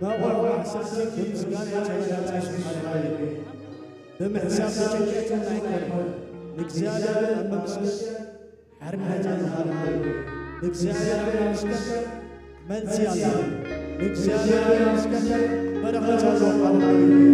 ናቑሕ ማሕሰብቲ ብምስጋና ቻይና ጻይ ስብሓት ሃለሉያ። ብምሕሳብ ተጨንቀትን ኣይኮነን። ንእግዚኣብሔር ኣብ መመስገን ሓርነት ኣሎ። ሃለሉያ። ንእግዚኣብሔር ኣብ መመስገን መልሲ ኣሎ። ንእግዚኣብሔር ኣብ መመስገን በረኸት ኣሎ። ሃለሉያ።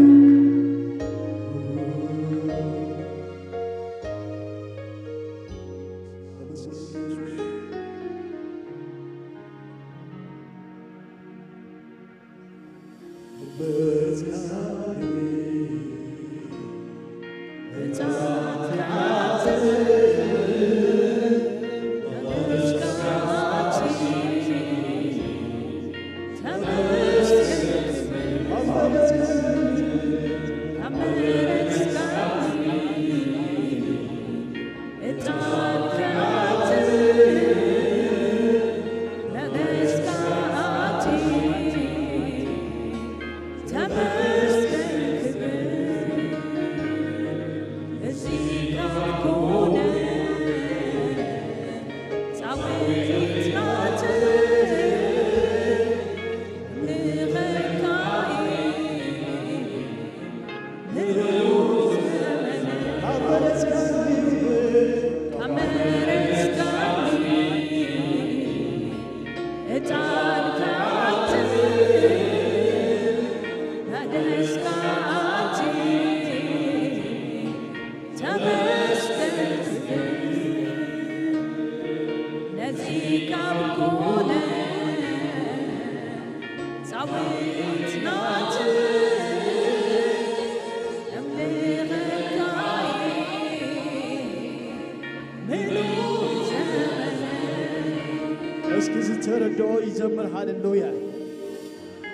እስኪ ዝተረድኦ ይዘምር። ሃሌሉያ።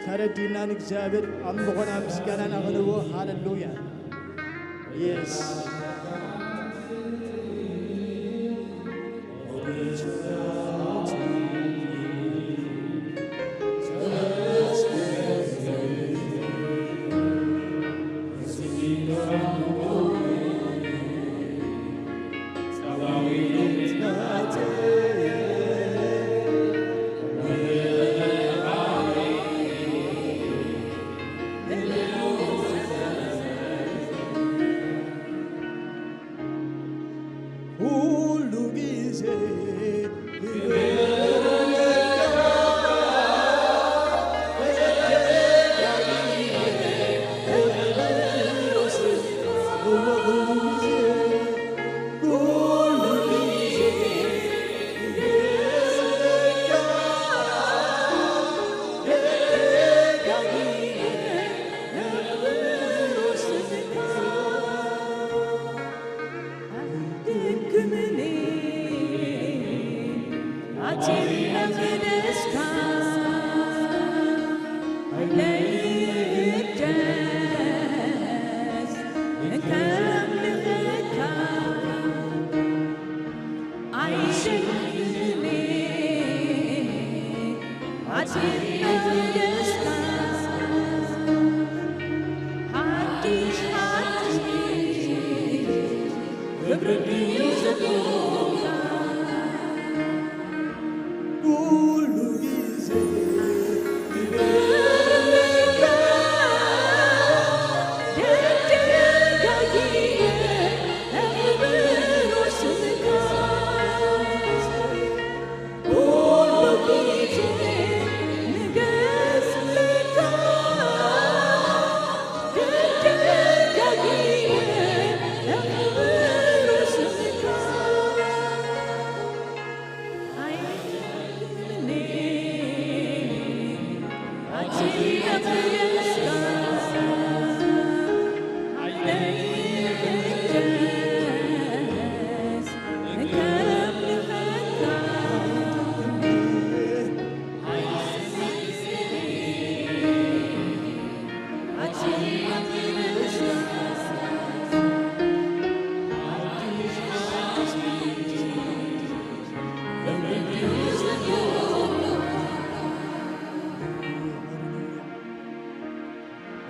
ተረዲእና ንእግዚኣብሔር ኣምልኾና ምስጋናና ክንህቦ። ሃሌሉያ። የስ። ኩሉ ግዜ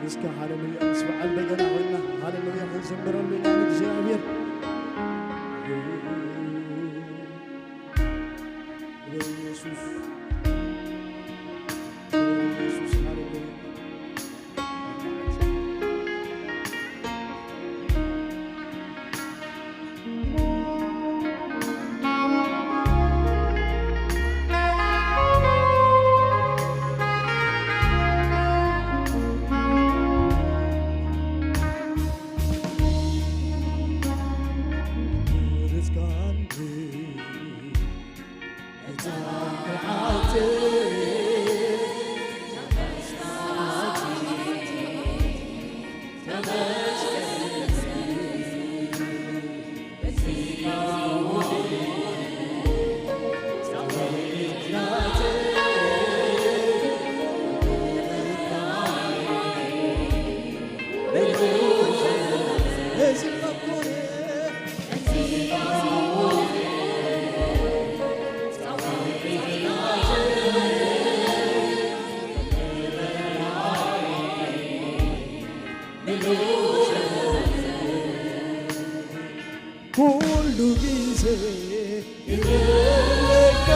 እስከ ሃሌሉያ ምስ በዓል በገና ኮይና ሃሌሉያ ክንዝምረሉ ኢና ንእግዚኣብሔር። ኢየሱስ፣ ኢየሱስ፣ ሃሌሉያ። ኩሉ ግዜ ይብለካ፣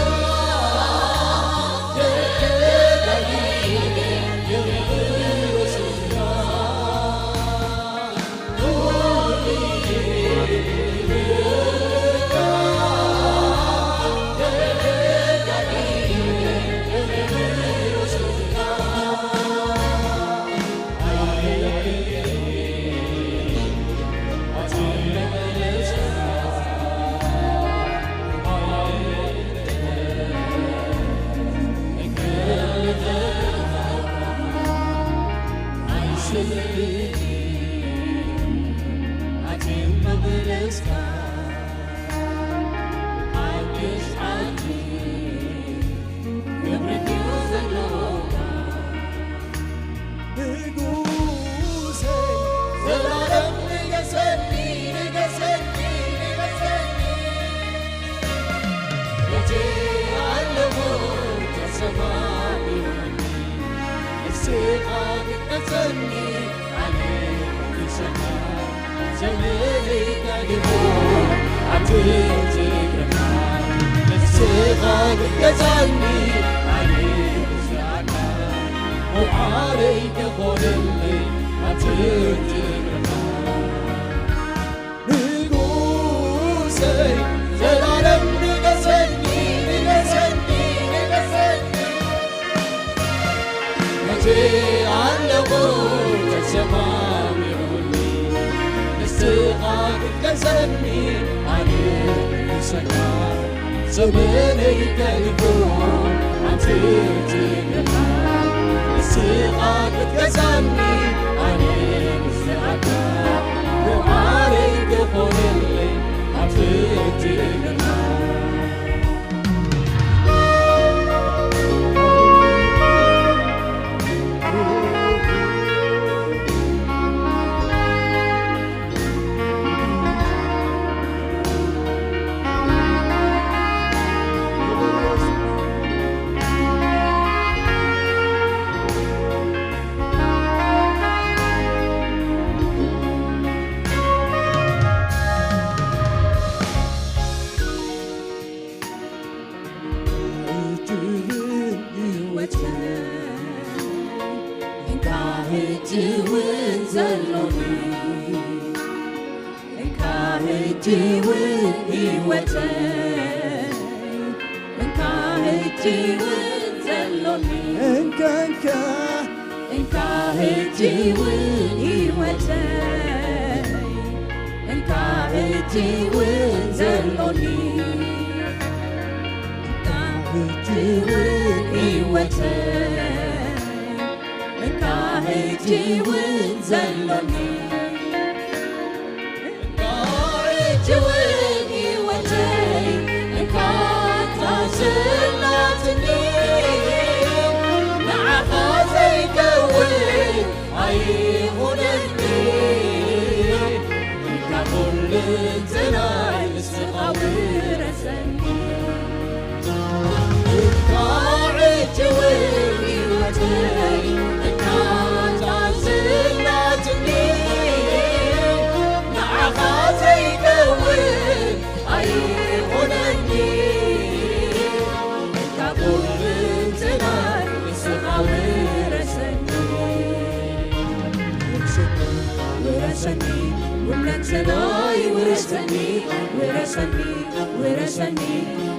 ንጉሰይ ዘላለም ንገሰኒ፣ ንገሰኒ፣ ንገሰኒ። በቲ ኣለኹ ተሰማሚዑኒ፣ ንስኻ ክትገሰኒ፣ ኣነ ክምልሰካ። ዘመነይ ተሪፉ ኣብቲ እግርኻ፣ ንስኻ ክትገዛኒ ኣነ ክስዕረካ። መውዓለይ ክኾነለይ ኣብቲ እግርኻ። ንጉሰይ ዘላለም ንገሰኒ፣ ንገሰኒ፣ ንገሰኒ። መቼ ኣለኹ ተሰማሚዑኒ፣ ንስኻ ክትገሰኒ ኣነ ክምልሰካ። ዘመነይ ተሪፉ ኣብቲ እግርኻ፣ ንስኻ ክትገዛኒ ኣነ ክስዕረካ። መውዓለይ ክኾነለይ ኣብቲ እግርኻ። ሕጂ እውን ህይወተይ እንካ ሕጂ እውን ዘሎኒ፣ እንካ ሕጂ እውን ህይወተይ፣ እንካ ሕጂ እውን ዘሎኒ፣ እንካ፣ እንካ፣ እንካ ሕጂ እውን ህይወተይ፣ እንካ ሕጂ እውን ዘሎኒ፣ እንካ ሕጂ እውን ህይወተይ፣ እንካ ሕጂ እውን ዘሎኒ፣ እንካ ሕጂ እውን ህይወተይ፣ እንካ እታ ዘላትኒ፣ ንዓኻ ዘይከውን ኣይኹነኒ፣ እንካ ኩለንተናይ ንስኻ ውረሰኒ። እንካ ሕጂ እውን ህይወተይ፣ እንካ እታ ዘላትኒ፣ ንዓኻ ዘይከውን ኣይኹነኒ፣ እንካ ኩለንተናይ ንስኻ ውረሰኒ። ውረሰኒ፣ ውረሰኒ፣ ኩለንተናይ ውረሰኒ፣ ውረሰኒ፣ ውረሰኒ፣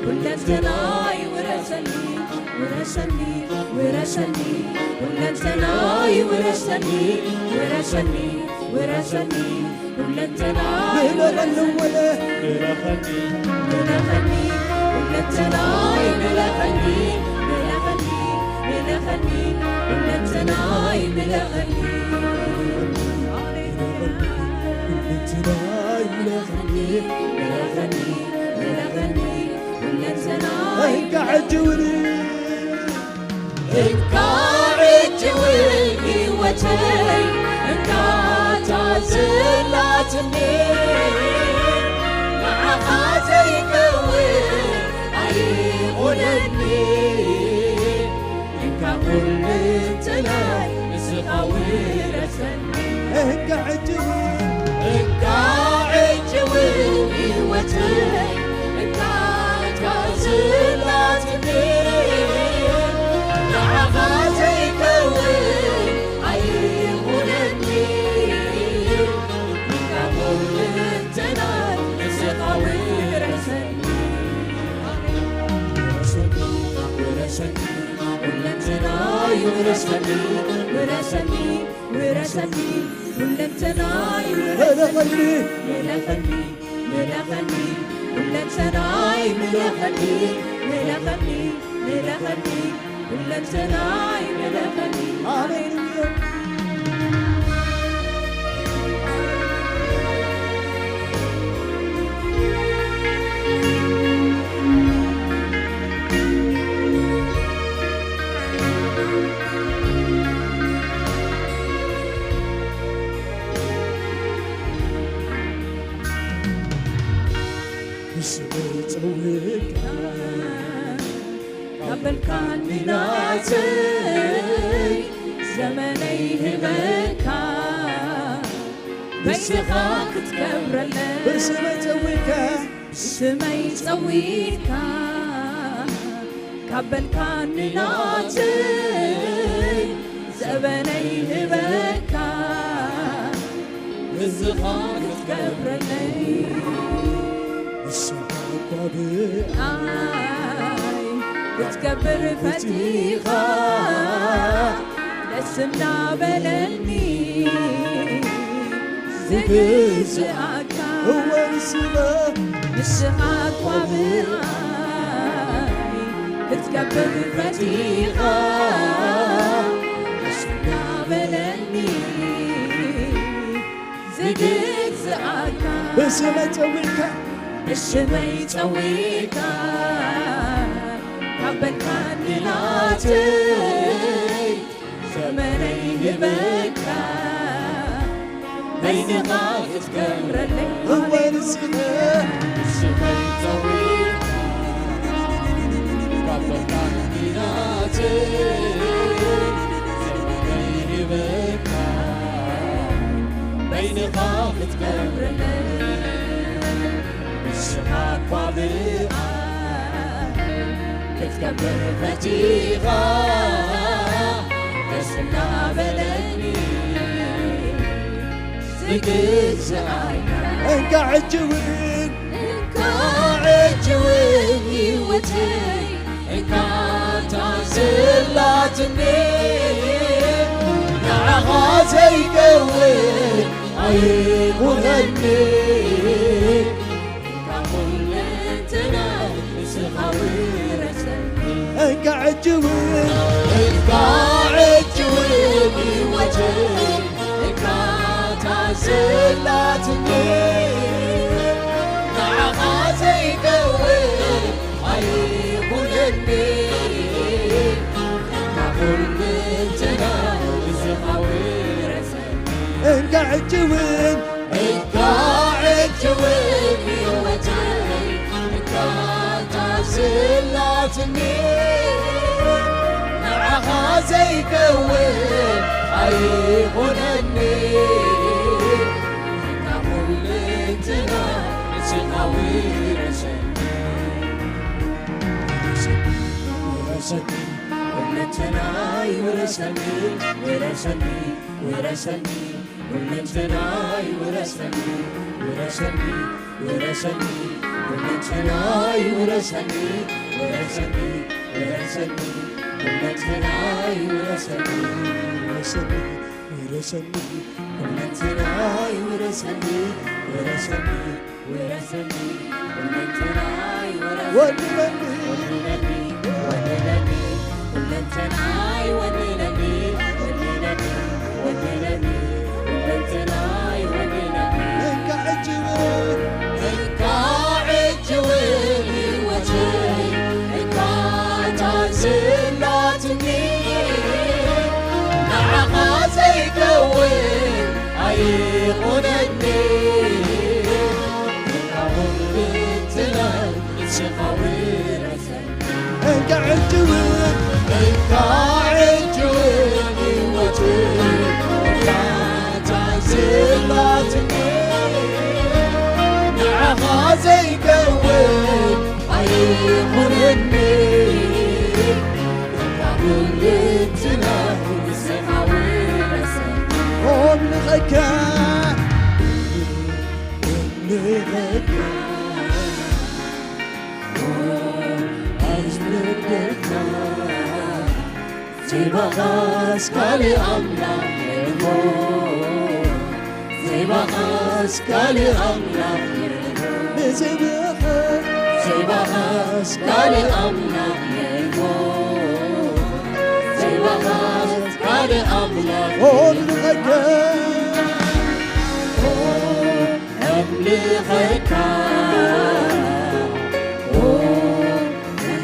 ኩለንተናይ ውረሰኒ፣ ውረሰኒ፣ ውረሰኒ፣ ኩለንተናይ ውረሰኒ፣ ውረሰኒ፣ ውረሰኒ፣ ኩለንተናይ ምለኸኒ ውረሰኒ፣ ወለ ምለኸኒ፣ ምለኸኒ፣ ሁለንተናይ ምለኸኒ፣ ምለኸኒ፣ ምለኸኒ፣ ሁለንተናይ ምለኸኒ። ሁለንተናይ ምለኸኒ፣ ምለኸኒ፣ ምለኸኒ፣ ሁለንተናይ እንካ ሕጂ እውን እንካዕ ሕጂ እውን ህይወተይ እንካታ ዘላትኒ ንዓኻ ዘይከውን ኣይኹነኒ። እንካ ኩልንትናይ ንስኻ ውረሰኒ። እንካ ሕጂ እውን እንካ ሕጂ እውን ህይወተይ እንካታ ዘላትኒ ንዓኻ ዘይከውን ኣይኹነኒ። እንካ ኩልንትናይ ንስኻ ውረሰኒ። ውረሰኒ፣ ውረሰኒ፣ ኩለንተናይ ውረሰኒ፣ ውረሰኒ፣ ውረሰኒ፣ ኩለንተናይ ውረሰኒ። ምለኸኒ፣ ምለኸኒ፣ ምለኸኒ፣ ኩለንተናይ ምለኸኒ፣ ምለኸኒ፣ ምለኸኒ፣ ኩለንተናይ ምለኸኒ። ሃሌሉያ። ንስመይ ጸዊዕካ ካብ በልካኒ ናተይ ዘመነይ ህበካ በይንኻ ክትከብረለይ ብስመይ ጸዊዕካ ስመይ ጸዊዕካ ካብ በልካኒ ናተይ ዘበነይ ህበካ ንስኻ ክትገብረለይ ንስኻ እኳ ብኣይ ክትገብር ፈቲኻ ደስ እናበለኒ ዝግዝኣካ እወ ንስኻ ንስኻ እኳ ብኣይ ክትገብር ፈቲኻ ደስ እናበለኒ ዝግዝኣካ ብስመይ ጸዊዕካ ብስመይ ጸዊዕካ ካብ በልካኒ ናተይ ዘመነይ ህበካ በይንኻ ክትከብረለይ እወ ንስኻ ብስመይ ጸዊዕካ ካብ በልካኒ ናተይ ዘመነይ ህበካ በይንኻ ክትገብረለይ ንስኻ እኳ ብኣ ክትገብር ፈቲኻ ደስ እናበለኒ ዝግዝኣካ እንካ ሕጂ እውን እንካ ሕጂ እውን ህይወተይ እንካ ታስላትኒ ንዓኻ ዘይከውን ኣይኹነኒ እንካ ኩለንተና ንስኻ ውረሰኒ እንካ ሕጂ እውን እንካ ሕጂ እውን ህይወተይ እንካ ታስላትኒ ንዓኻ ዘይከውን ኣይኹነኒ እንካ ኩለንተና ንስኻ ውረሰኒ እንካ ሕጂ እውን እንካ ሕጂ እውን ህይወተይ እንካ ታስላትኒ ንዓኻ ዘይከውን ኣይኹነኒ እንካ ኩለንተና ንስኻ ውረሰኒ ውረሰኒ ኩለንተናይ ውረሰኒ ውረሰኒ ውረሰኒ ኩለንተናይ ውረሰኒ ውረሰኒ ውረሰኒ ኩለንተናይ ውረሰኒ ውረሰኒ ውረሰኒ ኩለንተናይ ውረሰኒ ውረሰኒ ውረሰኒ፣ ኩለንትናይ ውረሰኒ፣ ውረሰኒ፣ ውረሰኒ፣ ኩለንትናይ ውረሰኒ። ወንነኒ፣ ወንነኒ፣ ወንነኒ፣ ኩለንትናይ ወንነኒ፣ ወንነኒ፣ ወንነኒ፣ ኩለንትናይ ወንነኒ። እንካ ሕጂ እውን፣ እንካ ሕጂ እውን ህይወተይ እታ ታዝላትኒ፣ ንዓኻ ዘይከውን ኣይኹነኒ። እታ ኩልንትናይ ንስኻ ውረሰኒ። እንካ ሕጂ እውን፣ እንካ ሕጂ እውን ህይወተይ እታ ታዝላትኒ፣ ንዓኻ ዘይከውን ኣይኹነኒ። እታ ኩልንትናይ ንስኻ ውረሰኒ። ኣምልኸካ፣ ኣምልኸካ፣ ኣስግደካ። ዘይባኻስ ካልእ ኣምላኽ የልቦ፣ ዘይባኻስ ካልእ ኣምላኽ የልቦ። ንስምኻ ዘይባኻስ ካልእ ኣምላኽ የልቦ፣ ዘይባኻስ ካልእ ኣምላኽ የልቦ። ኣምልኸካ፣ ኣምልኸካ፣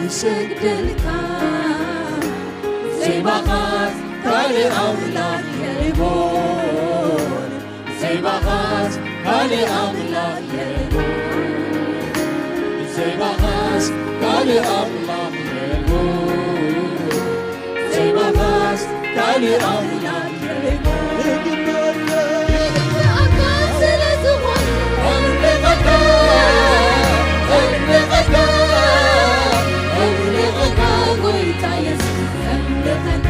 እሰግደልካ። ዘይባኻስ ካልእ ኣምላኽ የልቦን፣ ዘይባኻስ ካልእ ኣምላኽ የልቦን፣ ዘይባኻስ ካልእ ኣምላኽ የልቦን፣ ዘይባኻስ ካልእ ኣምላኽ የልቦን። ይግባእ፣ ይግባእካ ስለ ዝኾነ፣ ኣምልኸካ፣ ኣምልኸካ፣ ኣምልኸካ ጎይታ የሱስ፣ ኣምልኸካ።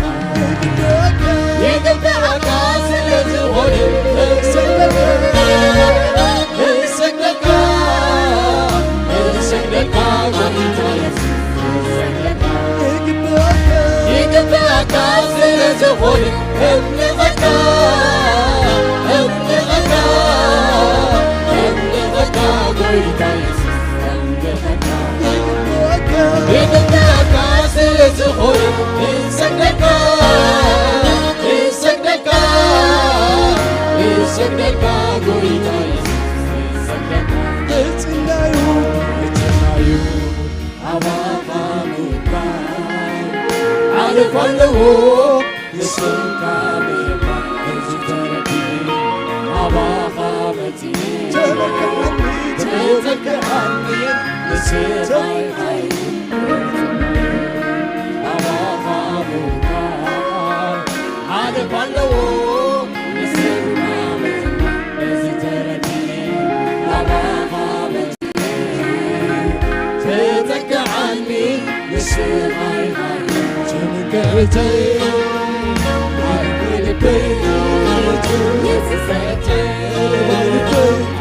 ይግባእካ ስለ ዝኾነ፣ እሰግደልካ፣ እሰግደልካ፣ እሰግደልካ ጎይታ የሱስ፣ እሰግደልካ። ይግባእካ፣ ይግባእካ ስለ ዝኾነ፣ እምልኸካ፣ እምልኸካ፣ እምልኸካ ጎይታ የሱስ፣ እምልኸካ። ይግባእካ ስለ ዝኾነ፣ እሰግደልካ፣ እሰግደልካ፣ እሰግደልካ ጎይታ የሱስ፣ እሰግደልካ። እጽናዩ፣ እጽናዩ፣ ኣባኻ ምባል ዓለፍ ኣለዎ። ንስምካ ምባል እዚ ተረዲኤ፣ ኣባኻ መጺኤ፣ ተመክሐኒ፣ ተመክሐኒ፣ ንስኻ ኢኻ። ኣባኻ ምባል ዓለፍ ኣለዎ። ንስምካ ምባል እዚ ተረዲኤ፣ ኣባኻ መጺኤ፣ ተተክዓኒ ንስኻ ኢኻ ትምክሕተይ፣ ዓርኪ ልበይ፣ የሱሰይ፣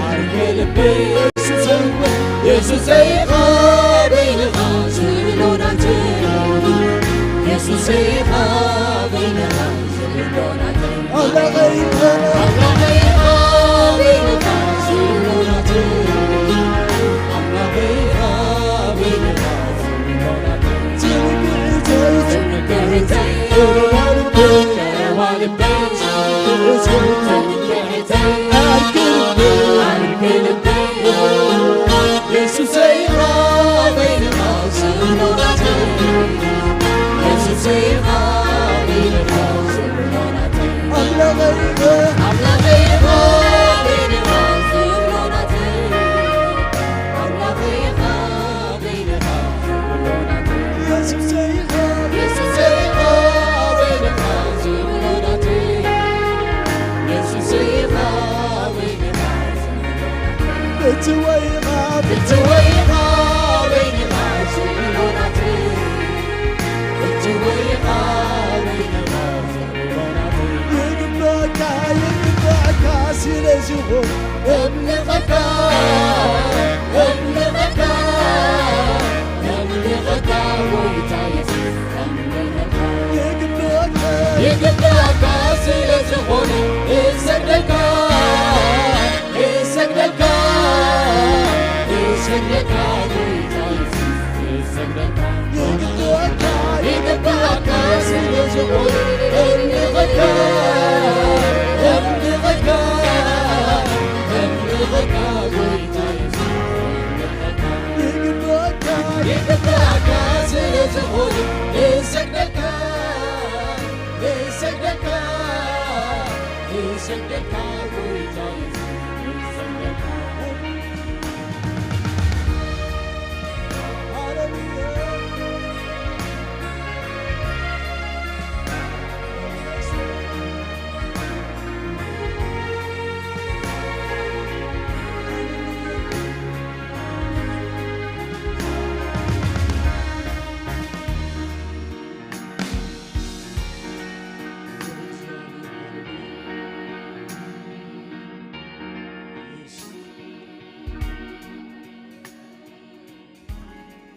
ዓርኪ ልበይ፣ የሱሰይ፣ የሱሰይ ኢኻ በይንኻ ዝብሎ ናተይ፣ የሱሰይ ኢኻ በይንኻ ኣምላኸይ ኢኻ፣ ኣምላኸይ ኢኻ በይንኻ ዝብሎ ናተይ፣ ኣምላኸይ ኢኻ በይንኻ ዝብሎ ናተይ። ትምክሕተይ፣ ትምክሕተይ፣ ቀረባ ልበይ፣ ቀረባ ልበይ፣ ትምክሕተይ፣ ዓርኪ ልበይ፣ ዓርኪ ልበይ። የሱሰይ ኢኻ በይንኻ ዝብሎ ናተይ፣ የሱሰይ ኢኻ በይንኻ ዝብሎ ናተይ፣ ኣምላኸይ ኢኻ፣ ኣምላኸይ ኢኻ በይንኻ ዝብሎ ናተይ፣ ኣምላኸይ ኢኻ በይንኻ ዝብሎ ናተይ፣ የሱሰይ ኢኻ፣ የሱሰይ ኢኻ በይንኻ ዝብሎ ናተይ፣ የሱሰይ ኢኻ በይንኻ ዝብሎ ናተይ። ፍትወይኻ፣ ፍትወይኻ በይንኻ ዝብሎ ናተይ፣ ፍትወይኻ በይንኻ ዝብሎ ናተይ። ይግባእካ፣ ይግባእካ ስለ ዝኾነ እምልኸካ፣ እምልኸካ፣ እምልኸካ ጎይታ የሱስ፣ እምልኸካ። ይግባእካ፣ ይግባእካ ስለ ዝኾነ ዝኾነ እምልኸካ፣ እምልኸካ፣ እምልኸካ ጎይታ የሱስ፣ እምልኸካ። ይግባካ፣ ይግባካ ስለ ዝኾነ እሰግደካ፣ እሰግደካ፣ እሰግደካ ጎይታ የሱስ፣ እሰግደካ።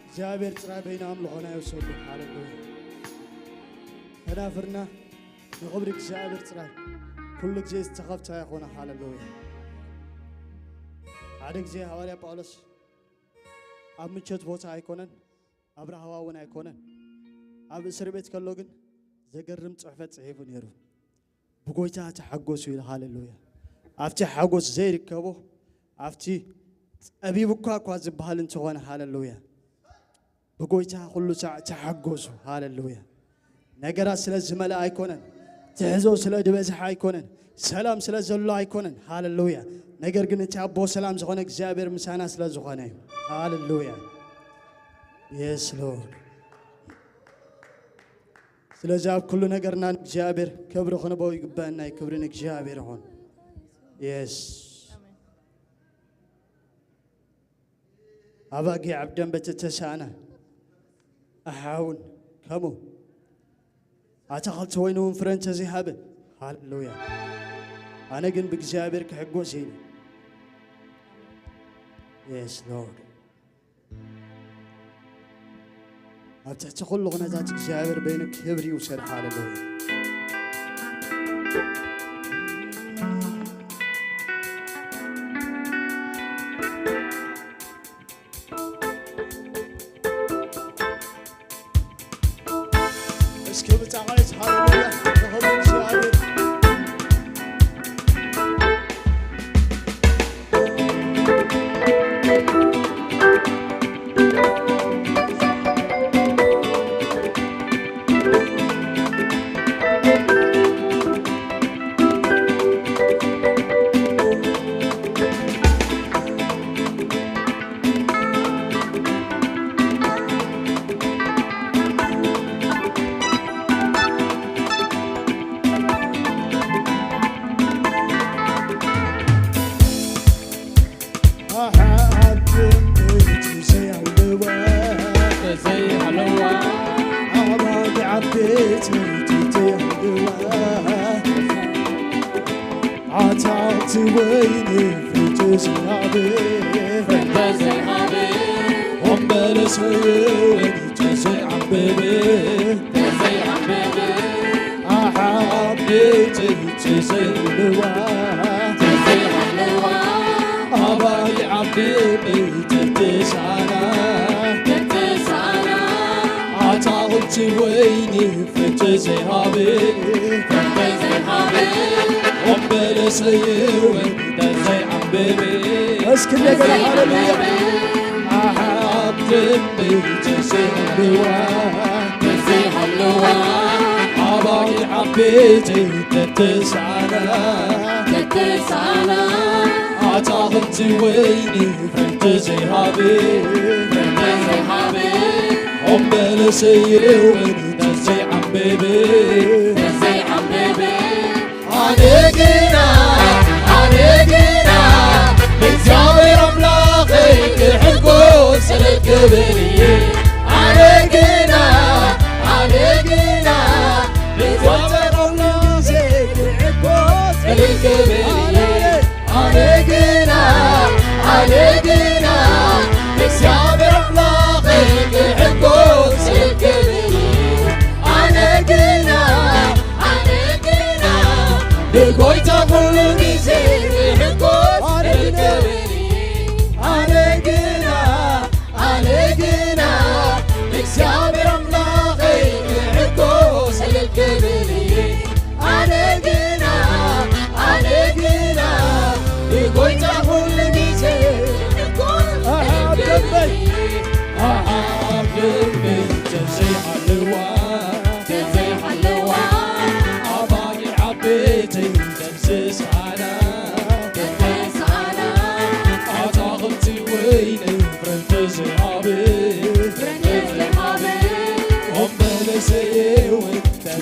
እግዚኣብሔር ጥራይ በይኑ ኣምልኾና ይውሰዱ። ሃሌሉያ። ከናፍርና ንኽብሪ እግዚኣብሔር ጥራይ ኩሉ ግዜ ዝተኸፍታ ይኾና። ሃሌሉያ። ሓደ ግዜ ሃዋርያ ጳውሎስ ኣብ ምቾት ቦታ ኣይኮነን፣ ኣብ ራህዋ እውን ኣይኮነን። ኣብ እስር ቤት ከሎ ግን ዘገርም ጽሕፈት ጽሒፉ ነይሩ። ብጎይታ ተሓጎሱ ኢሉ። ሃሌሉያ። ኣብቲ ሓጎስ ዘይርከቦ፣ ኣብቲ ጸቢቡ እኳ እኳ ዝበሃል እንተኾነ፣ ሃሌሉያ፣ ብጎይታ ኩሉ ሳዕ ተሓጎሱ። ሃሌሉያ። ነገራት ስለ ዝመልኣ ኣይኮነን፣ ትሕዞ ስለ ዝበዝሕ ኣይኮነን፣ ሰላም ስለ ዘሎ ኣይኮነን። ሃሌሉያ። ነገር ግን እቲ ኣቦ ሰላም ዝኾነ እግዚኣብሔር ምሳና ስለ ዝኾነ እዩ። ሃሌሉያ። የስ ሎርድ። ስለዚ ኣብ ኩሉ ነገርና ንእግዚኣብሔር ክብሪ ክንቦ ይግበአና እዩ። ክብሪ ንእግዚኣብሔር ይኹን። የስ። ኣባጊዕ ኣብ ደንበ ተተሳእና፣ ኣሓውን ከምኡ፣ ኣታኽልቲ ወይኒ እውን ፍረ እንተዘይሃበ፣ ሃሌሉያ፣ ኣነ ግን ብእግዚኣብሔር ክሕጎስ እየ። የስ ሎርድ። ኣብ ትሕቲ ኩሉ ኩነታት እግዚኣብሔር በይኑ ክብሪ ይውሰድ። ሃሌሉያ። እስኪ ብጣቕዒት ሃሌሉያ ንኽብሪ እግዚኣብሔር። ኣሓ ኣብ ትምኒት ዘይሃለዋ፣ ዘይሃለዋ። ኣባጊዕ ኣብ ቤት ዘይሃለዋ። ኣታኽልቲ ወይኒ ፍረ ዘይሃበ፣ ፍረ ዘይሃበ። ኦም በለስ ወይኒ ዘይዓምበበ፣ ዘይዓምበበ። ኣሓ ኣብ ቤት ዘይሃለዋ፣ ዘይሃለዋ። ኣባጊዕ ኣብ ቤት ተተሳእና፣ ተተሳእና። ኣታኽልቲ ወይኒ ፍረ ዘይሃበ፣ ፍረ ዘይሃበ። ኦም በለሰየ ወይኒ ዘይዓምበበ። እስኪ እንደገና ሃሌሉያ። ኣሓ ኣብ ትምኒት ዘይሃለዋ፣ ዘይሃለዋ። ኣባጊዕ ኣብ ቤት ተተሳእና፣ ተተሳእና። ኣታኽልቲ ወይኒ ፍረ ዘይሃበ፣ ፍረ ዘይሃበ። ኦም በለሰየ ወይኒ ዘይዓምበበ፣ ዘይዓምበበ። ኣነ ግና፣ ኣነ ግና ብእግዚኣብሔር ኣምላኸይ ክሕጎስ እልል ክብል እየ። ኣነ ግና፣ ኣነ ግና ብእግዚኣብሔር ኣምላኸይ ክሕጎስ እልል ክብል እየ። ኣነ ግና፣ ኣነ ግና ብእግዚኣብሔር ኣምላኸይ ክሕጎስ እልል ክብል እየ። ኣነ ግና፣ ኣነ ግና ብጎይታ ኩሉ ግዜ ክሕጎስ እልል ክብል እየ። ኣነ ግና፣ ኣነ ግና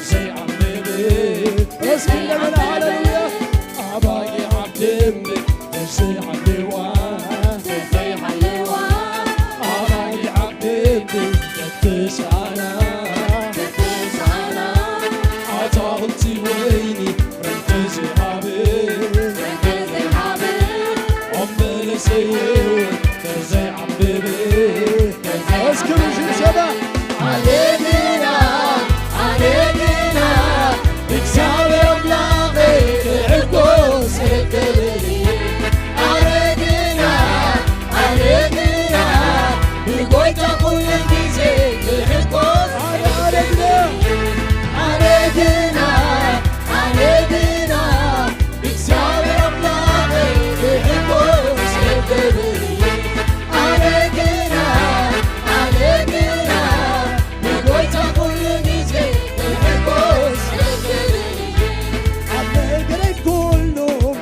ዘይዓምብ እስኪ እንደገና ሃሌሉያ። ኣባጊዕ ኣብ ደንበ ዘይሃልዋ፣ ዘይሃልዋ፣ ኣባጊዕ ኣብ ደንበ ተተሳእና፣ ተተሳእና፣ ኣታኽልቲ ወይኒ ፍረ ዘይሃበ፣ ፍረ ዘይሃበ፣ ኣብ በለሰ ህይወት ዘይዓምብ። እስኪ ብሽብሸባ ኣነ ግና፣ ኣነ ግና ብእግዚኣብሔር ኣምላኸይ ክሕጎስ እክእል እየ። ኣነ ግና፣ ኣነ ግና ብጎይታ ኩሉ ግዜ ክሕጎስ እክእል እየ። ኣነ ግና፣ ኣነ ግና ብእግዚኣብሔር ኣምላኸይ ክሕጎስ እክእል እየ። ኣነ ግና፣ ኣነ ግና ብጎይታ ኩሉ ግዜ ክሕጎስ እክእል እየ። ኣብ ነገረይ ኩሉ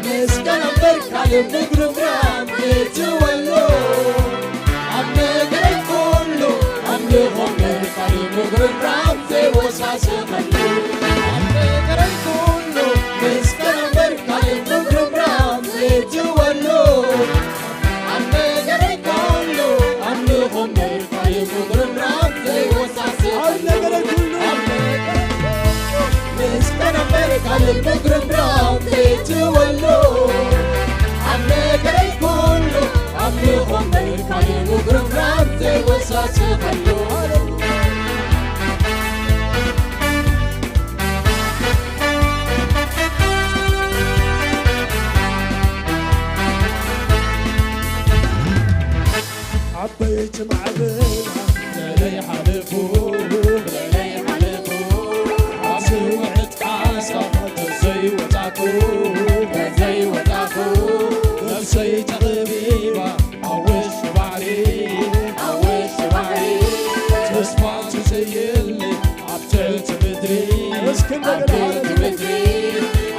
ምስጋና እምበር ካልእ ምጉርምራም ዘይትወሎ። ኣብ ነገረይ ኩሉ ኣምልኾ እምበር ካልእ ምጉርምራም ዘይወሳስኸሉ። ኣብ ነገረይ ኩሉ ምስጋና እምበር ካልእ ምጉርምራም ዘይትወሎ። ኣብ ነገረይ ኩሉ ኣምልኾ እምበር ካልእ ምጉርምራም ዘይወሳስኸሉ። ኣብ ነገረይ ኩሉ፣ ኣብ ነገረይ ኩሉ ምስጋና እምበር ካልእ ምጉርምራም ዘይትወሎ። ኣብ ነገረይ ኩሉ ኣምልኾ እምበር ካልእ ምጉርምራም ዘይወሳስኸሉ። ዓበይቲ ማዕበል ለለይ ሓለፉ፣ ለለይ ሓለፉ፣ ኣብ ዝውዕት ዓሳ ተዘይወጻኩ፣ ተዘይወጻኩ፣ ነፍሰይ ተቐቢባ ኣብ ውሽጢ ባሕሪ፣ ኣብ ውሽጢ ባሕሪ፣ ተስፋ ተዘየለ ኣብ ትሕቲ ምድሪ፣ እስኪ ኣብ እንደገና ትሕቲ ምድሪ፣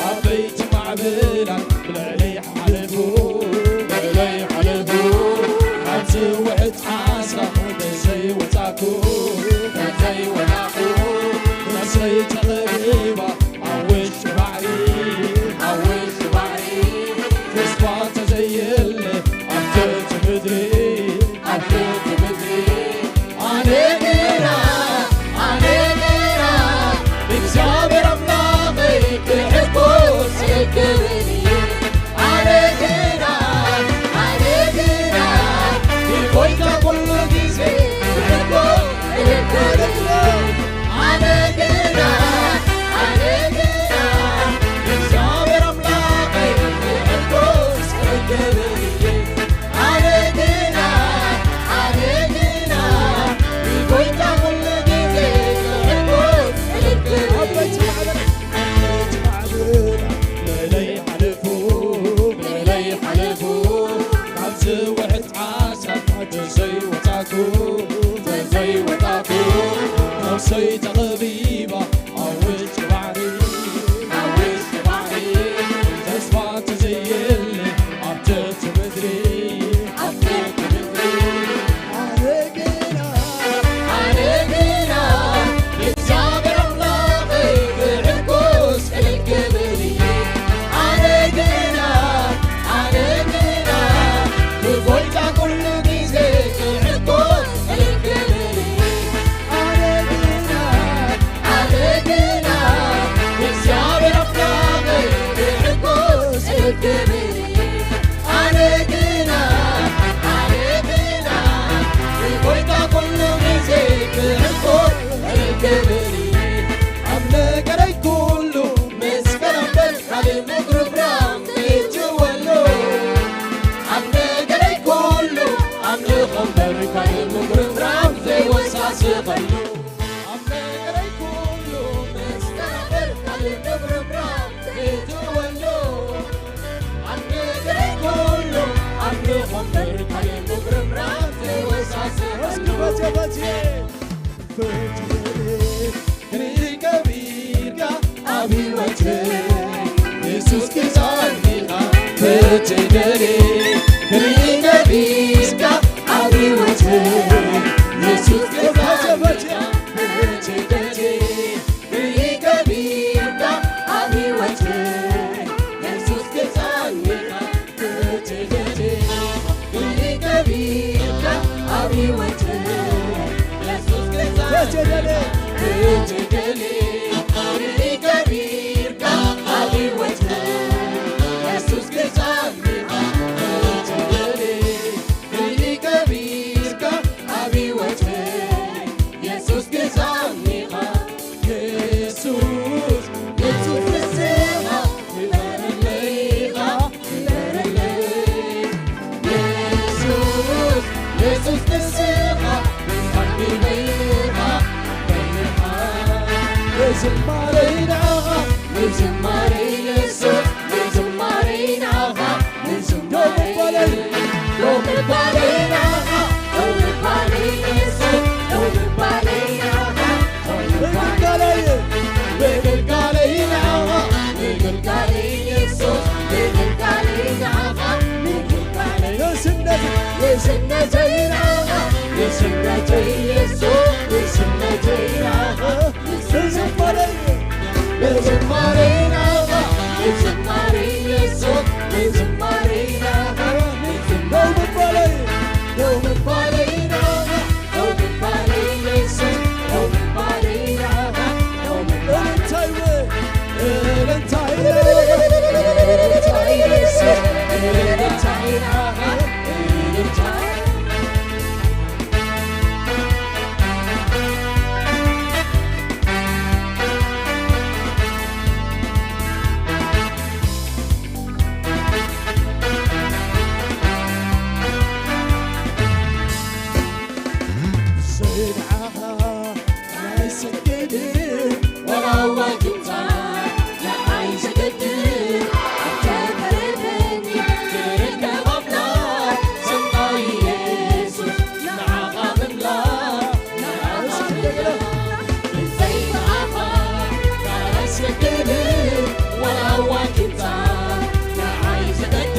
ዓበይቲ ማዕበላት ብልዕለይ ሓለፉ፣ ብልዕለይ ሓለፉ፣ ካብ ዝውዕት ዓሳ ተዘይወጻኩ፣ ተዘይወጻኩ፣ ነፍሰይ ተቐቢባ ኣብ ውሽጢ ባሕሪ፣ ኣብ ውሽጢ ባሕሪ፣ ተስፋ ተዘየለ ኣብ ትሕቲ ምድሪ፣ ኣብ ትሕቲ ምድሪ። ኣነ ግና፣ ኣነ ግና ብእግዚኣብሔር ኣምላኸይ ክሕጎስ እክእል እየ። ኣነ ግና፣ ኣነ ግና ብጎይታ ኩሉ ግዜ ክሕጎስ እክእል እየ። ኣነ ግና፣ ኣነ ግና ብእግዚኣብሔር ኣምላኸይ ክሕጎስ እክእል እየ። ኣነ ግና፣ ኣነ ግና ብጎይታ ኩሉ ግዜ ክሕጎስ እክእል እየ። ዓበይቲ ማዕበል፣ ዓበይቲ ማዕበል ለለይ ሓለፉ፣ ለለይ ሓለፉ፣ ካብ ዝውዕት ዓሳ ተዘይወጻኩ፣ ተዘይወጻኩ፣ ነፍሰይ ተቐቢባ ኣብ ውሽጢ ባሕሪ፣ ኣብ ውሽጢ ባሕሪ፣ ተስፋ ተዘየለ ኣብ ትሕቲ ምድሪ፣ ኣብ ትሕቲ ምድሪ። ኣነ ግና፣ ኣነ ግና ብእግዚኣብሔር ኣምላኸይ ክሕጎስ እክእል እየ። ኣነ ግና፣ ኣነ ግና ብጎይታ ኩሉ ግዜ ክሕጎስ እክእል እየ። ኣነ ግና፣ ኣነ ግና ብእግዚኣብሔር ኣምላኸይ ክሕጎስ እክእል እየ። ኣነ ግና፣ ኣነ ግና ብጎይታ ኩሉ ግዜ ክሕጎስ እክእል እየ። ኣብ ነገረይ ኩሉ ምስጋና እምበር ካልእ ምጉርምራም ዘይትወሎ። ኣብ ነገረይ ኩሉ ኣምልኾ እምበር ካልእ ምጉርምራም ዘይወሳስኸሉ። ኣብ ነገረይ ኩሉ ምስጋና እምበር ካልእ ምጉርምራም ዘይትወሎ። ኣብ ነገረይ ኩሉ ኣምልኾ እምበር ካልእ ምጉርምራም ዘይወሳስኸሉ። እስኪ ፈትየ፣ ፈትየ። ፈትየ። ክርኢ ከቢድካ ኣብ ህይወተይ የሱስ ክሳድካ ፈትየኒ። ክርኢ ከቢድካ ኣብ ህይወተይ የሱስ ክሳድካ ፈትየኒ። ክርኢ ዝማሬ ንዓኻ፣ ንዝማሬ የሱስ፣ ንዝማሬ ንዓኻ፣ ንዝማሬ። ደው ምባለይ፣ ደው ምባለይ ንዓኻ፣ ደው ምባለይ የሱስ፣ ደው ምባለይ ንዓኻ፣ ደው ምባለይ። ምግልጋለይ፣ ምግልጋለይ ንዓኻ፣ ምግልጋለይ የሱስ፣ ምግልጋለይ ንዓኻ፣ ምግልጋለይ። ንእስነተይ፣ ንእስነተይ ንዓኻ፣ ንእስነተይ የሱስ፣ ንእስነተይ ንዓኻ። ንዝማሬ፣ ንዝማሬ ናኻ፣ ንዝማሬ የሱስ፣ ንዝማሬ ናኻ፣ ንዝማሬ። ደው ምባለይ፣ ደው ምባለይ ናኻ፣ ደው ምባለይ የሱስ፣ ደው ምባለይ ናኻ፣ ደው ምባለይ። እልልታይ፣ እልልታይ ናኻ፣ እልልታይ የሱስ፣ እልልታይ ናኻ፣ እልልታይ። ዘይንዓኻ ኣይሰግድን፣ ወላ ዋጅብታ ንዓይ ዘገድድ፣ ኣንተ ፈረደኒ፣ ትርከብ ኣምላኽ፣ ሰናይ የሱስ፣ ንዓኻ ምምላኽ፣ ንዓኻ ምምላኽ። ብዘይ ንዓኻ ኣይሰግድን፣ ወላ ዋጅብታ ንዓይ ዘገድድ፣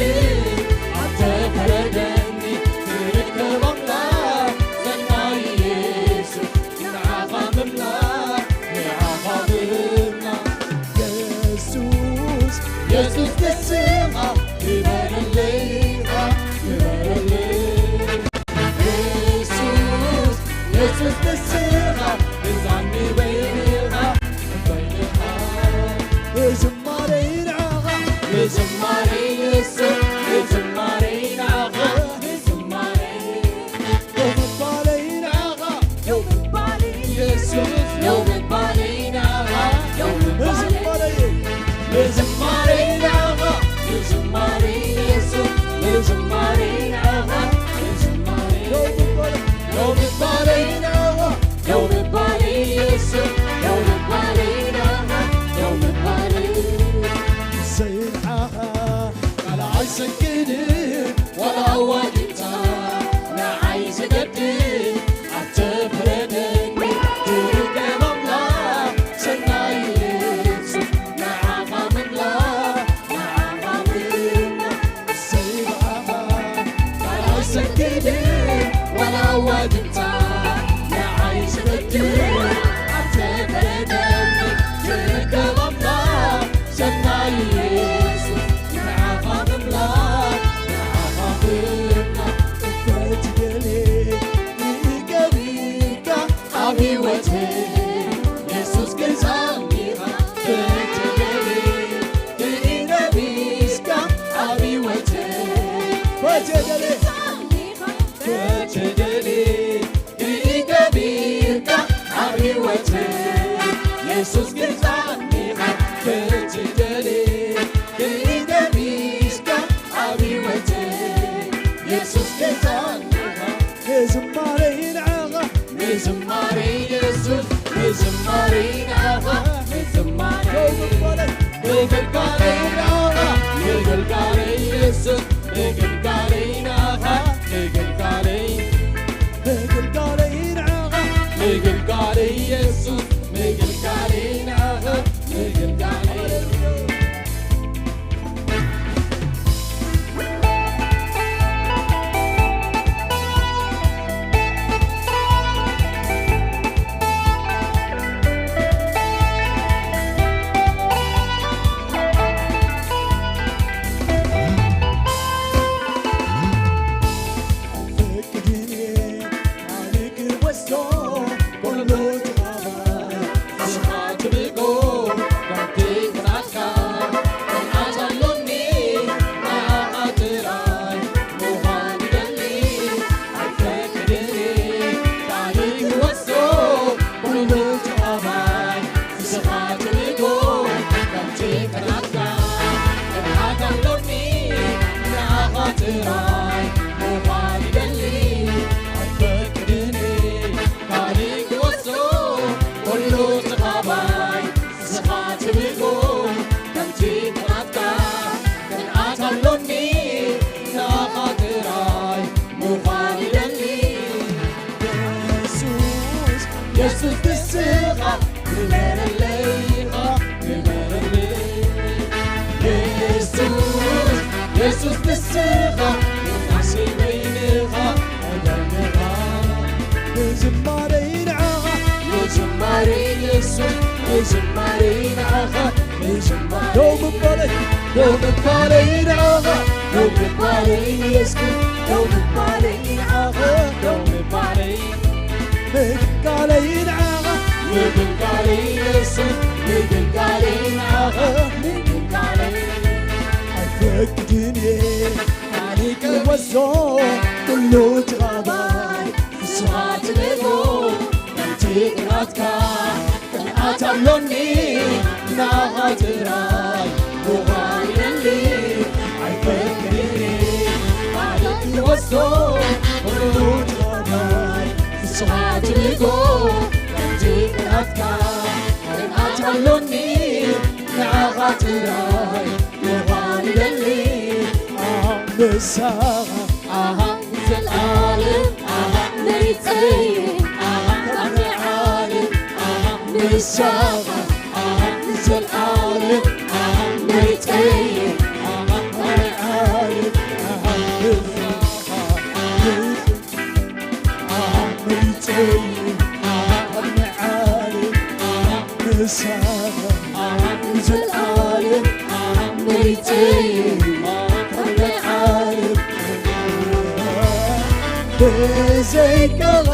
ኣንተ ፈረደኒ፣ ትርከብ ኣምላኽ፣ ሰናይ የሱስ፣ ንዓኻ ምምላኽ፣ ንዓኻ ምምላኽ። የሱስ፣ የሱስ ንስኻ ክበረለይ ኢኻ፣ ክበረለይ። የሱስ፣ የሱስ ንስኻ ብዛኒ በይንኻ በይንኻ። ንዝማሬ ንዓኻ፣ ንዝማሬ የሱስ፣ ንዝማሬ ንዓኻ፣ ንዝማሬ። ደው ምባለይ ንዓኻ፣ ደው ምባለይ የሱስ፣ ደው ምባለይ ንዓኻ፣ ደው ምባለይ። ንዝማሬ፣ ንዝማሬ ንዓኻ፣ ንዝማሬ የሱስ፣ ንዝማሬ ንዓኻ፣ ንዝማሬ። ደው ምባለይ፣ ደው ምባለይ ንዓኻ፣ ደው ምባለይ የሱስ፣ ደው ምባለይ ንዓኻ፣ ደው ምባለይ። ዘይንዓኻ ካልኣይ ሰግድን ዋላ ዋጅብታ ንዓይ ዘገድድ ኣንተ ፍረደኒ ትርከብ ኣምላኽ ሰናይ የሱስ ንዓኻ ምምላኽ ንዓኻ ምምላኽ ዘይብኣኻ ካልኣይ ሰግድን ዋላ ዋጅብታ ንዓይ ዘገድድ ኣንተ ፍረደኒ ትርከብ ኣምላኽ ሰናይ የሱስ ንዓኻ ምምላኽ ንዓኻ ምምላኽ እፈትየኒ ንገቢካ ኣብ ህይወተይ የሱስ ገዛኒኻ ፈትየኒ ንነቢስካ ኣብ ህይወተይ ፈትየኒ ፈትየኒ ንገቢካ ኣብ ህይወተይ የሱስ ገዛኒኻ ፈትየኒ ንነቢስካ ኣብ ህይወተይ የሱስ ገዛኒኻ ንዝማሬ ንዓኻ ንዝማሬ የሱስ ንዝማሬ ንዓኻ ንዝማሬ ንግልጋለይ ንዓኻ ንግልጋለይ የሱስ ንግልጋለይ ንዓኻ ንግልጋለይ ንግልጋለይ ንዓኻ ንግልጋለይ የሱስ ንግልጋለይ ንዓኻ ንግልጋለይ ጥራይ ምዃን ይደሊ ኣይፈቅድን ካልእ ክወስዶ ኩሉ ተኻባይ ደው ምባለይ፣ ደው ምባለይ ንዓኻ፣ ደው ምባለይ ንየስኩ፣ ደው ምባለይ ንዓኻ፣ ደው ምባለይ ምግልጋለይ ንዓኻ፣ ምግልጋለይ የሱስ፣ ምግልጋለይ ንዓኻ፣ ምግልጋለይ ኣይፈቅድን እየ። ኣነ ክወስዶ ኩሉ ጭቓባይ ንስኻ ትልእኮ ከምቲ ቕናትካ። ቅንኣት ኣሎኒ ናኻ ጥራይ ምዃን ይደሊ ኣይፈቅድን። ኣነ ክወስዶ ኩሉ ጭቓባይ ንስኻ ትልእኮ ከምቲ ቕናትካ። ቅንኣት ኣሎኒ ንዓኻ ጥራይ ምዃን ይደሊ። ንስኻ ኣሃ ንዘለኣለም ኣሃ መሪጸይ ኣሃ ካብ ናይ ዓለም ኣሃ ንስኻ ኣሃ ንዘለኣለም ኣሃ መሪጸይ ኣሃ ካብ ናይ ዓለም ኣሃ ንስኻ ኣሃ መሪጸይ ኣሃ ካብ ናይ ዓለም ኣሃ ንስኻ ንዘለኣለም መሪጸይ ካብ ናይ ዓለም ብዘይካኻ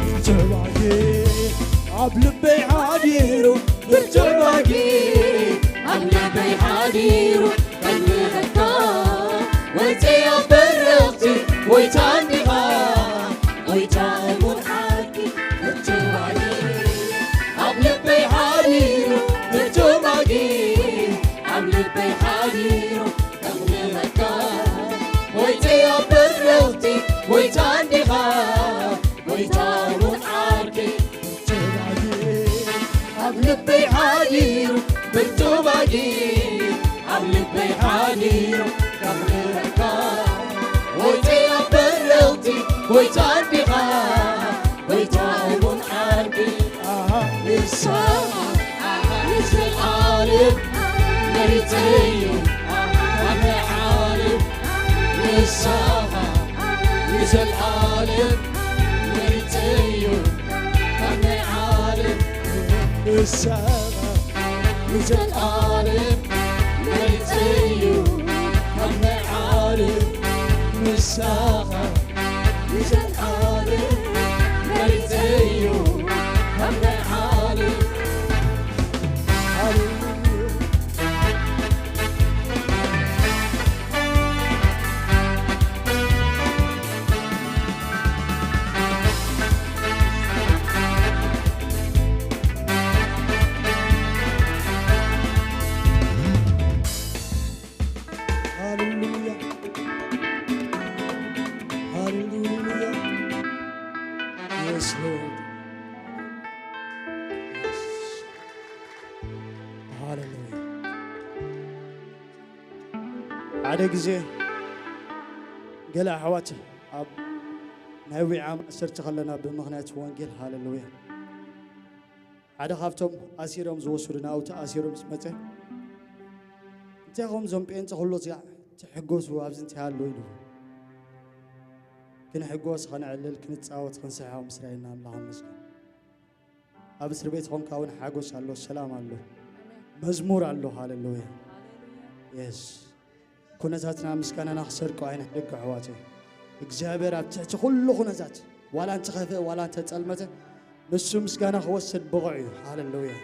ብርቱዕ ባጊ ኣብ ልበይ ሓዲሩ ብርቱዕ ባጊ ኣብ ልበይ ሓዲሩ ከምህረካ ወይተይ ኣብ በረኽቲ ጎይታ እንዲኻ ጎይታ እሙን ሓቂ ብርቱዕ ባጊ ኣብ ልበይ ሓዲሩ ብርቱዕ ባጊ ኣብ ልበይ ሓዲሩ ከምህረካ ወይተይ ኣብ በረኽቲ ጎይታ እንዲኻ ጎይታ እሙን ሓቂ ብርቱዕ ባጊ ኣብ ልበይ ሓዲሩ ብርቱዕ ባጊ ኣብ ልበይ ሓዲሩ ከምህረካ ወይተይ ኣብ በረኽቲ ጎይታ እንዲኻ ጎይታ እሙን ሓቂ ኣሃ ንስኻ ኣሃ ንዘለኣለም መሪጸይ ኣሃ ኣብ ናይ ዓለም ንስኻ ንዘለኣለም መሪጸይ ካብ ናይ ዓለም ንስኻ ንዘለኣለም መሪጸይ ካብ ናይ ዓለም ንስኻ ንዘለኣለም መሪጸይ ካብ ናይ ዓለም ሃሌሉያ። ሃሌሉያ፣ ሃሌሉያ። Yes, Lord. ሃሌሉያ። ሓደ ግዜ ገለ ኣሕዋት ኣብ ናይ ዊዓ ማእሰርቲ ከለና ብምኽንያት ወንጌል፣ ሃሌሉያ፣ ሓደ ካብቶም ኣሲሮም ዝወስዱ ናብኡ ተኣሲሮም ምስ መጸ፣ እንታይ ኾም እዞም ጴንጤ ኩሉ እዚኣ ትሕጎሱ ኣብዚ እንታይ ኣሎ ኢሉ። ክንሕጎስ፣ ኸነዕልል፣ ክንጻወት፣ ክንስሕቕ ምስ ረኣየና ኣምላኽ ይመስገን። ኣብ እስር ቤት ኾንካ እውን ሓጎስ ኣሎ፣ ሰላም ኣሎ፣ መዝሙር ኣሎ። ሃሌሉያ። የስ። ኩነታትና ምስጋናና ክሰርቆ ኣይንሕደግ ኣሕዋተይ። እግዚኣብሔር ኣብ ትሕቲ ኩሉ ኩነታት፣ ዋላ እንተኸፍአ፣ ዋላ እንተጸልመተ፣ ንሱ ምስጋና ክወስድ ብቑዕ እዩ። ሃሌሉያ።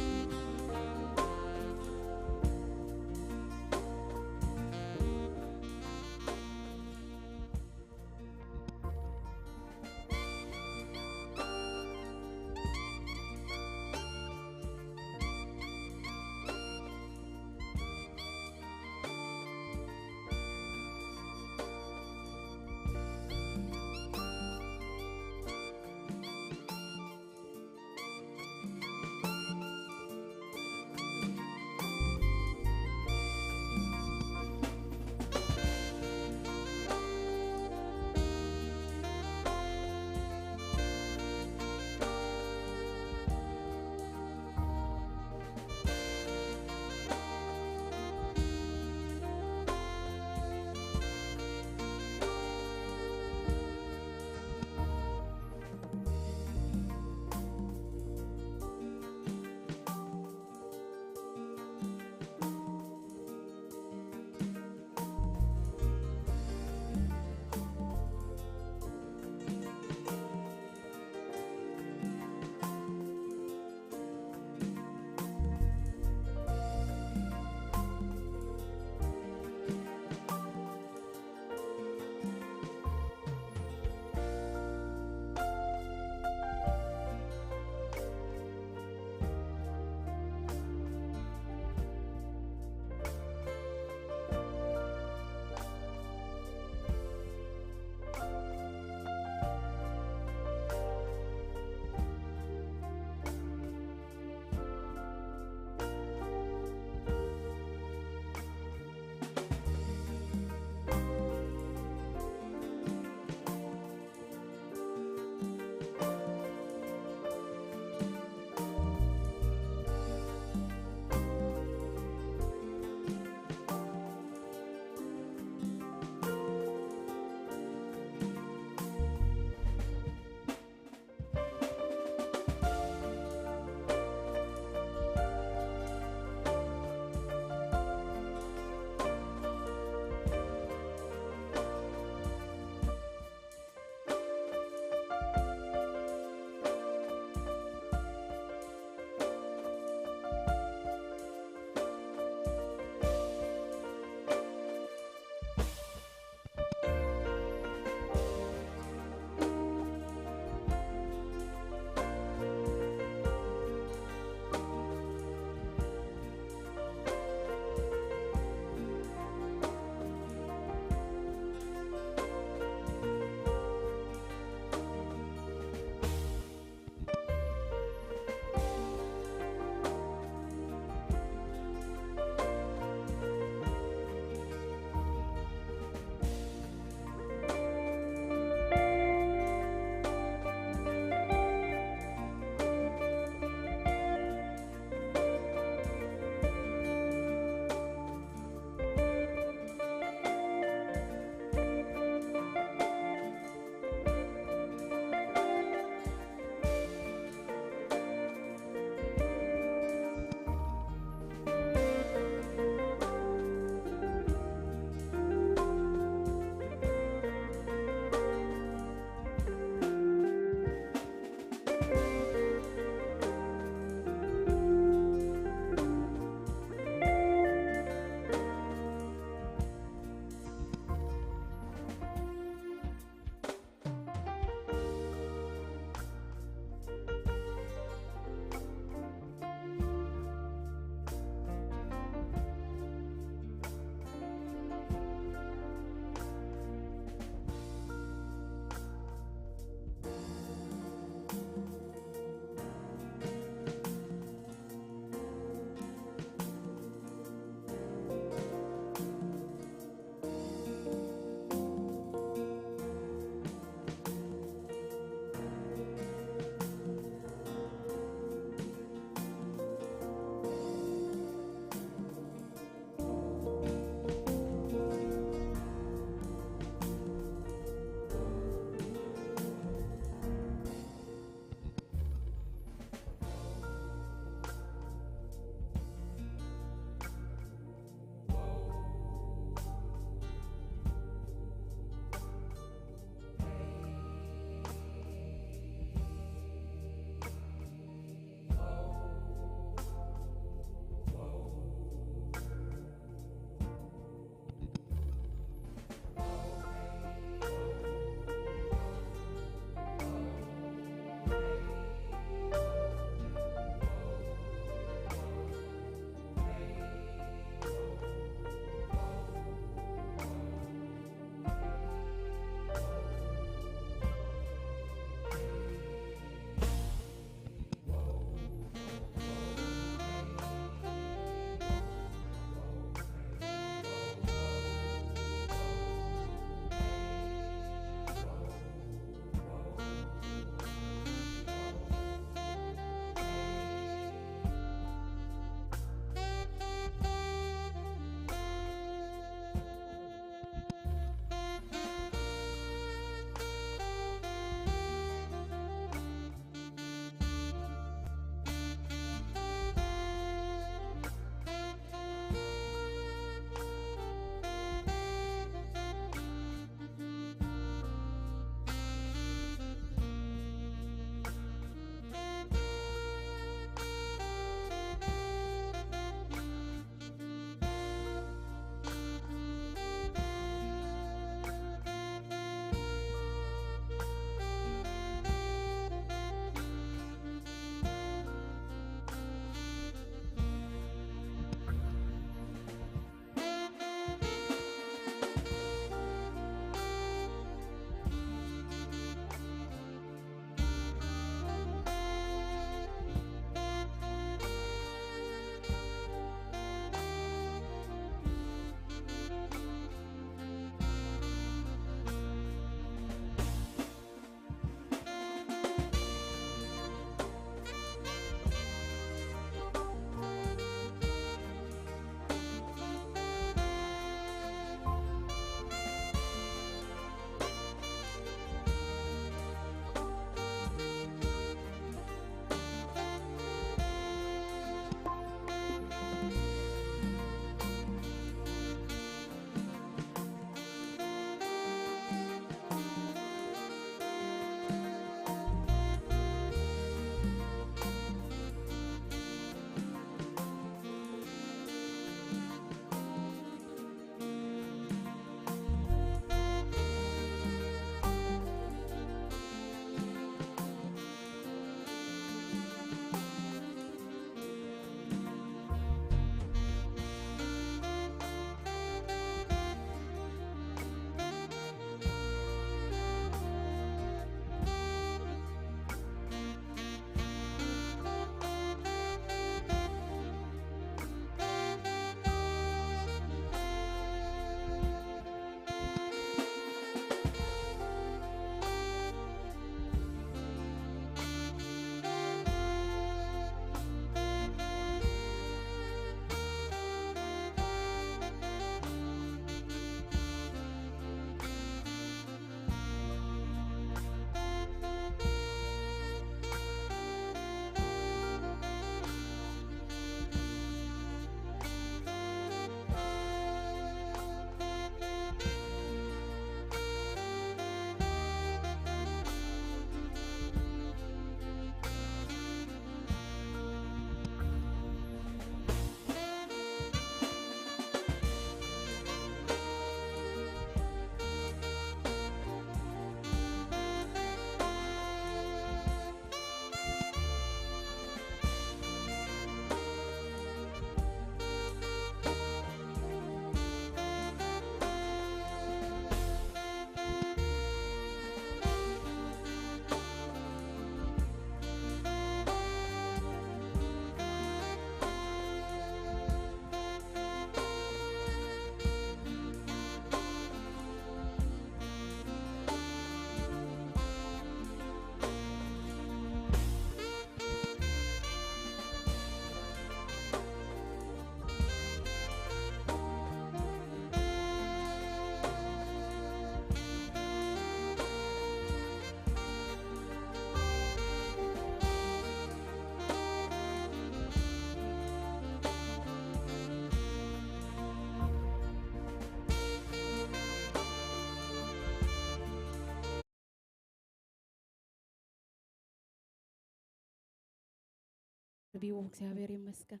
ርቢዎ እግዚኣብሔር ይመስገን።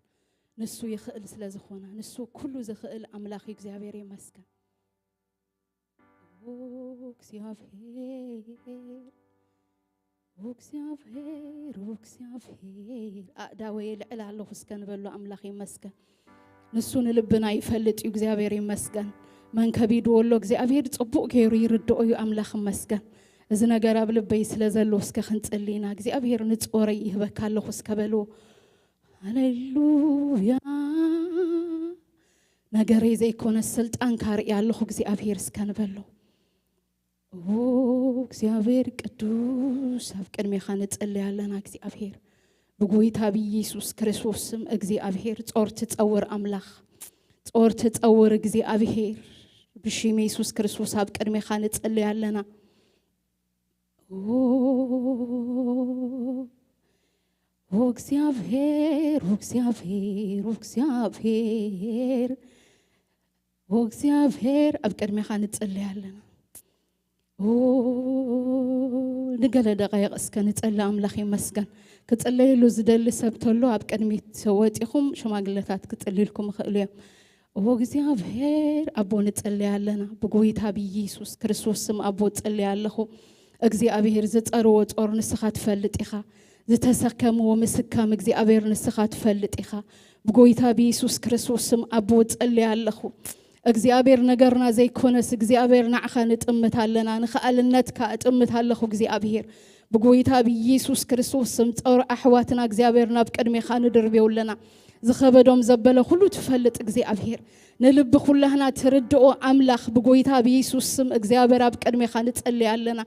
ንሱ ይኽእል ስለ ዝኾነ፣ ንሱ ኩሉ ዝኽእል ኣምላኽ እዩ። እግዚኣብሔር ይመስገን። ኦ እግዚኣብሔር፣ ኦ እግዚኣብሔር፣ ኦ እግዚኣብሔር፣ ኣእዳወይ ልዕል ኣለኹ እስከ ንበሎ ኣምላኽ ይመስገን። ንሱ ንልብና ይፈልጥ እዩ። እግዚኣብሔር ይመስገን። መን ከቢድዎ ኣሎ እግዚኣብሔር ጽቡቕ ገይሩ ይርድኦ እዩ። ኣምላኽ ይመስገን። እዚ ነገር ኣብ ልበይ ስለ ዘሎ እስከ ክንጽሊ ኢና። እግዚኣብሔር ንጾረይ ይህበካ ኣለኹ እስከ በልዎ። ሃሌሉያ። ነገረይ ዘይኮነ ስልጣንካ ርኢ ኣለኹ እግዚኣብሔር እስከ ንበሎ። ኦ እግዚኣብሔር ቅዱስ፣ ኣብ ቅድሜኻ ንጽሊ ኣለና እግዚኣብሔር። ብጎይታ ብኢየሱስ ክርስቶስ ስም እግዚኣብሔር ጾር ትጸውር ኣምላኽ፣ ጾር ትጸውር እግዚኣብሔር። ብሽም ኢየሱስ ክርስቶስ ኣብ ቅድሜኻ ንጽሊ ኣለና። ኦ ኦ እግዚኣብሔር፣ ኦ እግዚኣብሔር፣ ኦ እግዚኣብሔር፣ ኦ እግዚኣብሔር፣ ኣብ ቅድሜኻ ንጽሊ ኣለና። ኦ ንገለ ደቃይቕ እስከ ንጸሊ። ኣምላኽ ይመስገን። ክጽለየሉ ዝደሊ ሰብ ተሎ ኣብ ቅድሚት ወጺኹም ሽማግለታት ክጽልልኩም ይኽእሉ እዮም። ኦ እግዚኣብሔር ኣቦ ንጽሊ ኣለና። ብጎይታ ብኢየሱስ ክርስቶስ ስም ኣቦ ጽሊ ኣለኹ። እግዚኣብሔር ዝጸርዎ ጾር ንስኻ ትፈልጥ ኢኻ። ዝተሰከምዎ ምስካም እግዚኣብሔር ንስኻ ትፈልጥ ኢኻ። ብጎይታ ብኢየሱስ ክርስቶስ ስም ኣቦ ጸሊ ኣለኹ። እግዚኣብሔር ነገርና ዘይኮነስ እግዚኣብሔር ንዓኻ ንጥምት ኣለና። ንኸኣልነትካ እጥምት ኣለኹ እግዚኣብሔር። ብጎይታ ብኢየሱስ ክርስቶስ ስም ጾር ኣሕዋትና እግዚኣብሔር ናብ ቅድሜኻ ንድርብዮ ኣለና። ዝኸበዶም ዘበለ ኩሉ ትፈልጥ እግዚኣብሔር። ንልቢ ኩላህና ትርድኦ ኣምላኽ ብጎይታ ብኢየሱስ ስም እግዚኣብሔር ኣብ ቅድሜኻ ንጸሊ ኣለና።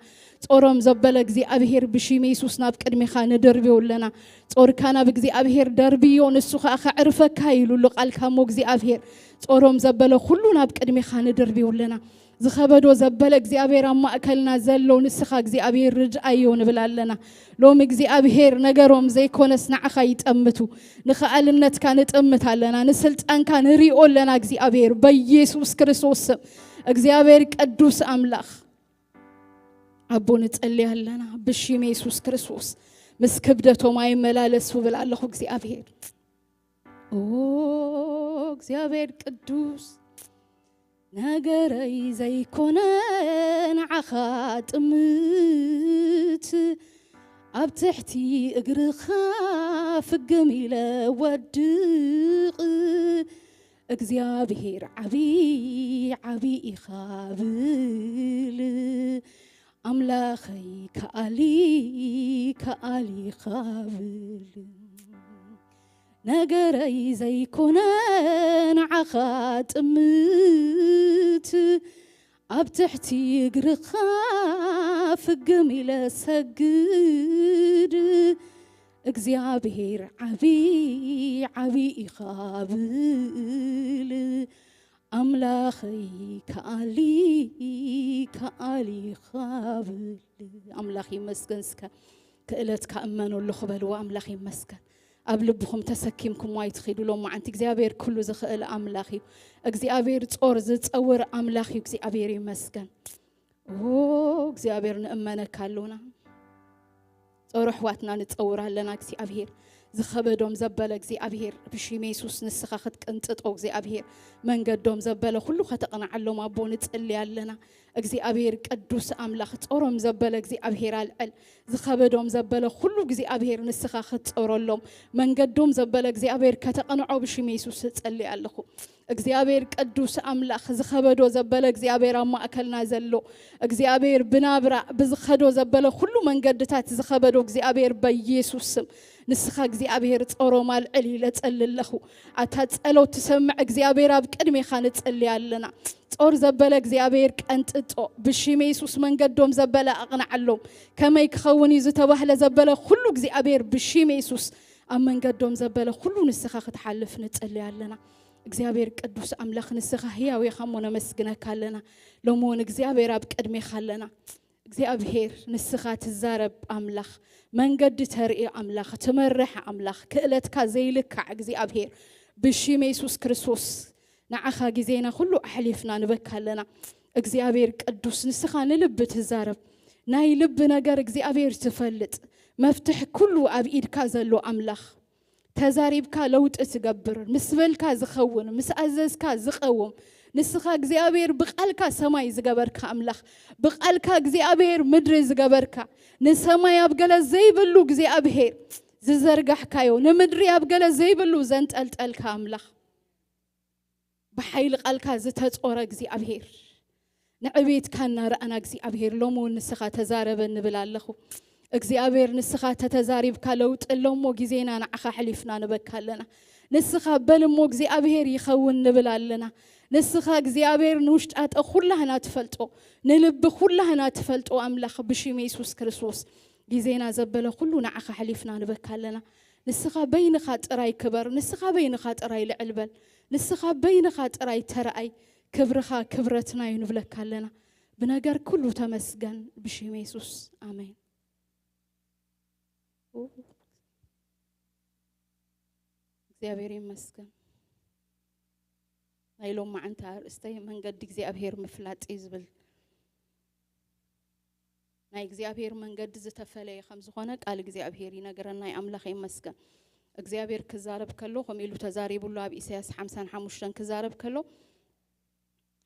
ጾሮም ዘበለ እግዚኣብሔር ብሽም ኢየሱስ ናብ ቅድሜኻ ንድርብዮ ኣለና። ጾርካ ናብ እግዚኣብሔር ደርብዮ ንሱ ኸኣ ከዕርፈካ ኢሉ ኣሎ ቃልካ እሞ እግዚኣብሔር። ጾሮም ዘበለ ኩሉ ናብ ቅድሜኻ ንድርብዮ ኣለና። ዝኸበዶ ዘበለ እግዚኣብሔር ኣብ ማእከልና ዘሎ ንስኻ እግዚኣብሔር ርድኣዮ ንብል ኣለና። ሎም እግዚኣብሔር ነገሮም ዘይኮነስ ንዓኻ ይጠምቱ። ንኸኣልነትካ ንጥምት ኣለና። ንስልጣንካ ንሪኦ ኣለና እግዚኣብሔር በኢየሱስ ክርስቶስ ስም። እግዚኣብሔር ቅዱስ ኣምላኽ ኣቦ ንጸሊ ኣለና ብሽም ኢየሱስ ክርስቶስ። ምስ ክብደቶም ኣይመላለሱ ብል ኣለኹ እግዚኣብሔር። ኦ እግዚኣብሔር ቅዱስ፣ ነገረይ ዘይኮነ ንዓኻ ጥምት፣ ኣብ ትሕቲ እግርኻ ፍግም ኢለ ወድቕ። እግዚኣብሔር ዓቢ ዓቢ ኢኻ ብል፣ ኣምላኸይ ከኣሊ ከኣሊ ኢኻ ብል። ነገረይ ዘይኮነ ንዓኻ ጥምት፣ ኣብ ትሕቲ እግርኻ ፍግም ኢለ ሰግድ። እግዚኣብሔር ዓቢ ዓቢ ኢኻ ብል፣ ኣምላኸይ ከኣሊ ከኣሊ ኢኻ ብል። ኣምላኽ ይመስገን። እስከ ክእለትካ እመኖ ኣለኹ በልዎ። ኣምላኽ ይመስገን። ኣብ ልብኹም ተሰኪምኩሞ ኣይትኺዱ። ሎም መዓንቲ እግዚኣብሔር ኩሉ ዝኽእል ኣምላኽ እዩ። እግዚኣብሔር ጾር ዝጸውር ኣምላኽ እዩ። እግዚኣብሔር ይመስገን። ኦ እግዚኣብሔር ንእመነካ ኣሎና። ጾር ኣሕዋትና ንጸውር ኣለና እግዚኣብሔር። ዝኸበዶም ዘበለ እግዚኣብሔር ብሽም የሱስ ንስኻ ክትቅንጥጦ እግዚኣብሔር። መንገዶም ዘበለ ኩሉ ከተቕንዓሎም ኣቦ ንጽሊ ኣለና። እግዚኣብሔር ቅዱስ ኣምላኽ ጾሮም ዘበለ እግዚኣብሔር ኣልዕል። ዝኸበዶም ዘበለ ኩሉ እግዚኣብሔር ንስኻ ክትጾረሎም። መንገዶም ዘበለ እግዚኣብሔር ከተቕንዖ ብሽም የሱስ እጸሊ ኣለኹ። እግዚኣብሔር ቅዱስ ኣምላኽ ዝኸበዶ ዘበለ እግዚኣብሔር ኣብ ማእከልና ዘሎ እግዚኣብሔር ብናብራ ብዝኸዶ ዘበለ ኩሉ መንገድታት ዝኸበዶ እግዚኣብሔር በኢየሱስ ስም ንስኻ እግዚኣብሔር ጾሮም ኣልዕል ኢለ ጸሊ ኣለኹ። ኣታ ጸሎት ትሰምዕ እግዚኣብሔር ኣብ ቅድሜኻ ንጽሊ ኣለና። ጾር ዘበለ እግዚኣብሔር ቀንጥጦ ብሽም የሱስ መንገዶም ዘበለ ኣቕንዓሎም። ከመይ ክኸውን እዩ ዝተባህለ ዘበለ ኩሉ እግዚኣብሔር ብሽም የሱስ ኣብ መንገዶም ዘበለ ኩሉ ንስኻ ክትሓልፍ ንጽሊ ኣለና። እግዚኣብሔር ቅዱስ ኣምላኽ ንስኻ ህያው ኢኻ እሞ ነመስግነካ ኣለና። ሎሚ እውን እግዚኣብሔር ኣብ ቅድሜኻ ኣለና። እግዚኣብሔር ንስኻ ትዛረብ ኣምላኽ፣ መንገዲ ተርኢ ኣምላኽ፣ ትመርሕ ኣምላኽ፣ ክእለትካ ዘይልካዕ እግዚኣብሔር ብሽም የሱስ ክርስቶስ ንዓኻ ግዜና ኩሉ ኣሕሊፍና ንበካ ኣለና። እግዚኣብሔር ቅዱስ ንስኻ ንልቢ ትዛረብ፣ ናይ ልቢ ነገር እግዚኣብሔር ትፈልጥ፣ መፍትሕ ኩሉ ኣብ ኢድካ ዘሎ ኣምላኽ ተዛሪብካ ለውጢ ትገብር፣ ምስ በልካ ዝኸውን፣ ምስ ኣዘዝካ ዝቐውም፣ ንስኻ እግዚኣብሔር ብቓልካ ሰማይ ዝገበርካ ኣምላኽ፣ ብቓልካ እግዚኣብሔር ምድሪ ዝገበርካ፣ ንሰማይ ኣብ ገለ ዘይብሉ እግዚኣብሔር ዝዘርጋሕካዮ፣ ንምድሪ ኣብ ገለ ዘይብሉ ዘንጠልጠልካ ኣምላኽ፣ ብሓይሊ ቃልካ ዝተጾረ እግዚኣብሔር፣ ንዕቤትካ እናረኣና እግዚኣብሔር፣ ሎሚ እውን ንስኻ ተዛረበ ንብል ኣለኹ። እግዚኣብሔር ንስኻ ተተዛሪብካ ለውጢ ኣሎ እሞ ግዜና ንዓኻ ኣሕሊፍና ንበካ ኣለና። ንስኻ በል እሞ እግዚኣብሔር ይኸውን ንብል ኣለና። ንስኻ እግዚኣብሔር ንውሽጣጠ ኩላህና ትፈልጦ፣ ንልቢ ኩላህና ትፈልጦ ኣምላኽ ብሽም የሱስ ክርስቶስ ግዜና ዘበለ ኩሉ ንዓኻ ኣሕሊፍና ንበካ ኣለና። ንስኻ በይንኻ ጥራይ ክበር፣ ንስኻ በይንኻ ጥራይ ልዕል በል፣ ንስኻ በይንኻ ጥራይ ተረኣይ። ክብርኻ ክብረትና እዩ ንብለካ ኣለና። ብነገር ኩሉ ተመስገን ብሽም የሱስ ኣሜን። እግዚኣብሔር ይመስገን። ናይ ሎም መዓንቲ ኣርእስተይ መንገዲ እግዚኣብሔር ምፍላጥ እዩ ዝብል። ናይ እግዚኣብሔር መንገዲ ዝተፈለየ ከም ዝኾነ ቃል እግዚኣብሔር ይነግረና። ኣምላኽ ይመስገን። እግዚኣብሔር ክዛረብ ከሎ ከምኡ ኢሉ ተዛሪቡ ኣሎ። ኣብ ኢሳያስ ሓምሳን ሓሙሽተን ክዛረብ ከሎ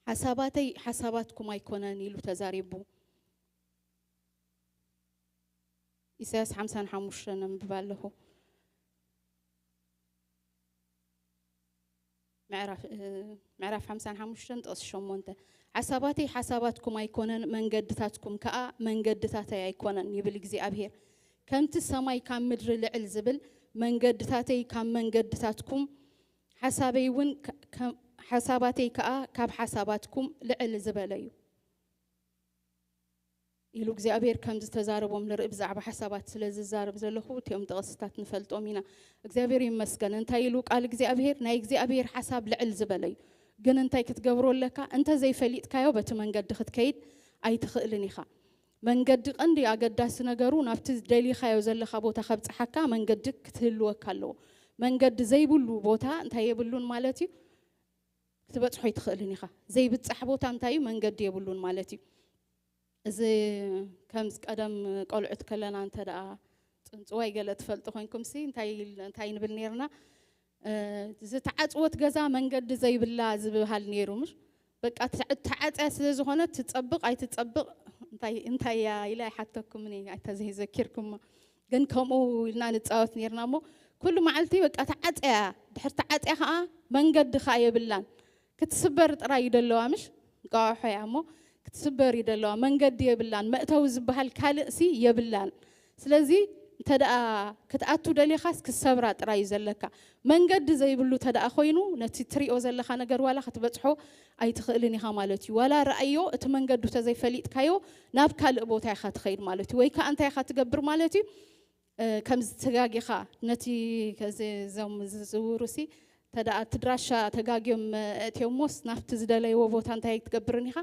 ሓሳባተይ ሓሳባትኩም ኣይኮነን ኢሉ ተዛሪቡ። ኢሳያስ ሓምሳን ሓሙሽተን ኣንብብ ኣለኹ። ምዕራፍ፣ እ፣ ምዕራፍ ሓምሳን ሓሙሽተን ጥቕሲ ሸሞንተ፣ ሓሳባተይ ሓሳባትኩም ኣይኮነን፣ መንገድታትኩም ከኣ መንገድታተይ ኣይኮነን ይብል እግዚኣብሔር። ከምቲ ሰማይ ካብ ምድሪ ልዕል ዝብል፣ መንገድታተይ ካብ መንገድታትኩም፣ ሓሳበይ እውን ከ-፣ ከ-፣ ሓሳባተይ ከኣ ካብ ሓሳባትኩም ልዕል ዝበለ እዩ። ኢሉ እግዚኣብሔር ከም ዝተዛረቦም ንርኢ። ብዛዕባ ሓሳባት ስለ ዝዛረብ ዘለኹ እቲኦም ጥቕስታት ንፈልጦም ኢና። እግዚኣብሔር ይመስገን። እንታይ ኢሉ ቃል እግዚኣብሔር? ናይ እግዚኣብሔር ሓሳብ ልዕል ዝበለ እዩ። ግን እንታይ ክትገብሮ ኣለካ? እንተ ዘይፈሊጥካዮ በቲ መንገዲ ክትከይድ ኣይትኽእልን ኢኻ። መንገዲ ቀንዲ ኣገዳሲ ነገሩ ናብቲ ደሊኻዮ ዘለኻ ቦታ ከብጽሓካ መንገዲ ክትህልወካ ኣለዎ። መንገዲ ዘይብሉ ቦታ እንታይ የብሉን ማለት እዩ? ክትበጽሖ ኣይትኽእልን ኢኻ። ዘይብጻሕ ቦታ እንታይ እዩ? መንገዲ የብሉን ማለት እዩ። እዚ ከምዚ ቀደም ቆልዑት ከለና እንተ ደኣ ጽንጽዋይ ገለ ትፈልጡ ኮይንኩምሲ እንታይ ኢል-፣ እንታይ ንብል ነይርና? እ፣ ዝተዓጽወት ገዛ መንገዲ ዘይብላ ዝበሃል ነይሩ ምሽ? በቃ ተዓ-፣ ተዓጽያ ስለ ዝኾነት ትጸብቕ ኣይትጸብቕ እንታይ፣ እንታይ እያ ኢለ ኣይሓተኩምን እየ፣ ኣይተ ዘይዘኪርኩሞ። ግን ከምኡ ኢልና ንጻወት ነይርና እሞ ኩሉ መዓልቲ በቃ ተዓጽያ እያ። ድሕሪ ተዓጽያ ኸኣ መንገዲ ኸኣ የብላን። ክትስበር ጥራይ እዩ ደለዋ ምሽ? እንቋቑሖ እያ እሞ ክትስበር እዩ ደለዋ። መንገዲ የብላን። መእተዊ ዝበሃል ካልእሲ የብላን። ስለዚ እንተ ደኣ ክትኣቱ ደሊኻስ ክትሰብራ ጥራይ እዩ ዘለካ። መንገዲ ዘይብሉ እንተ ደኣ ኮይኑ ነቲ ትሪኦ ዘለኻ ነገር ዋላ ክትበጽሖ ኣይትኽእልን ኢኻ ማለት እዩ። ዋላ ረኣዮ፣ እቲ መንገዱ እንተ ዘይፈሊጥካዮ ናብ ካልእ ቦታ ኢኻ ትኸይድ ማለት እዩ። ወይ ከኣ እንታይ ኢኻ ትገብር ማለት እዩ? እ፣ ከምዚ ተጋጊኻ ነቲ ከዚ እዞም ዝዝውሩ ሲ እንተ ደኣ እቲ ድራሻ ተጋግዮም፣ እ፣ እትዮሞስ ናብቲ ዝደለይዎ ቦታ እንታይ ኣይትገብርን ኢኻ?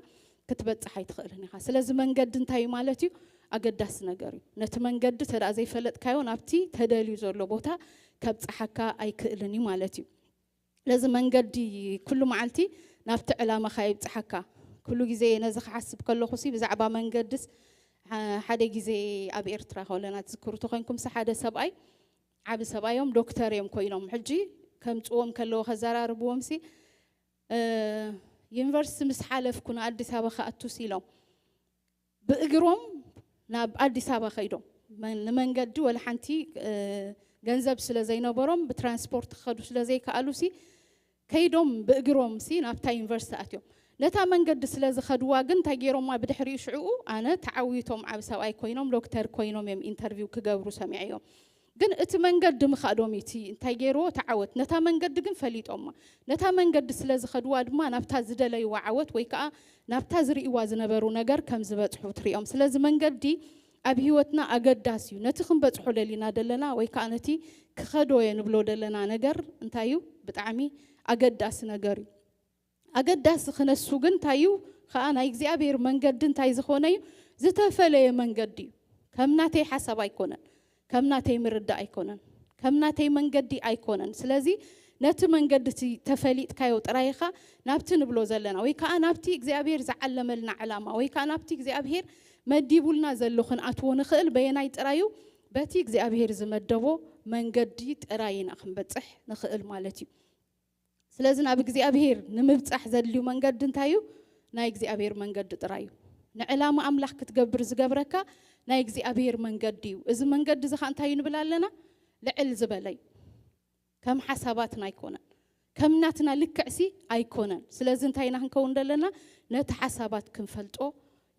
ክትበጽሕ ኣይትኽእልን ኢኻ። ስለዚ መንገዲ እንታይ እዩ ማለት እዩ? ኣገዳሲ ነገር እዩ። ነቲ መንገዲ እንተ ደኣ ዘይፈለጥካዮ ናብቲ ተደልዩ ዘሎ ቦታ ከብጽሓካ ኣይክእልን እዩ ማለት እዩ። ስለዚ መንገዲ ኩሉ መዓልቲ ናብቲ ዕላማኻ ይብጽሓካ። ኩሉ ግዜ ነዚ ክሓስብ ከለኹ ሲ ብዛዕባ መንገድስ ሓ-፣ ሓደ ግዜ ኣብ ኤርትራ ከለና ትዝክሩ ተኾይንኩም ሲ ሓደ ሰብኣይ፣ ዓቢ ሰብኣይ እዮም፣ ዶክተር እዮም ኮይኖም። ሕጂ ከምጽዎም ከለዉ ከዘራርብዎም ሲ፣ እ፣ ዩኒቨርሲቲ ምስ ሓለፍኩ ንኣዲስ ኣበባ ክኣቱስ ኢሎም ብእግሮም ናብ ኣዲስ ኣበባ ከይዶም መን-፣ ንመንገዲ ወላ ሓንቲ፣ እ፣ ገንዘብ ስለ ዘይነበሮም ብትራንስፖርት ክኸዱ ስለ ዘይከኣሉ ሲ ከይዶም ብእግሮም ሲ ናብታ ዩኒቨርሲቲ ኣትዮም። ነታ መንገዲ ስለ ዝኸድዋ ግን እንታይ ገይሮማ ብድሕሪኡ ሽዕኡ ኣነ ተዓዊቶም ዓቢ ሰብኣይ ኮይኖም ዶክተር ኮይኖም እዮም ኢንተርቪው ክገብሩ ሰሚዐዮም። ግን እቲ መንገዲ ምኻዶም እዩ እቲ እንታይ ገይርዎ ተዓወት። ነታ መንገዲ ግን ፈሊጦማ። ነታ መንገዲ ስለ ዝኸድዋ ድማ ናብታ ዝደለይዋ ዓወት ወይ ከኣ ናብታ ዝርእይዋ ዝነበሩ ነገር ከም ዝበጽሑ ትርእዮም። ስለዚ መንገዲ ኣብ ህይወትና ኣገዳሲ እዩ። ነቲ ክንበጽሖ ደሊና ደለና ወይ ከኣ ነቲ ክኸዶ እየ ንብሎ ደለና ነገር እንታይ እዩ? ብጣዕሚ ኣገዳሲ ነገር እዩ። ኣገዳሲ ክነሱ ግን እንታይ እዩ? ከኣ ናይ እግዚኣብሔር መንገዲ እንታይ ዝኾነ እዩ? ዝተፈለየ መንገዲ እዩ። ከም ናተይ ሓሳብ ኣይኮነን። ከም ናተይ ምርዳእ ኣይኮነን። ከም ናተይ መንገዲ ኣይኮነን። ስለዚ ነቲ መንገዲ እቲ ተፈሊጥካዮ ጥራይ ኢኻ ናብቲ ንብሎ ዘለና ወይ ከኣ ናብቲ እግዚኣብሔር ዝዓለመልና ዕላማ ወይ ከኣ ናብቲ እግዚኣብሔር መዲቡልና ዘሎ ክንኣትዎ ንኽእል በየናይ ጥራይ እዩ? በቲ እግዚኣብሔር ዝመደቦ መንገዲ ጥራይ ኢና ክንበጽሕ ንኽእል ማለት እዩ። ስለዚ ናብ እግዚኣብሔር ንምብጻሕ ዘድልዩ መንገዲ እንታይ እዩ? ናይ እግዚኣብሔር መንገዲ ጥራይ እዩ። ንዕላማ ኣምላኽ ክትገብር ዝገብረካ ናይ እግዚኣብሔር መንገዲ እዩ። እዚ መንገዲ እዚ ኸኣ እንታይ እዩ ንብል ኣለና? ልዕል ዝበለ እዩ። ከም ሓሳባትና ኣይኮነን፣ ከም ናትና ልክዕሲ ኣይኮነን። ስለዚ እንታይ ኢና ክንከውን ዘለና? ነቲ ሓሳባት ክንፈልጦ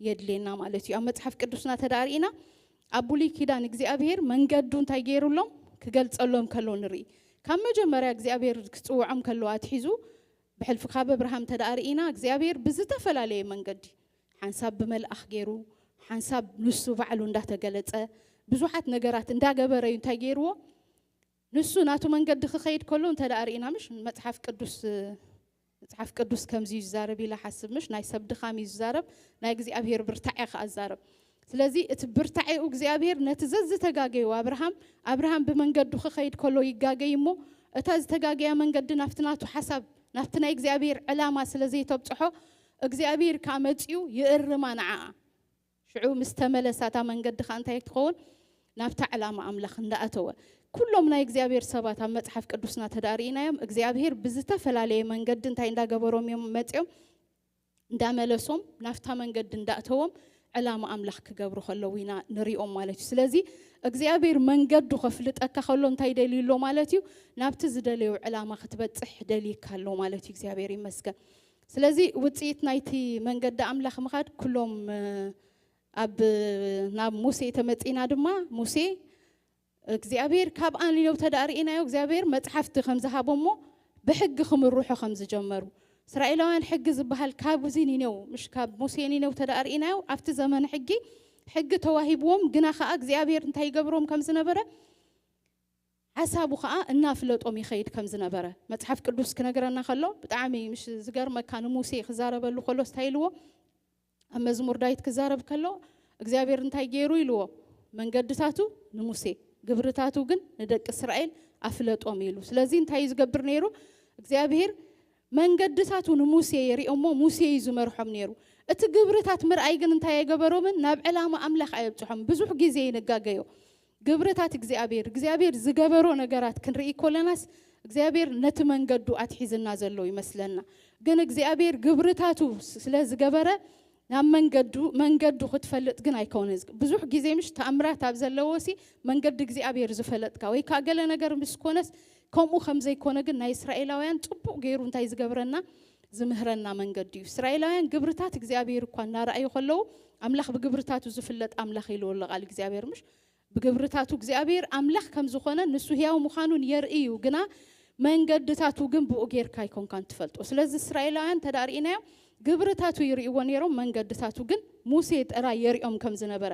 የድልየና ማለት እዩ። ኣብ መጽሓፍ ቅዱስና ተዳርኢና ኣብ ብሉይ ኪዳን እግዚኣብሔር መንገዱ እንታይ ገይሩሎም ክገልጸሎም ከሎ ንርኢ። ካብ መጀመርያ እግዚኣብሔር ክጽውዖም ከሎ ኣትሒዙ ብሕልፊ ካብ ኣብርሃም ተዳርኢና እግዚኣብሔር ብዝተፈላለየ መንገዲ ሓንሳብ ብመልኣኽ ገይሩ ሓንሳብ ንሱ ባዕሉ እንዳተገለጸ ብዙሓት ነገራት እንዳገበረ እዩ እንታይ ገይርዎ ንሱ ናቱ መንገዲ ክኸይድ ከሎ እንተ ደኣ ርኢና ምሽ መጽሓፍ ቅዱስ መጽሓፍ ቅዱስ ከምዚ እዩ ዝዛረብ ኢለ ሓስብ ምሽ ናይ ሰብ ድኻም እዩ ዝዛረብ ናይ እግዚኣብሔር ብርታዕ እያ ከኣ ዝዛረብ ስለዚ እቲ ብርታዕ እዩ እግዚኣብሔር ነቲ ዘዝተጋገዩ ኣብርሃም ኣብርሃም ብመንገዱ ክኸይድ ከሎ ይጋገይ እሞ እታ ዝተጋገያ መንገዲ ናብቲ ናቱ ሓሳብ ናብቲ ናይ እግዚኣብሔር ዕላማ ስለ ዘይተብጽሖ እግዚኣብሔር ከኣ መጺኡ ይእርማ ንዓኣ ሽዑ ምስ ተመለሳ እታ መንገዲ ኸኣ እንታይ ትኸውን ናብታ ዕላማ ኣምላኽ እንዳኣተወ ኩሎም ናይ እግዚኣብሔር ሰባት ኣብ መጽሓፍ ቅዱስና ተዳርኢናዮም እግዚኣብሔር ብዝተፈላለየ መንገዲ እንታይ እንዳገበሮም እዮም መጺኦም እንዳመለሶም ናብታ መንገዲ እንዳእተዎም ዕላማ ኣምላኽ ክገብሩ ከለዉ ኢና ንሪኦም ማለት እዩ ስለዚ እግዚኣብሔር መንገዱ ከፍልጠካ ከሎ እንታይ ደልዩ ኣሎ ማለት እዩ ናብቲ ዝደለዩ ዕላማ ክትበጽሕ ደልይካ ኣሎ ማለት እዩ እግዚኣብሔር ይመስገን ስለዚ ውፅኢት ናይቲ መንገዲ ኣምላኽ ምኻድ ኩሎም ኣብ ናብ ሙሴ ተመጺና ድማ ሙሴ እግዚኣብሔር ካብ ኣንዮው ተዳርኢናዮ እግዚኣብሔር መጽሓፍቲ ከም ዝሃቦሞ ብሕጊ ክምርሑ ከም ዝጀመሩ እስራኤላውያን ሕጊ ዝበሃል ካብ እዚ ኒነው ምሽ ካብ ሙሴ ኒነው ተዳርኢናዮ ኣብቲ ዘመን ሕጊ ሕጊ ተዋሂብዎም ግና ከዓ እግዚኣብሔር እንታይ ይገብሮም ከም ዝነበረ ሓሳቡ ከዓ እናፍለጦም ይኸይድ ከም ዝነበረ መጽሓፍ ቅዱስ ክነግረና ከሎ ብጣዕሚ ምሽ ዝገርመካ ንሙሴ ክዛረበሉ ከሎ ስታይ ኢልዎ ኣብ መዝሙር ዳዊት ክዛረብ ከሎ እግዚኣብሔር እንታይ ገይሩ ኢልዎ መንገድታቱ ንሙሴ ግብርታቱ ግን ንደቂ እስራኤል ኣፍለጦም ኢሉ ስለዚ እንታይ እዩ ዝገብር ነይሩ እግዚኣብሔር መንገድታቱ ንሙሴ የሪኦሞ ሙሴ እዩ ዝመርሖም ነይሩ እቲ ግብርታት ምርኣይ ግን እንታይ ኣይገበሮምን ናብ ዕላማ ኣምላኽ ኣየብፅሖም ብዙሕ ግዜ ይንጋገዮ ግብርታት እግዚኣብሔር እግዚኣብሔር ዝገበሮ ነገራት ክንርኢ ኮለናስ እግዚኣብሔር ነቲ መንገዱ ኣትሒዝና ዘሎ ይመስለና ግን እግዚኣብሔር ግብርታቱ ስለ ዝገበረ ናብ መንገዱ መንገዱ ክትፈልጥ ግን ኣይኮነ ብዙሕ ግዜ ምሽ ተኣምራት ኣብ ዘለዎ ሲ መንገዲ እግዚኣብሔር ዝፈለጥካ ወይ ከዓ ገለ ነገር ምስ ኮነስ ከምኡ ከም ዘይኮነ ግን ናይ እስራኤላውያን ፅቡቅ ገይሩ እንታይ ዝገብረና ዝምህረና መንገዲ እዩ እስራኤላውያን ግብርታት እግዚኣብሔር እኳ እናረኣዩ ከለዉ ኣምላኽ ብግብርታቱ ዝፍለጥ ኣምላኽ ኢልዎ ኣሎ ቃል እግዚኣብሔር ምሽ ብግብርታቱ እግዚኣብሔር ኣምላኽ ከም ዝኾነ ንሱ ህያው ምዃኑን የርኢ እዩ ግና መንገድታቱ ግን ብኡ ጌርካ ኣይኮንካን ትፈልጦ ስለዚ እስራኤላውያን ተዳርኢናዮም ግብርታቱ ይርእይዎ ነይሮም መንገድታቱ ግን ሙሴ ጥራይ የሪኦም ከም ዝነበረ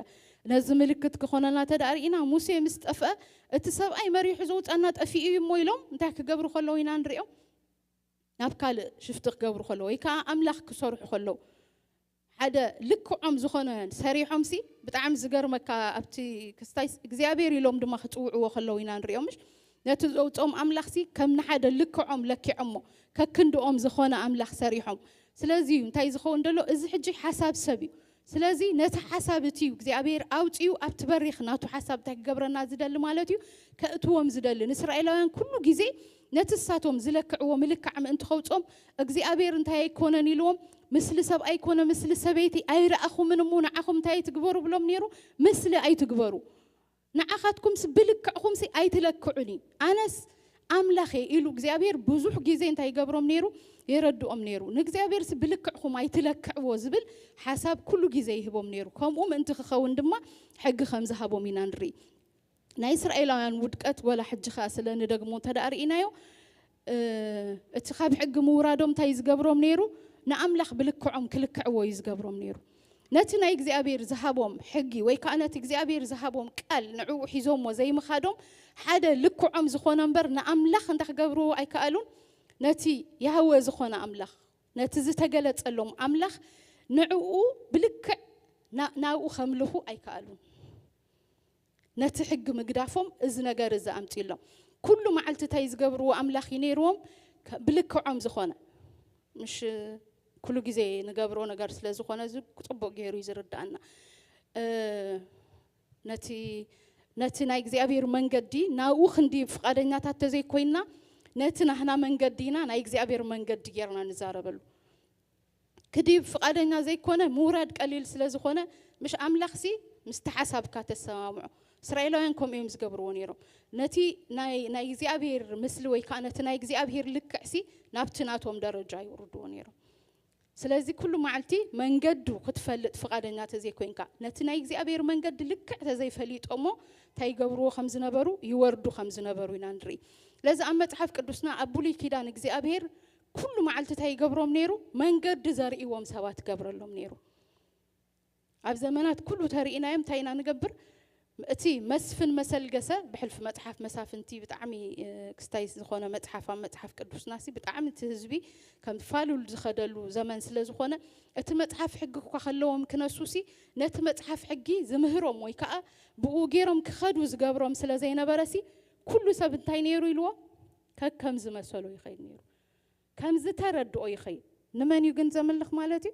ነዚ ምልክት ክኾነና ተዳርኢና ሙሴ ምስ ጠፍአ እቲ ሰብኣይ መሪሑ ዘውፃና ጠፊኡ እዩ እሞ ኢሎም እንታይ ክገብሩ ከለዉ ኢና ንሪኦም ናብ ካልእ ሽፍቲ ክገብሩ ከለዉ ወይ ከዓ ኣምላኽ ክሰርሑ ከለዉ ሓደ ልክዖም ዝኾነ ሰሪሖምሲ ብጣዕሚ ዝገርመካ ኣብቲ ክስታይ እግዚኣብሔር ኢሎም ድማ ክፅውዕዎ ከለዉ ኢና ንሪኦምሽ ነቲ ዘውፅኦም ኣምላኽሲ ከም ንሓደ ልክዖም ለኪዖሞ ከክንድኦም ዝኾነ ኣምላኽ ሰሪሖም ስለዚ እዩ እንታይ ዝኸውን ደሎ እዚ ሕጂ ሓሳብ ሰብ እዩ ስለዚ ነቲ ሓሳብ እቲ እዩ እግዚኣብሔር ኣውፅኡ ኣብቲ በሪኽ ናቱ ሓሳብ እንታይ ክገብረና ዝደሊ ማለት እዩ ከእትዎም ዝደሊ ንእስራኤላውያን ኩሉ ግዜ ነቲ እሳቶም ዝለክዕዎ ምልካዕ ምእንቲ ከውፅኦም እግዚኣብሔር እንታይ ኣይኮነን ኢልዎም፣ "ምስሊ ሰብ ኣይኮነ፣ ምስሊ ሰበይቲ ኣይረኣኹምን እሞ ንዓኹም እንታይ ኣይትግበሩ?" ብሎም ነይሩ። "ምስሊ ኣይትግበሩ፣ ንዓኻትኩምስ ብልክዕኹምሲ ኣይትለክዑኒ፣ ኣነስ ኣምላኽ እየ" ኢሉ እግዚኣብሔር ብዙሕ ግዜ እንታይ ይገብሮም ነይሩ? የረድኦም ነይሩ። ንእግዚኣብሔርሲ ብልክዕኹም ኣይትለክዕዎ ዝብል ሓሳብ ኩሉ ግዜ ይህቦም ነይሩ። ከምኡ ምእንቲ ክኸውን ድማ ሕጊ ከም ዝሃቦም ኢና ንርኢ። ናይ እስራኤላውያን ውድቀት ወላ ሕጂ ኸኣ ስለ ንደግሞ እንተ ደኣ ርኢናዮ፣ እ፣ እቲ ካብ ሕጊ ምውራዶም እንታይ እዩ ዝገብሮም ነይሩ? ንኣምላኽ ብልክዖም ክልክዕዎ እዩ ዝገብሮም ነይሩ። ነቲ ናይ እግዚኣብሔር ዝሃቦም ሕጊ ወይ ከኣ ነቲ እግዚኣብሔር ዝሃቦም ቃል ንዕኡ ሒዞሞ ዘይምኻዶም ሓደ ልክዖም ዝኾነ እምበር ንኣምላኽ እንታይ ክገብርዎ ኣይከኣሉን። ነቲ ያህወ ዝኾነ ኣምላኽ፣ ነቲ ዝተገለጸሎም ኣምላኽ ንዕኡ ብልክዕ ና-፣ ናብኡ ከምልኹ ኣይከኣሉን። ነቲ ሕጊ ምግዳፎም እዚ ነገር እዚ ኣምጺእሎም። ኩሉ መዓልቲ እንታይ ዝገብርዎ ኣምላኽ እዩ ነይርዎም? ከ-፣ ብልክዖም ዝኾነ። ምሽ ኩሉ ግዜ ንገብሮ ነገር ስለ ዝኾነ እዚ ጽቡቕ ገይሩ እዩ ዝርድኣና። እ፣ ነቲ ነቲ ናይ እግዚኣብሔር መንገዲ ናብኡ ክንዲ ፍቓደኛታት ተዘይኮይንና፣ ነቲ ናህና መንገዲ ኢና ናይ እግዚኣብሔር መንገዲ ጌርና ንዛረበሉ። ክዲ ፍቓደኛ ዘይኮነ ምውራድ ቀሊል ስለ ዝኾነ፣ ምሽ ኣምላኽሲ ምስቲ ሓሳብካ ተሰማምዖ። እስራኤላውያን ከምኡ እዮም ዝገብርዎ ነይሮም። ነቲ ናይ እግዚኣብሔር ምስሊ ወይ ከዓ ነቲ ናይ እግዚኣብሔር ልክዕሲ ናብቲ ናቶም ደረጃ ይውርድዎ ነይሮም። ስለዚ ኩሉ መዓልቲ መንገዱ ክትፈልጥ ፍቓደኛ ተዘይኮይንካ፣ ነቲ ናይ እግዚኣብሔር መንገዲ ልክዕ ተዘይፈሊጦሞ እንታይ ይገብርዎ ከም ዝነበሩ፣ ይወርዱ ከም ዝነበሩ ኢና ንርኢ። ስለዚ ኣብ መጽሓፍ ቅዱስና ኣብ ብሉይ ኪዳን እግዚኣብሔር ኩሉ መዓልቲ እንታይ ይገብሮም ነይሩ? መንገዲ ዘርእዎም ሰባት ገብረሎም ነይሩ። ኣብ ዘመናት ኩሉ ተርእናዮም እንታይ ኢና ንገብር? እቲ መስፍን መሰልገሰ ብሕልፊ መጽሓፍ መሳፍንቲ ብጣዕሚ ክስታይ ዝኾነ መጽሓፍ ኣብ መጽሓፍ ቅዱስና ሲ ብጣዕሚ እቲ ህዝቢ ከም ፋሉል ዝኸደሉ ዘመን ስለ ዝኾነ፣ እቲ መጽሓፍ ሕጊ እኳ ከለዎም ክነሱ ሲ ነቲ መጽሓፍ ሕጊ ዝምህሮም ወይ ከዓ ብኡ ገይሮም ክኸዱ ዝገብሮም ስለ ዘይነበረ ሲ ኩሉ ሰብ እንታይ ነይሩ ኢልዎ? ከከም ዝመሰሎ ይኸይድ ነይሩ። ከም ዝተረድኦ ይኸይድ። ንመን እዩ ግን ዘምልኽ ማለት እዩ?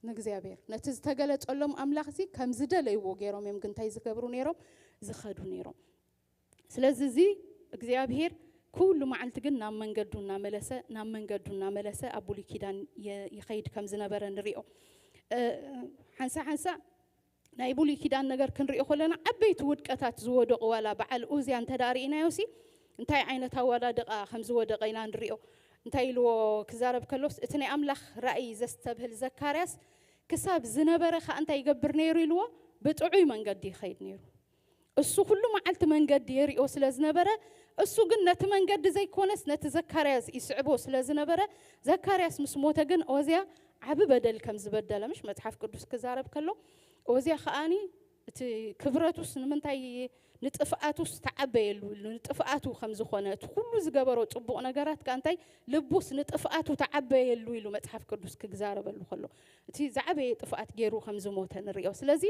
ንእግዚኣብሔር። ነቲ ዝተገለጸሎም ኣምላኽ እዚ ከም ዝደለይዎ ገይሮም እዮም ግን እንታይ ዝገብሩ ነይሮም? ዝኸዱ ነይሮም። ስለዚ እዚ እግዚኣብሔር ኩሉ መዓልቲ ግን ናብ መንገዱ እናመለሰ፣ ናብ መንገዱ እናመለሰ ኣብ ብሉይ ኪዳን የ-፣ ይኸይድ ከም ዝነበረ ንሪኦ። እ፣ ሓንሳ ሓንሳ ናይ ብሉይ ኪዳን ነገር ክንሪኦ ከለና ዓበይቲ ውድቀታት ዝወደቑ ዋላ በዓል ኡዝያ እንተ ደኣ ርኢናዮ ሲ እንታይ ዓይነት ኣወዳድቓ ከም ዝወደቐ ኢና ንሪኦ። እንታይ ኢልዎ ክዛረብ ከሎስ እቲ ናይ ኣምላኽ ራእይ ዘስተብህል ዘካርያስ ክሳብ ዝነበረ ኸኣ እንታይ ይገብር ነይሩ ኢልዎ? ብጥዑይ መንገዲ ይኸይድ ነይሩ። እሱ ኩሉ መዓልቲ መንገዲ የሪኦ ስለ ዝነበረ፣ እሱ ግን ነቲ መንገዲ ዘይኮነስ ነቲ ዘካርያስ ይስዕቦ ስለ ዝነበረ፣ ዘካርያስ ምስ ሞተ ግን ኦዝያ ዓቢ በደል ከም ዝበደለ ምሽ መጽሓፍ ቅዱስ ክዛረብ ከሎ፣ ኦዝያ ከኣኒ እቲ ክብረቱስ ንምንታይ ንጥፍኣቱስ ተዓበየሉ ኢሉ፣ ንጥፍኣቱ ከም ዝኾነ፣ እቲ ኩሉ ዝገበሮ ጽቡቕ ነገራት ከኣ እንታይ ልቡስ ንጥፍኣቱ ተዓበየሉ ኢሉ መጽሓፍ ቅዱስ ክዛረበሉ ከሎ፣ እቲ ዝዓበየ ጥፍኣት ገይሩ ከም ዝሞተ ንሪኦ። ስለዚ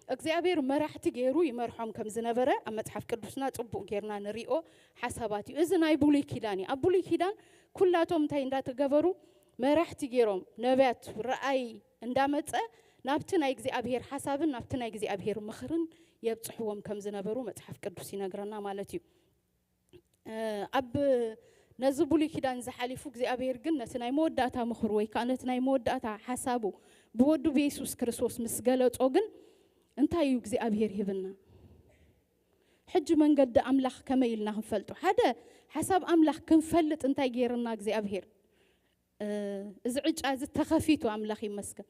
እግዚኣብሔር መራሕቲ ገይሩ ይመርሖም ከም ዝነበረ ኣብ መጽሓፍ ቅዱስና ጽቡቕ ጌርና ንሪኦ ሓሳባት እዩ። እዚ ናይ ብሉይ ኪዳን እዩ። ኣብ ብሉይ ኪዳን ኩላቶም እንታይ እንዳተገበሩ መራሕቲ ገይሮም ነቢያት ረኣይ እንዳመጸ ናብቲ ናይ እግዚኣብሔር ሓሳብን ናብቲ ናይ እግዚኣብሔር ምኽርን የብጽሕዎም ከም ዝነበሩ መጽሓፍ ቅዱስ ይነግረና ማለት እዩ። እ፣ ኣብ ነዚ ብሉይ ኪዳን ዝሓሊፉ እግዚኣብሔር ግን ነቲ ናይ መወዳእታ ምኽሩ ወይ ከዓ ነቲ ናይ መወዳእታ ሓሳቡ ብወዱ ብየሱስ ክርስቶስ ምስ ገለጾ ግን እንታይ እዩ እግዚኣብሔር ሂብና? ሕጂ መንገዲ ኣምላኽ ከመይ ኢልና ክንፈልጦ? ሓደ ሓሳብ ኣምላኽ ክንፈልጥ እንታይ ገይርና እግዚኣብሔር? እ፣ እዚ ዕጫ እዚ ተኸፊቱ ኣምላኽ ይመስገን።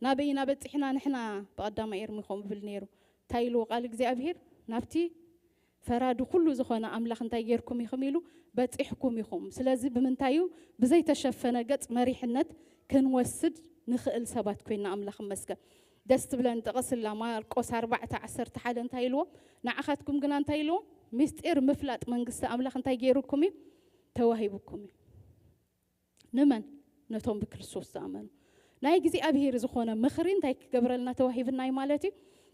ናበይ ኢና በጺሕና ንሕና? ብቐዳማይ ኤርሚ ከምኡ ይብል ነይሩ። እንታይ ኢልዎ ቃል እግዚኣብሔር? ናብቲ ፈራዲ ኩሉ ዝኾነ ኣምላኽ እንታይ ጌርኩም ኢኹም ኢሉ? በጺሕኩም ኢኹም። ስለዚ ብምንታይ እዩ? ብዘይተሸፈነ ገጽ መሪሕነት ክንወስድ ንኽእል ሰባት ኮይና ኣምላኽ ይመስገን። ደስ ትብለኒ ጥቕስ እላ ማርቆስ ኣርባዕተ ዓሰርተ ሓደ እንታይ ኢልዎ? ንዓኻትኩም ግና እንታይ ኢልዎ? ምስጢር ምፍላጥ መንግስቲ ኣምላኽ እንታይ ገይሩኩም እዩ? ተዋሂቡኩም እዩ። ንመን? ነቶም ብክርስቶስ ዝኣመኑ። ናይ እግዚኣብሔር ዝኾነ ምኽሪ እንታይ ክገብረልና ተዋሂብና እዩ ማለት እዩ?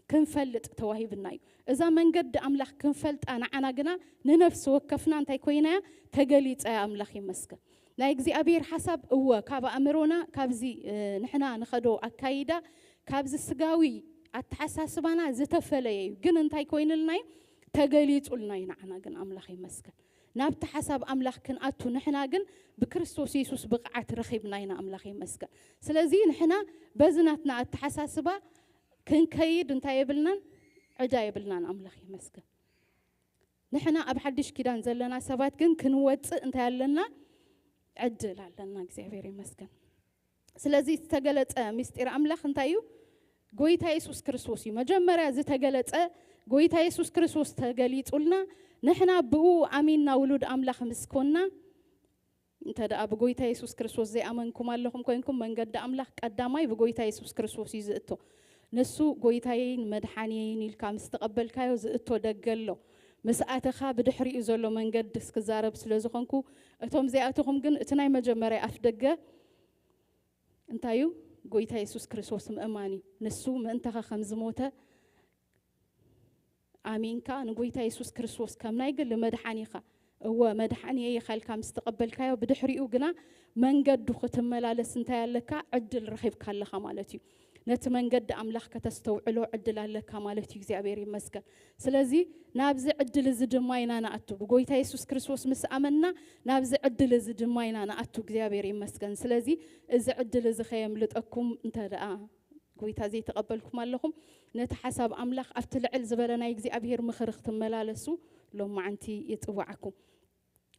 ክንፈልጥ ተዋሂብና እዩ። እዛ መንገዲ ኣምላኽ ክንፈልጣ ንዓና ግና ንነፍሲ ወከፍና እንታይ ኮይና እያ? ተገሊጻ እያ። ኣምላኽ ይመስገን። ናይ እግዚኣብሔር ሓሳብ እወ ካብ ኣእምሮና ካብዚ፣ እ፣ ንሕና ንኸዶ ኣካይዳ ካብዚ ስጋዊ ኣተሓሳስባና ዝተፈለየ እዩ። ግን እንታይ ኮይንልና እዩ? ተገሊጹልና እዩ ንዓና ግን። ኣምላኽ ይመስገን። ናብቲ ሓሳብ ኣምላኽ ክንኣቱ ንሕና ግን ብክርስቶስ የሱስ ብቕዓት ረኺብና ኢና። ኣምላኽ ይመስገን። ስለዚ ንሕና በዚ ናትና ኣተሓሳስባ ክንከይድ እንታይ የብልናን? ዕዳ የብልናን። ኣምላኽ ይመስገን። ንሕና ኣብ ሓድሽ ኪዳን ዘለና ሰባት ግን ክንወጽእ እንታይ ኣለና? ዕድል ኣለና። እግዚኣብሔር ይመስገን። ስለዚ ዝተገለጸ ምስጢር ኣምላኽ እንታይ እዩ? ጎይታ የሱስ ክርስቶስ እዩ። መጀመርያ ዝተገለጸ ጎይታ የሱስ ክርስቶስ ተገሊጹልና፣ ንሕና ብኡ ኣሚንና ውሉድ ኣምላኽ ምስ ኮንና፣ እንተ ደኣ ብጎይታ የሱስ ክርስቶስ ዘይኣመንኩም ኣለኹም ኮይንኩም፣ መንገዲ ኣምላኽ ቀዳማይ ብጎይታ የሱስ ክርስቶስ እዩ ዝእቶ። ንሱ ጎይታየይን መድሓንየይን ኢልካ ምስ ተቐበልካዮ ዝእቶ ደገ ኣሎ። ምስ ኣተኻ ብድሕሪኡ ዘሎ መንገዲ ክዛረብ ስለ ዝኾንኩ፣ እቶም ዘይኣተኹም ግን እቲ ናይ መጀመርያ ኣፍ ደገ እንታይ እዩ? ጎይታ የሱስ ክርስቶስ ምእማን እዩ። ንሱ ምእንታኻ ከም ዝሞተ ኣሚንካ ንጎይታ የሱስ ክርስቶስ ከም ናይ ግሊ መድሓኒኻ፣ እወ መድሓኒየይ ኢኻ ኢልካ ምስ ተቐበልካዮ፣ ብድሕሪኡ ግና መንገዱ ክትመላለስ እንታይ ኣለካ? ዕድል ረኺብካ ኣለኻ ማለት እዩ። ነቲ መንገዲ ኣምላኽ ከተስተውዕሎ ዕድል ኣለካ ማለት እዩ። እግዚኣብሔር ይመስገን። ስለዚ ናብዚ ዕድል እዚ ድማ ኢና ንኣቱ። ብጎይታ የሱስ ክርስቶስ ምስ ኣመንና ናብዚ ዕድል እዚ ድማ ኢና ንኣቱ። እግዚኣብሔር ይመስገን። ስለዚ እዚ ዕድል እዚ ከየምልጠኩም እንተ ደኣ ጎይታ ዘይተቐበልኩም ኣለኹም፣ ነቲ ሓሳብ ኣምላኽ ኣብቲ ልዕል ዝበለ ናይ እግዚኣብሔር ምኽሪ ክትመላለሱ ሎማዓንቲ ይጽውዓኩም።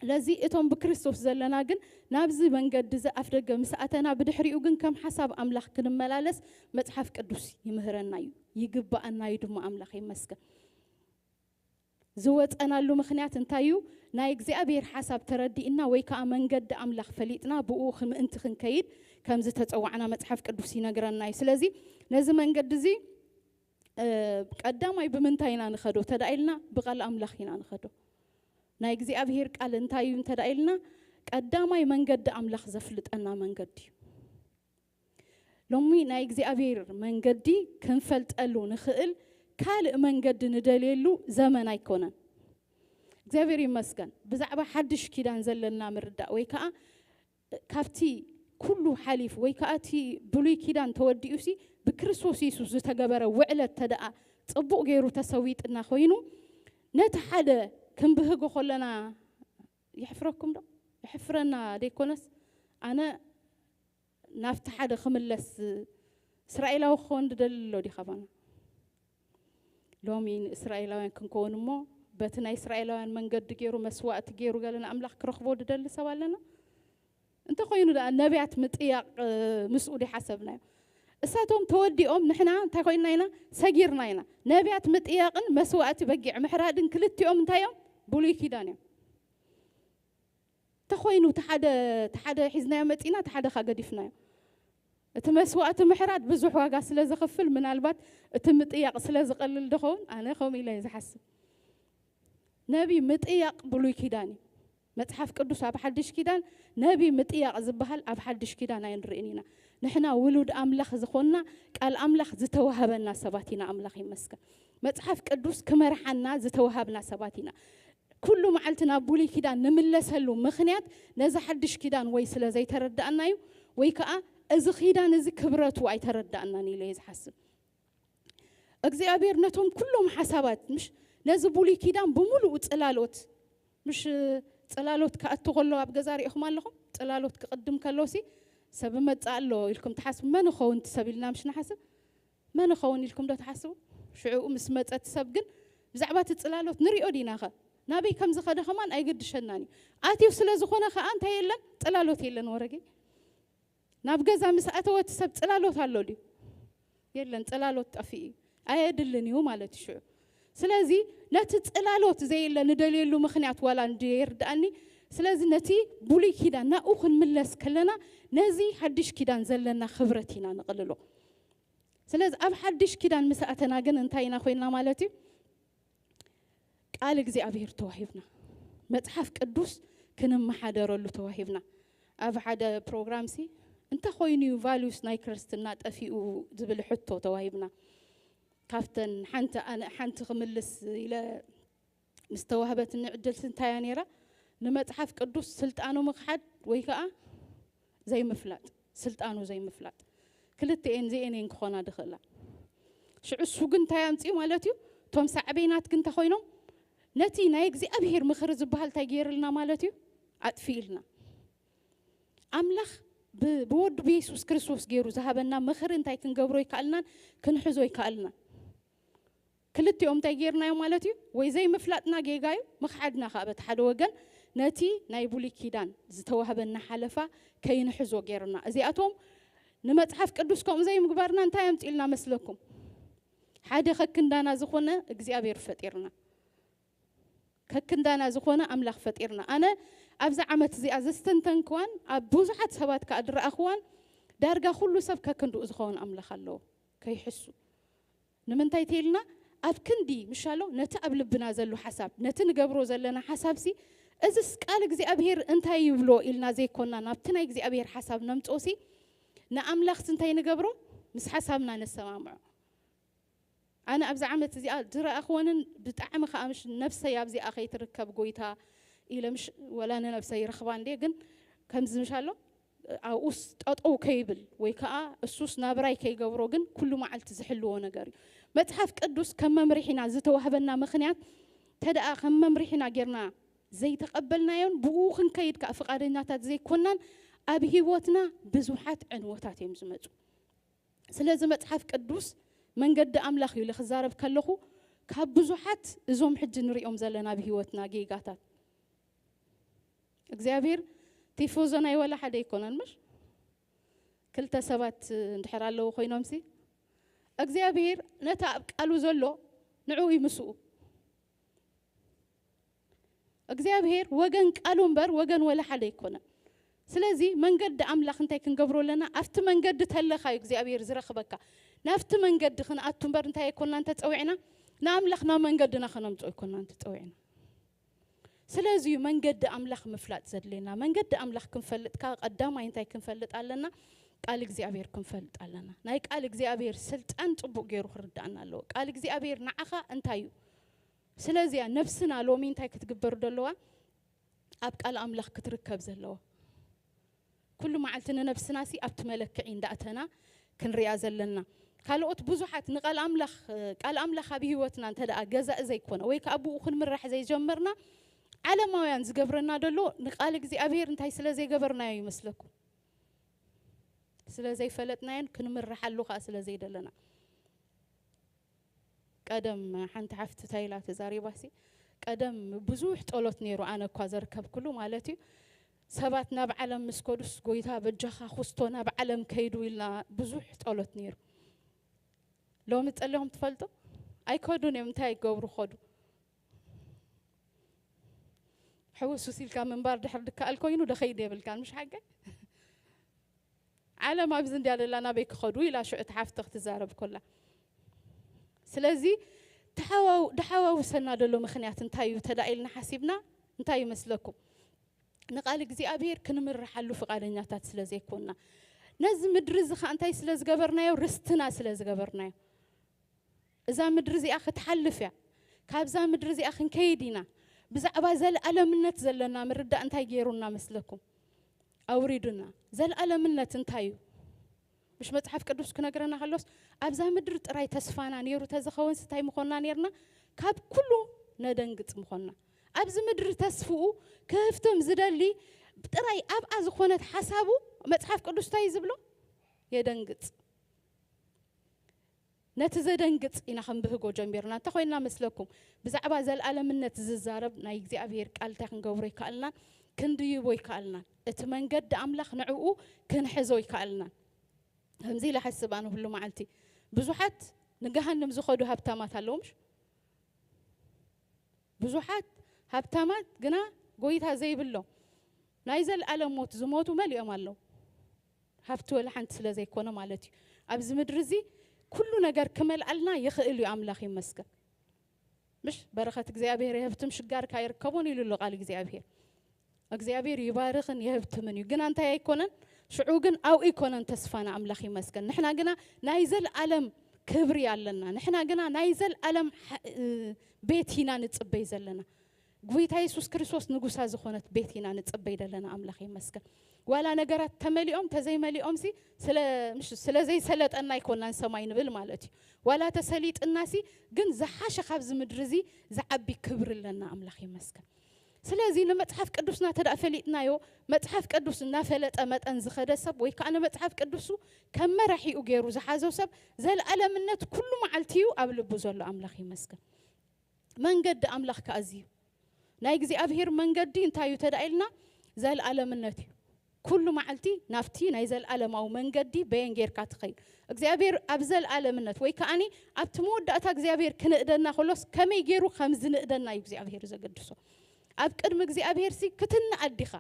ለዚ እቶም ብክርስቶስ ዘለና ግን ናብዚ መንገዲ እዚ ኣፍ ደገ ምስ ኣተና፣ ብድሕሪኡ ግን ከም ሓሳብ ኣምላኽ ክንመላለስ መጽሓፍ ቅዱስ ይምህረና እዩ፣ ይግብኣና እዩ ድማ። ኣምላኽ ይመስገን። ዝወጸናሉ ምኽንያት እንታይ እዩ? ናይ እግዚኣብሔር ሓሳብ ተረዲእና ወይ ከኣ መንገዲ ኣምላኽ ፈሊጥና ብኡ ምእንቲ ክንከይድ ከም ዝተጸዋዕና መጽሓፍ ቅዱስ ይነግረና እዩ። ስለዚ ነዚ መንገዲ እዚ፣ እ፣ ቀዳማይ ብምንታይ ኢና ንኸዶ ተዳ ኢልና፣ ብቓል ኣምላኽ ኢና ንኸዶ። ናይ እግዚኣብሔር ቃል እንታይ እዩ እንተ ደኣ ኢልና፣ ቀዳማይ መንገዲ ኣምላኽ ዘፍልጠና መንገዲ እዩ። ሎሚ ናይ እግዚኣብሔር መንገዲ ክንፈልጠሉ ንኽእል ካልእ መንገዲ ንደልየሉ ዘመን ኣይኮነን። እግዚኣብሔር ይመስገን። ብዛዕባ ሓድሽ ኪዳን ዘለና ምርዳእ ወይ ከኣ ካብቲ ኩሉ ሓሊፍ ወይ ከኣ እቲ ብሉይ ኪዳን ተወዲኡ ሲ ብክርስቶስ የሱስ ዝተገበረ ውዕለት ተደኣ ጽቡቕ ገይሩ ተሰዊጥና ኮይኑ፣ ነቲ ሓደ ክንብህጎ ከለና የሕፍረኩም ዶ? የሕፍረና ደይኮነስ፣ ኣነ ናብቲ ሓደ ክምለስ እስራኤላዊ ክኸውን ድደሊ ኣሎ ዲኻ ባና? ሎሚ ንእስራኤላውያን ክንከውን እሞ በቲ ናይ እስራኤላውያን መንገዲ ገይሩ መስዋእቲ ገይሩ ገለ ንኣምላኽ ክረኽቦ ድደሊ ሰብ ኣለና? እንተኾይኑ ደኣ ነቢያት ምጥያቕ፣ እ፣ ምስኡ ዲሓሰብናዮ? እሳቶም ተወዲኦም ንሕና እንታይ ኮይንና ኢና? ሰጊርና ኢና። ነቢያት ምጥያቕን መስዋእቲ በጊዕ ምሕራድን ክልቲኦም እንታይ እዮም? ብሉይ ኪዳን እዮም። እንተኾይኑ እቲ ሓደ፣ እቲ ሓደ ሒዝናዮ መጺና፣ እቲ ሓደ ኻ ገዲፍናዮ። እቲ መስዋእቲ ምሕራድ ብዙሕ ዋጋ ስለ ዘኽፍል፣ ምናልባት እቲ ምጥያቕ ስለ ዝቐልል ዶ ኸውን? ኣነ ከምኡ ኢለ እየ ዝሓስብ። ነቢ ምጥያቕ ብሉይ ኪዳን እዩ። መጽሓፍ ቅዱስ ኣብ ሓድሽ ኪዳን ነቢ ምጥያቕ ዝበሃል ኣብ ሓድሽ ኪዳን ኣይንርእን ኢና። ንሕና ውሉድ ኣምላኽ ዝኾንና፣ ቃል ኣምላኽ ዝተዋህበና ሰባት ኢና፣ ኣምላኽ ይመስገን። መጽሓፍ ቅዱስ ክመርሓና ዝተዋሃብና ሰባት ኢና። ኩሉ መዓልቲ ናብ ብሉይ ኪዳን ንምለሰሉ ምኽንያት ነዚ ሓድሽ ኪዳን ወይ ስለ ዘይተረዳእና እዩ፣ ወይ ከኣ እዚ ኪዳን እዚ ክብረቱ ኣይተረዳእናን ኢለ እየ ዝሓስብ። እግዚኣብሔር ነቶም ኩሎም ሓሳባት፣ ምሽ ነዚ ብሉይ ኪዳን ብምሉኡ ጽላሎት፣ ምሽ ጽላሎት ክኣቱ ከሎ ኣብ ገዛ ሪእኹም ኣለኹም? ጽላሎት ክቕድም ከሎ ሲ ሰብ መጽእ ኣሎ ኢልኩም ትሓስቡ? መን ይኸውን እቲ ሰብ ኢልና ምሽ ንሓስብ? መን ይኸውን ኢልኩም ዶ ትሓስቡ? ሽዑኡ ምስ መጸ እቲ ሰብ ግን ብዛዕባ እቲ ጽላሎት ንሪኦ ዲና ኸ? ናበይ ከም ዝኸደ ከማን ኣይገድሸናን እዩ። ኣትዩ ስለ ዝኾነ ኸኣ እንታይ የለን? ጽላሎት የለን ወረገይ። ናብ ገዛ ምስ ኣተወ እቲ ሰብ ጽላሎት ኣሎ ድዩ? የለን፣ ጽላሎት ጠፊኡ እዩ። ኣየድልን እዩ ማለት እዩ ሽዑ። ስለዚ ነቲ ጽላሎት ዘየለ ንደልየሉ ምኽንያት ዋላ እንድየ ይርድኣኒ። ስለዚ ነቲ ብሉይ ኪዳን ናብኡ ክንምለስ ከለና ነዚ ሓድሽ ኪዳን ዘለና ክብረት ኢና ንቕልሎ። ስለዚ ኣብ ሓድሽ ኪዳን ምስ ኣተና ግን እንታይ ኢና ኮይንና ማለት እዩ? ቃል እግዚኣብሔር ተዋሂብና፣ መጽሓፍ ቅዱስ ክንመሓደረሉ ተዋሂብና። ኣብ ሓደ ፕሮግራም ሲ እንታይ ኮይኑ እዩ ቫሉስ ናይ ክርስትና ጠፊኡ ዝብል ሕቶ ተዋሂብና። ካብተን ሓንቲ ኣነ ሓንቲ ክምልስ ኢለ ምስ ተዋህበትኒ ዕድል ሲ እንታይ እያ ነይራ? ንመጽሓፍ ቅዱስ ስልጣኑ ምኽሓድ ወይ ከኣ ዘይምፍላጥ፣ ስልጣኑ ዘይምፍላጥ። ክልተኤን እዚኤን እየን ክኾና ድኽእላ። ሽዑ እሱ ግን እንታይ ኣምፅኡ ማለት እዩ? እቶም ሳዕቤናት ግን እንተኾይኖም ነቲ ናይ እግዚኣብሔር ምኽሪ ዝበሃል እንታይ ገይርልና ማለት እዩ? ኣጥፊእልና። ኣምላኽ ብ-፣ ብወዱ ብየሱስ ክርስቶስ ገይሩ ዝሃበና ምኽሪ እንታይ ክንገብሮ ይከኣልናን ክንሕዞ ይከኣልናን። ክልቲኦም እንታይ ገይርናዮ ማለት እዩ? ወይ ዘይምፍላጥና ጌጋ እዩ፣ ምኽሓድና ከኣ በቲ ሓደ ወገን ነቲ ናይ ብሉይ ኪዳን ዝተዋህበና ሓለፋ ከይንሕዞ ገይርና። እዚኣቶም ንመጽሓፍ ቅዱስ ከምኡ ዘይምግባርና እንታይ ኣምጺእልና መስለኩም? ሓደ ከክንዳና ዝኾነ እግዚኣብሔር ፈጢርና። ከክንዳና ዝኾነ ኣምላኽ ፈጢርና። ኣነ ኣብዛ ዓመት እዚኣ ዘስተንተንክዋን ኣብ ብዙሓት ሰባት ከኣ ዝረኣኽዋን ዳርጋ ኩሉ ሰብ ከክንድኡ ዝኸውን ኣምላኽ ኣለዎ። ከይሕሱ። ንምንታይ ተይልና ኣብ ክንዲ ምሻሎ ነቲ ኣብ ልብና ዘሎ ሓሳብ፣ ነቲ ንገብሮ ዘለና ሓሳብሲ፣ እዝስ ቃል እግዚኣብሔር እንታይ ይብሎ ኢልና ዘይኮና ናብቲ ናይ እግዚኣብሔር ሓሳብ ነምጽኦሲ፣ ንኣምላኽሲ እንታይ ንገብሮ? ምስ ሓሳብና ነሰማምዖ። ኣነ ኣብዚ ዓመት እዚኣ ዝረኣኽወንን ብጣዕሚ ከኣ ምሽ ነብሰይ ኣብዚኣ ከይትርከብ ጎይታ ኢለ ምሽ ወላ ንነብሰይ ይረኽባ እንዴ፣ ግን ከምዚ ምሽ ኣሎ፣ ኣብኡስ ጠጠው ከይብል ወይ ከዓ እሱስ ናብራይ ከይገብሮ ግን ኩሉ መዓልቲ ዝሕልዎ ነገር እዩ። መፅሓፍ ቅዱስ ከም መምርሒና ዝተዋህበና ምኽንያት፣ ተደኣ ከም መምርሒና ጌርና ዘይተቐበልናዮን ብኡ ክንከይድ ከዓ ፍቓደኛታት ዘይኮናን፣ ኣብ ህይወትና ብዙሓት ዕንወታት እዮም ዝመፁ። ስለዚ መፅሓፍ ቅዱስ መንገዲ ኣምላኽ እዩ ኢለ ክዛረብ ከለኹ፣ ካብ ብዙሓት እዞም ሕጂ ንሪኦም ዘለና ኣብ ህይወትና ጌጋታት እግዚኣብሔር ቲፎዞ ናይ ወላ ሓደ ኣይኮነን። ምሽ ክልተ ሰባት እንድሕር ኣለዉ ኮይኖምሲ እግዚኣብሔር ነቲ ኣብ ቃሉ ዘሎ ንዕኡ ይምስኡ። እግዚኣብሔር ወገን ቃሉ እምበር ወገን ወላ ሓደ ኣይኮነን። ስለዚ መንገዲ ኣምላኽ እንታይ ክንገብሮ ኣለና? ኣብቲ መንገዲ ተለኻ እዩ እግዚኣብሔር ዝረኽበካ። ናብቲ መንገዲ ክንኣቱ እምበር እንታይ ኣይኮንና እንተፀዊዕና፣ ንኣምላኽ ናብ መንገድና ከነምፅኦ ኣይኮንና እንተፀዊዕና። ስለዚ እዩ መንገዲ ኣምላኽ ምፍላጥ ዘድልየና። መንገዲ ኣምላኽ ክንፈልጥ ከዓ ቀዳማይ እንታይ ክንፈልጥ ኣለና? ቃል እግዚኣብሔር ክንፈልጥ ኣለና። ናይ ቃል እግዚኣብሔር ስልጣን ፅቡቅ ገይሩ ክርዳእና ኣለዎ። ቃል እግዚኣብሔር ንዓኻ እንታይ እዩ? ስለዚያ ነብስና ሎሚ እንታይ ክትግበር ዘለዋ? ኣብ ቃል ኣምላኽ ክትርከብ ዘለዋ። ኩሉ መዓልቲ ንነብስና ሲ ኣብቲ መለክዒ እንዳእተና ክንሪኣ ዘለና። ካልኦት ብዙሓት ንቃል ኣምላኽ፣ ቃል ኣምላኽ ኣብ ህይወትና እንተ ደኣ ገዛእ ዘይኮነ ወይ ከኣ ብኡ ክንምራሕ ዘይጀመርና፣ ዓለማውያን ዝገብረና ዘሎ ንቃል እግዚኣብሔር እንታይ ስለ ዘይገበርናዮ ይመስለኩም? ስለ ዘይፈለጥናዮን ክንምርሓሉ ከኣ ስለ ዘይደለና። ቀደም ሓንቲ ሓፍቲ እንታይ ኢላ ተዛሪባሲ፣ ቀደም ብዙሕ ጸሎት ነይሩ፣ ኣነ እኳ ዘርከብኩሉ ማለት እዩ። ሰባት ናብ ዓለም ምስ ከዱስ፣ "ጎይታ በጃኻ ኩስቶ ናብ ዓለም ከይዱ" ኢልና ብዙሕ ጸሎት ነይሩ። ሎሚ ጸሊኹም ትፈልጡ? ኣይከዱን እዮም። እንታይ ይገብሩ ከዱ? ሕውስ ኢልካ ምንባር ድሕር ድከኣል ኮይኑ ዶ ከይድ የብልካን፣ ምሽ ሓቂ? ዓለም ኣብዚ እንድያ ደላ፣ ናበይ ክኸዱ ኢላ ሽዑ እቲ ሓፍቲ ክትዛረብ ኮላ። ስለዚ ተሓዋው-፣ ድሓዋውሰና ደሎ ምኽንያት እንታይ እዩ ተዳኢልና ሓሲብና፣ እንታይ ይመስለኩም? ንቃል እግዚኣብሔር ክንምርሓሉ ፍቓደኛታት ስለ ዘይኮንና። ነዚ ምድሪ እዚ ኸኣ እንታይ ስለ ዝገበርናዮ? ርስትና ስለ ዝገበርናዮ። እዛ ምድሪ እዚኣ ክትሓልፍ እያ። ካብዛ ምድሪ እዚኣ ክንከይድ ኢና። ብዛዕባ ዘለኣለምነት ዘለና ምርዳእ እንታይ ገይሩና መስለኩም? ኣውሪዱና። ዘለኣለምነት እንታይ እዩ? ምሽ መጽሓፍ ቅዱስ ክነግረና ከሎስ፣ ኣብዛ ምድሪ ጥራይ ተስፋና ነይሩ ተዝኸውንስ እንታይ ምኾንና ነይርና? ካብ ኩሉ ነደንግጽ ምኾንና። ኣብዚ ምድሪ ተስፍኡ ክህፍትም ዝደሊ ጥራይ ኣብኣ ዝኾነት ሓሳቡ መጽሓፍ ቅዱስ እንታይ እዩ ዝብሎ? የደንግጽ። ነቲ ዘደንግጽ ኢና ክንብህጎ ጀሚርና። እንታይ ኮይንና መስለኩም? ብዛዕባ ዘለኣለምነት ዝዛረብ ናይ እግዚኣብሔር ቃል እንታይ ክንገብሮ ይከኣልናን ክንድይቦ ይከኣልናን። እቲ መንገዲ ኣምላኽ ንዕኡ ክንሕዞ ይከኣልናን። ከምዚ ኢለ ሓስብ ኣነ፣ ኩሉ መዓልቲ ብዙሓት ንገሃንም ዝኸዱ ሃብታማት ኣለዉ፣ ምሽ? ብዙሓት ሃብታማት ግና ጎይታ ዘይብሎም ናይ ዘለኣለም ሞት ዝሞቱ መሊኦም ኣለዉ። ሃብቲ ወላ ሓንቲ ስለ ዘይኮነ ማለት እዩ። ኣብዚ ምድሪ እዚ ኩሉ ነገር ክመልኣልና ይኽእል እዩ፣ ኣምላኽ ይመስገን። ምሽ በረኸት እግዚኣብሔር የህብትም ሽጋርካ ይርከቦን ኢሉ ኣሎ ቃል እግዚኣብሔር። እግዚኣብሔር ይባርኽን የህብትምን እዩ። ግና እንታይ ኣይኮነን፣ ሽዑ ግን ኣብኡ ኣይኮነን ተስፋና፣ ኣምላኽ ይመስገን። ንሕና ግና ናይ ዘለኣለም ክብሪ ኣለና። ንሕና ግና ናይ ዘለኣለም ሓ-፣ እ፣ ቤት ኢና ንጽበይ ዘለና። ጎይታ የሱስ ክርስቶስ ንጉሳ ዝኾነት ቤት ኢና ንጽበይ ዘለና፣ ኣምላኽ ይመስገን። ዋላ ነገራት ተመሊኦም ተዘይመሊኦም ሲ ስለ፣ ምሽ፣ ስለ ዘይሰለጠና ኣይኮናን ሰማይ ንብል ማለት እዩ። ዋላ ተሰሊጥና ሲ ግን ዝሓሸ ካብዚ ምድሪ እዚ ዝዓቢ ክብሪ ኣለና፣ ኣምላኽ ይመስገን። ስለዚ ንመጽሓፍ ቅዱስና ተደኣ ፈሊጥናዮ፣ መጽሓፍ ቅዱስ እናፈለጠ መጠን ዝኸደ ሰብ ወይ ከኣ ንመጽሓፍ ቅዱሱ ከም መራሒኡ ገይሩ ዝሓዞ ሰብ፣ ዘለኣለምነት ኩሉ መዓልቲ እዩ ኣብ ልቡ ዘሎ፣ ኣምላኽ ይመስገን። መንገዲ ኣምላኽ ከኣ እዚ እዩ። ናይ እግዚኣብሔር መንገዲ እንታይ እዩ ተዳኢልና? ዘለኣለምነት እዩ። ኩሉ መዓልቲ ናብቲ ናይ ዘለኣለማዊ መንገዲ በየን ጌርካ ትኸይድ? እግዚኣብሔር ኣብ ዘለኣለምነት ወይ ከኣኒ ኣብቲ መወዳእታ እግዚኣብሔር ክንእደና ከሎስ ከመይ ገይሩ ከም ዝንእደና እዩ እግዚኣብሔር ዘገድሶ። ኣብ ቅድሚ እግዚኣብሔር ሲ ክትንኣድ ዲኻ?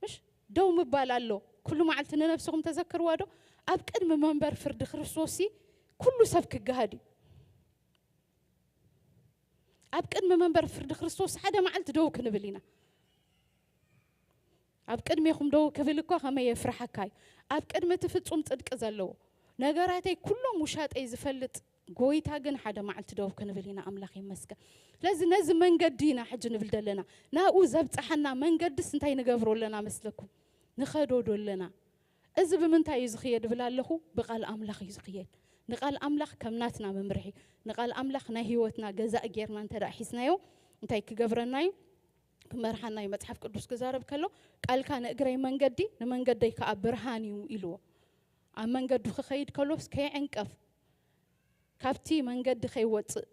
ምሽ ደው ምባል ኣሎ። ኩሉ መዓልቲ ንነብስኹም ተዘክርዋ ዶ? ኣብ ቅድሚ መንበር ፍርዲ ክርስቶስ ሲ ኩሉ ሰብ ክገሃድ እዩ። ኣብ ቅድሚ መንበር ፍርዲ ክርስቶስ ሓደ መዓልቲ ደው ክንብል ኢና። ኣብ ቅድሜኹም ደው ክብል እኳ ከመይ የፍርሓካ እዩ። ኣብ ቅድሚ እቲ ፍጹም ጽድቂ ዘለዎ ነገራተይ ኩሎም ውሻጠይ ዝፈልጥ ጎይታ ግን ሓደ መዓልቲ ደው ክንብል ኢና። ኣምላኽ ይመስገን። ስለዚ ነዚ መንገዲ ኢና ሕጂ ንብል ዘለና። ናብኡ ዘብጽሓና መንገድስ እንታይ ንገብሮ ኣለና መስለኩም? ንኸዶ ዶ ኣለና? እዚ ብምንታይ እዩ ዝኽየድ ብል ኣለኹ? ብቓል ኣምላኽ እዩ ዝኽየድ። ንቓል ኣምላኽ ከም ናትና መምርሒ፣ ንቓል ኣምላኽ ናይ ህይወትና ገዛእ ጌርና እንተ ደኣ ሒዝናዮ፣ እንታይ ክገብረና እዩ? ክመርሓና እዩ። መጽሓፍ ቅዱስ ክዛረብ ከሎ፣ "ቃልካ ንእግረይ መንገዲ፣ ንመንገደይ ከኣ ብርሃን እዩ" ኢልዎ። ኣብ መንገዱ ክኸይድ ከሎስ ከይዕንቀፍ፣ ካብቲ መንገዲ ከይወጽእ፣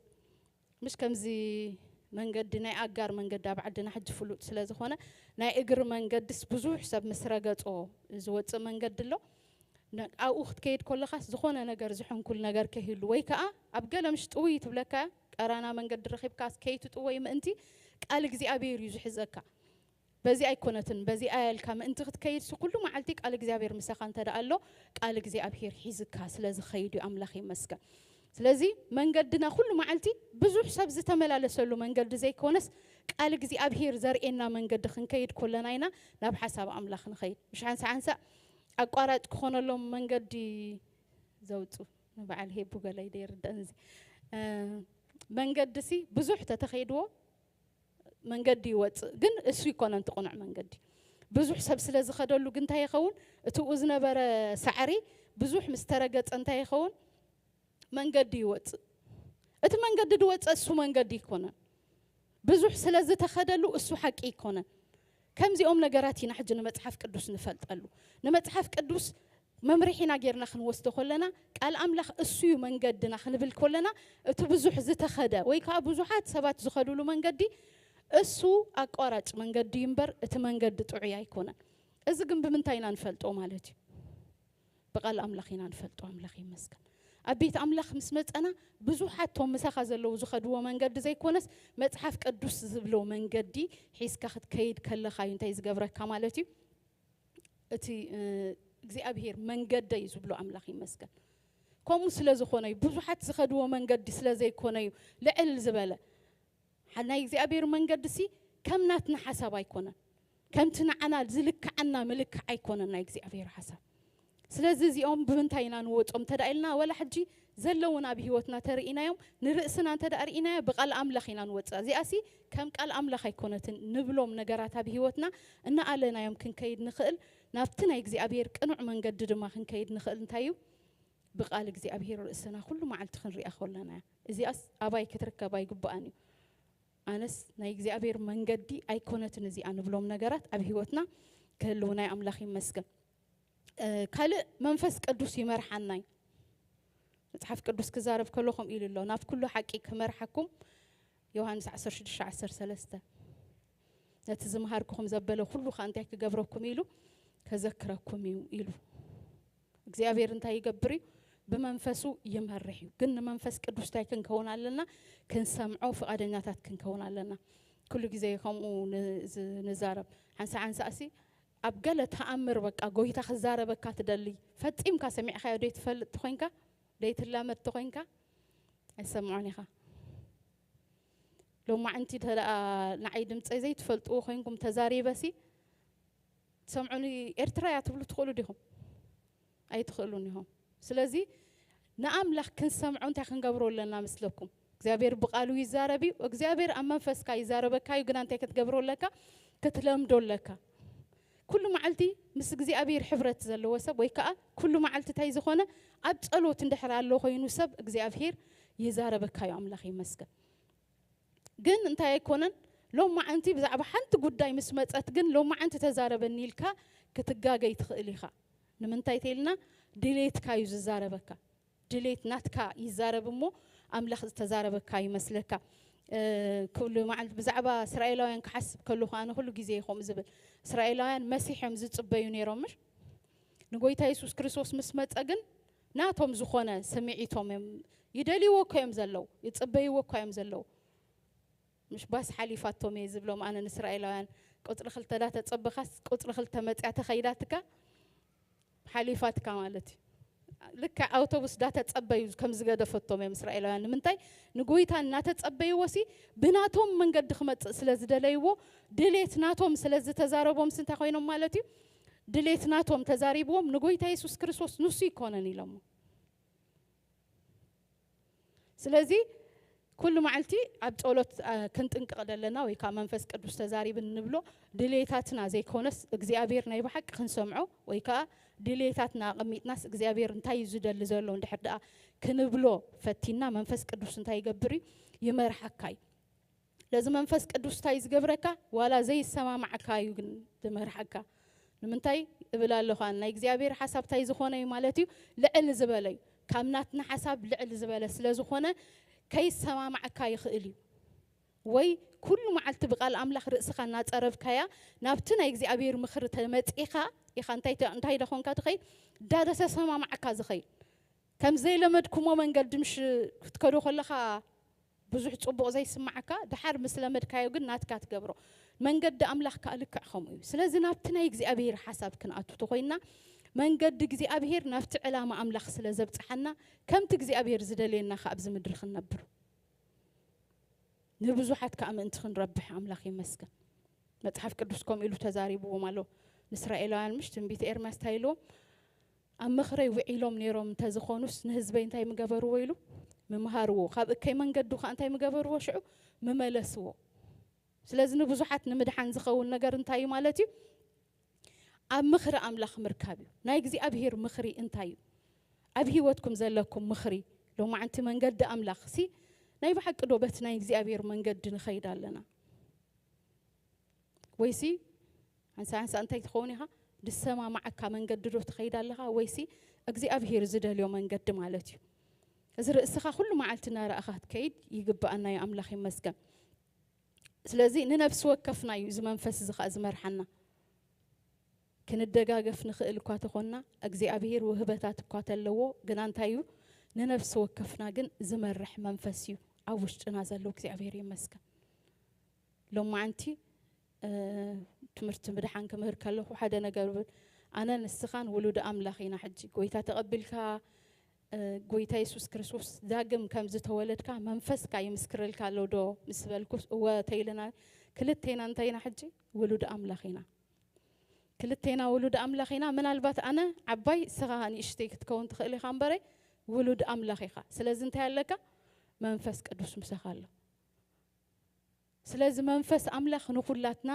ምሽ ከምዚ መንገዲ ናይ ኣጋር መንገዲ ኣብ ዓድና ሕጂ ፍሉጥ ስለ ዝኾነ፣ ናይ እግሪ መንገድስ ብዙሕ ሰብ ምስ ረገጾ ዝወጽእ መንገዲ ኣሎ። ነ-፣ ኣብኡ ክትከይድ ከለኻስ ዝኾነ ነገር ዝሕንኩል ነገር ከይህሉ፣ ወይ ከኣ ኣብ ገለ ምሽ ጥውይ ትብለካ፣ ቀራና መንገዲ ረኺብካስ ከይትጥወይ ምእንቲ ቃል እግዚኣብሔር እዩ ዝሕዘካ። በዚ ኣይኮነትን፣ በዚ ኣያልካ ምእንቲ ክትከይድሲ ኩሉ መዓልቲ ቃል እግዚኣብሔር ምሳኻ እንተ ደኣ ኣሎ፣ ቃል እግዚኣብሔር ሒዝካ ስለ ዝኸይድ እዩ። ኣምላኽ ይመስገን። ስለዚ መንገድና ኩሉ መዓልቲ ብዙሕ ሰብ ዝተመላለሰሉ መንገዲ ዘይኮነስ፣ ቃል እግዚኣብሔር ዘርእየና መንገዲ ክንከይድ ከለና ኢና ናብ ሓሳብ ኣምላኽ ንኸይድ። ምሽ ሓንሳ ሓንሳ ኣቋራጭ ክኾነሎም መንገዲ ዘውጹ፣ ንበዓል ሄቡ ገለ ይደ ይርዳእን እዚ። እ፣ መንገዲሲ ብዙሕ ተተኸይድዎ መንገዲ ይወጽእ፣ ግን እሱ ይኮነን እቲ ቅኑዕ መንገዲ። ብዙሕ ሰብ ስለ ዝኸደሉ ግን እንታይ ይኸውን? እቲ ብኡ ዝነበረ ሳዕሪ ብዙሕ ምስ ተረገጸ እንታይ ይኸውን? መንገዲ ይወጽእ። እቲ መንገዲ ዝወጸ እሱ መንገዲ ይኮነን። ብዙሕ ስለ ዝተኸደሉ እሱ ሓቂ ይኮነን። ከምዚኦም ነገራት ኢና ሕጂ ንመጽሓፍ ቅዱስ ንፈልጠሉ። ንመጽሓፍ ቅዱስ መምርሒና ጌርና ክንወስዶ ከለና፣ ቃል ኣምላኽ እሱ እዩ መንገድና ክንብል ከለና፣ እቲ ብዙሕ ዝተኸደ ወይ ከኣ ብዙሓት ሰባት ዝኸዱሉ መንገዲ እሱ ኣቋራጭ መንገዲ እዩ እምበር፣ እቲ መንገዲ ጥዑይ ኣይኮነን። እዚ ግን ብምንታይ ኢና ንፈልጦ ማለት እዩ? ብቃል ኣምላኽ ኢና ንፈልጦ። ኣምላኽ ይመስገን። ኣብ ቤት ኣምላኽ ምስ መጸና፣ ብዙሓት ቶም ምሳኻ ዘለዉ ዝኸድዎ መንገዲ ዘይኮነስ፣ መጽሓፍ ቅዱስ ዝብሎ መንገዲ ሒዝካ ክትከይድ ከለኻ እዩ እንታይ ዝገብረካ ማለት እዩ? እቲ፣ እ፣ እግዚኣብሔር መንገደይ ዝብሎ ኣምላኽ ይመስገን። ከምኡ ስለ ዝኾነ እዩ፣ ብዙሓት ዝኸድዎ መንገዲ ስለ ዘይኮነ እዩ ልዕል ዝበለ። ሓ-፣ ናይ እግዚኣብሔር መንገዲ ሲ ከም ናትና ሓሳብ ኣይኮነን። ከምቲ ንዓና ዝልክዓና ምልክዕ ኣይኮነን ናይ እግዚኣብሔር ሓሳብ። ስለዚ እዚኦም ብምንታይ ኢና ንወጾም እንተ ደኣ ኢልና፣ ወላ ሕጂ ዘለውን ኣብ ህይወትና ተርኢናዮም፣ ንርእስና እንተ ደኣ ርኢናዮ ብቃል ኣምላኽ ኢና ንወጽኣ። እዚኣሲ ከም ቃል ኣምላኽ ኣይኮነትን ንብሎም ነገራት ኣብ ህይወትና እናኣለናዮም ክንከይድ ንኽእል፣ ናብቲ ናይ እግዚኣብሔር ቅኑዕ መንገዲ ድማ ክንከይድ ንኽእል። እንታይ እዩ? ብቃል እግዚኣብሔር ርእስና ኩሉ መዓልቲ ክንሪኣ ከለና እያ። እዚኣስ ኣባይ ክትርከብ ኣይግባኣን እዩ። ኣነስ ናይ እግዚኣብሔር መንገዲ ኣይኮነትን እዚኣ ንብሎም ነገራት ኣብ ህይወትና ክህልው ናይ ኣምላኽ ይመስገን። እ፣ ካልእ መንፈስ ቅዱስ ይመርሓና እዩ። መጽሓፍ ቅዱስ ክዛረብ ከሎ ከምኡ ኢሉ ኣሎ፣ "ናብ ኩሉ ሓቂ ክመርሓኩም" ዮሃንስ ዓሰርተ ሽዱሽተ ዓሰርተ ሰለስተ፣ "ነቲ ዝመሃርኩኹም ዘበለ ኩሉ ኸኣ እንታይ ክገብረኩም ኢሉ ከዘክረኩም እዩ" ኢሉ። እግዚኣብሔር እንታይ ይገብር እዩ? ብመንፈሱ ይመርሕ እዩ። ግን ንመንፈስ ቅዱስ እንታይ ክንከውን ኣለና? ክንሰምዖ ፍቓደኛታት ክንከውን ኣለና። ኩሉ ግዜ ከምኡ ን-፣ ዝ-፣ ንዛረብ። ሓንሳ ሓንሳእሲ ኣብ ገለ ተኣምር በቃ ጎይታ ክዛረበካ ትደሊ። ፈጺምካ ሰሚዕካዮ ደይትፈልጥ ተኾይንካ፣ ደይትላመድ ተኾይንካ፣ ኣይሰምዖን ኢኻ። ሎማዕንቲ እንተ ደኣ ንዓይ ድምፀይ ዘይትፈልጥዎ ኮይንኩም ተዛሪበሲ፣ ትሰምዑኒ ኤርትራ እያ ትብሉ ትኽእሉ ዲኹም? ኣይትኽእሉን ኢኹም። ስለዚ ንኣምላኽ ክንሰምዖ እንታይ ክንገብሮ ኣለና መስለኩም? እግዚኣብሔር ብቃሉ ይዛረብ እዩ። እግዚኣብሔር ኣብ መንፈስካ ይዛረበካ እዩ፣ ግና እንታይ ክትገብሮ ኣለካ? ክትለምዶ ኣለካ። ኩሉ መዓልቲ ምስ እግዚኣብሔር ሕብረት ዘለዎ ሰብ፣ ወይ ከኣ ኩሉ መዓልቲ እንታይ ዝኾነ ኣብ ጸሎት እንድሕር ኣሎ ኮይኑ ሰብ፣ እግዚኣብሔር ይዛረበካ እዩ። ኣምላኽ ይመስገን። ግን እንታይ ኣይኮነን፣ ሎማዓንቲ ብዛዕባ ሓንቲ ጉዳይ ምስ መጸት ግን ሎማዓንቲ ተዛረበኒ ኢልካ ክትጋገይ ትኽእል ኢኻ። ንምንታይ ተኢልና? ድሌትካ እዩ ዝዛረበካ። ድሌት ናትካ ይዛረብ እሞ ኣምላኽ ዝተዛረበካ ይመስለካ። እ፣ ኩሉ መዓልቲ ብዛዕባ እስራኤላውያን ክሓስብ ከለኹ ኣነ ኩሉ ግዜ እየ ከምኡ ዝብል። እስራኤላውያን መሲሕ እዮም ዝጽበዩ ነይሮም፣ ምሽ? ንጎይታ የሱስ ክርስቶስ ምስ መጸ ግን ናቶም ዝኾነ ስምዒቶም እዮም፣ ይደልይዎ እኮ እዮም ዘለዉ፣ ይጽበይዎ እኮ እዮም ዘለዉ። ምሽ ባስ ሓሊፋቶም እየ ዝብሎም ኣነ ንእስራኤላውያን። ቁጽሪ ክልተ ዳተጸበኻስ ቁጽሪ ክልተ መጽያ ተኸይዳትካ ሓሊፋትካ ማለት እዩ። ልክዕ ኣውቶቡስ ዳተጸበዩ ከም ዝገደፈቶም እዮም እስራኤላውያን። ንምንታይ? ንጎይታ እናተጸበይዎ ሲ ብናቶም መንገዲ ክመጽእ ስለ ዝደለይዎ፣ ድሌት ናቶም ስለ ዝተዛረቦም ሲ እንታይ ኮይኖም ማለት እዩ? ድሌት ናቶም ተዛሪብዎም፣ ንጎይታ የሱስ ክርስቶስ ንሱ ይኮነን ኢሎሞ። ስለዚ ኩሉ መዓልቲ ኣብ ጸሎት፣ ኣ፣ ክንጥንቀቕ ደለና ወይ ከኣ መንፈስ ቅዱስ ተዛሪብን ንብሎ ድሌታትና ዘይኮነስ እግዚኣብሔር ናይ ብሓቂ ክንሰምዖ ወይ ከኣ ድሌታትና ኣቐሚጥናስ እግዚኣብሔር እንታይ እዩ ዝደሊ ዘሎ እንድሕር ደኣ ክንብሎ ፈቲና መንፈስ ቅዱስ እንታይ ይገብር እዩ? ይመርሓካ እዩ። ስለዚ መንፈስ ቅዱስ እንታይ ዝገብረካ? ዋላ ዘይሰማማዕካ እዩ ግን ዝመርሓካ። ንምንታይ እብል ኣለኹ? ኣነ ናይ እግዚኣብሔር ሓሳብ እንታይ ዝኾነ እዩ ማለት እዩ? ልዕል ዝበለ እዩ። ካብ ናትና ሓሳብ ልዕል ዝበለ ስለ ዝኾነ ከይሰማማዕካ ይኽእል እዩ። ወይ ኩሉ መዓልቲ ብቃል ኣምላኽ ርእስኻ እናጸረብካያ ናብቲ ናይ እግዚኣብሔር ምኽሪ ተመጺኻ ኢኻ እንታይ ተ-፣ እንታይ ደኾንካ ትኸይድ? ዳደሰ ሰማማዕካ ዝኸይድ። ከም ዘይለመድኩሞ መንገዲ ምሽ ክትከዶ ከለኻ ብዙሕ ጽቡቕ ዘይስማዓካ፣ ድሓር ምስ ለመድካዮ ግን ናትካ ትገብሮ። መንገዲ ኣምላኽ ከኣ ልክዕ ከምኡ እዩ። ስለዚ ናብቲ ናይ እግዚኣብሔር ሓሳብ ክንኣቱ ተኾይንና፣ መንገዲ እግዚኣብሔር ናብቲ ዕላማ ኣምላኽ ስለ ዘብጽሓና፣ ከምቲ እግዚኣብሔር ዝደልየና ከኣ ኣብዚ ምድሪ ክንነብር። ንብዙሓት ከኣ ምእንቲ ክንረብሕ ኣምላኽ ይመስገን። መጽሓፍ ቅዱስ ከምኡ ኢሉ ተዛሪብዎም ኣሎ። ንእስራኤላውያን ምሽ ትንቢት ኤርምያስ እንታይ ኢልዎም? ኣብ ምኽረይ ውዒሎም ነይሮም እንተዝኾኑስ ንህዝበይ እንታይ ምገበርዎ ኢሉ ምምሃርዎ። ካብ እከይ መንገዱ ከኣ እንታይ ምገበርዎ ሽዑ ምመለስዎ። ስለዚ ንብዙሓት ንምድሓን ዝኸውን ነገር እንታይ እዩ ማለት እዩ? ኣብ ምኽሪ ኣምላኽ ምርካብ እዩ። ናይ እግዚኣብሔር ምኽሪ እንታይ እዩ? ኣብ ህይወትኩም ዘለኩም ምኽሪ፣ ሎማዓንቲ መንገዲ ኣምላኽ ሲ ናይ ብሓቂ ዶ በቲ ናይ እግዚኣብሔር መንገዲ ንኸይድ ኣለና? ወይሲ ሓንሳ ሓንሳ እንታይ ትኸውን ኢኻ? ዝሰማማዓካ መንገዲ ዶ ትኸይድ ኣለኻ? ወይሲ እግዚኣብሔር ዝደልዮ መንገዲ ማለት እዩ? እዚ ርእስኻ ኩሉ መዓልቲ እናረኣኻ ክትከይድ ይግብኣና እዩ። ኣምላኽ ይመስገን። ስለዚ ንነፍሲ ወከፍና እዩ እዚ መንፈስ እዚ ኸኣ ዝመርሓና። ክንደጋገፍ ንኽእል እኳ ተኾንና፣ እግዚኣብሔር ውህበታት እኳ ተለዎ፣ ግና እንታይ እዩ? ንነፍሲ ወከፍና ግን ዝመርሕ መንፈስ እዩ ኣብ ውሽጥና ዘሎ። እግዚኣብሔር ይመስገን። ሎማዓንቲ፣ እ፣ ትምህርቲ ምድሓን ክምህር ከለኹ ሓደ ነገር እብል። ኣነ ንስኻን ውሉድ ኣምላኽ ኢና። ሕጂ ጎይታ ተቐቢልካ፣ እ፣ ጎይታ የሱስ ክርስቶስ ዳግም ከም ዝተወለድካ መንፈስካ ይምስክረልካ ኣሎ ዶ ምስ በልኩስ፣ እወ ተይልና፣ ክልቴና እንታይ ኢና ሕጂ? ውሉድ ኣምላኽ ኢና። ክልቴና ውሉድ ኣምላኽ ኢና። ምናልባት ኣነ ዓባይ፣ ንስኻ ንእሽተይ ክትከውን ትኽእል ኢኻ እምበረ፣ ውሉድ ኣምላኽ ኢኻ። ስለዚ እንታይ ኣለካ? መንፈስ ቅዱስ ምሳኻ ኣሎ። ስለዚ መንፈስ ኣምላኽ ንኹላትና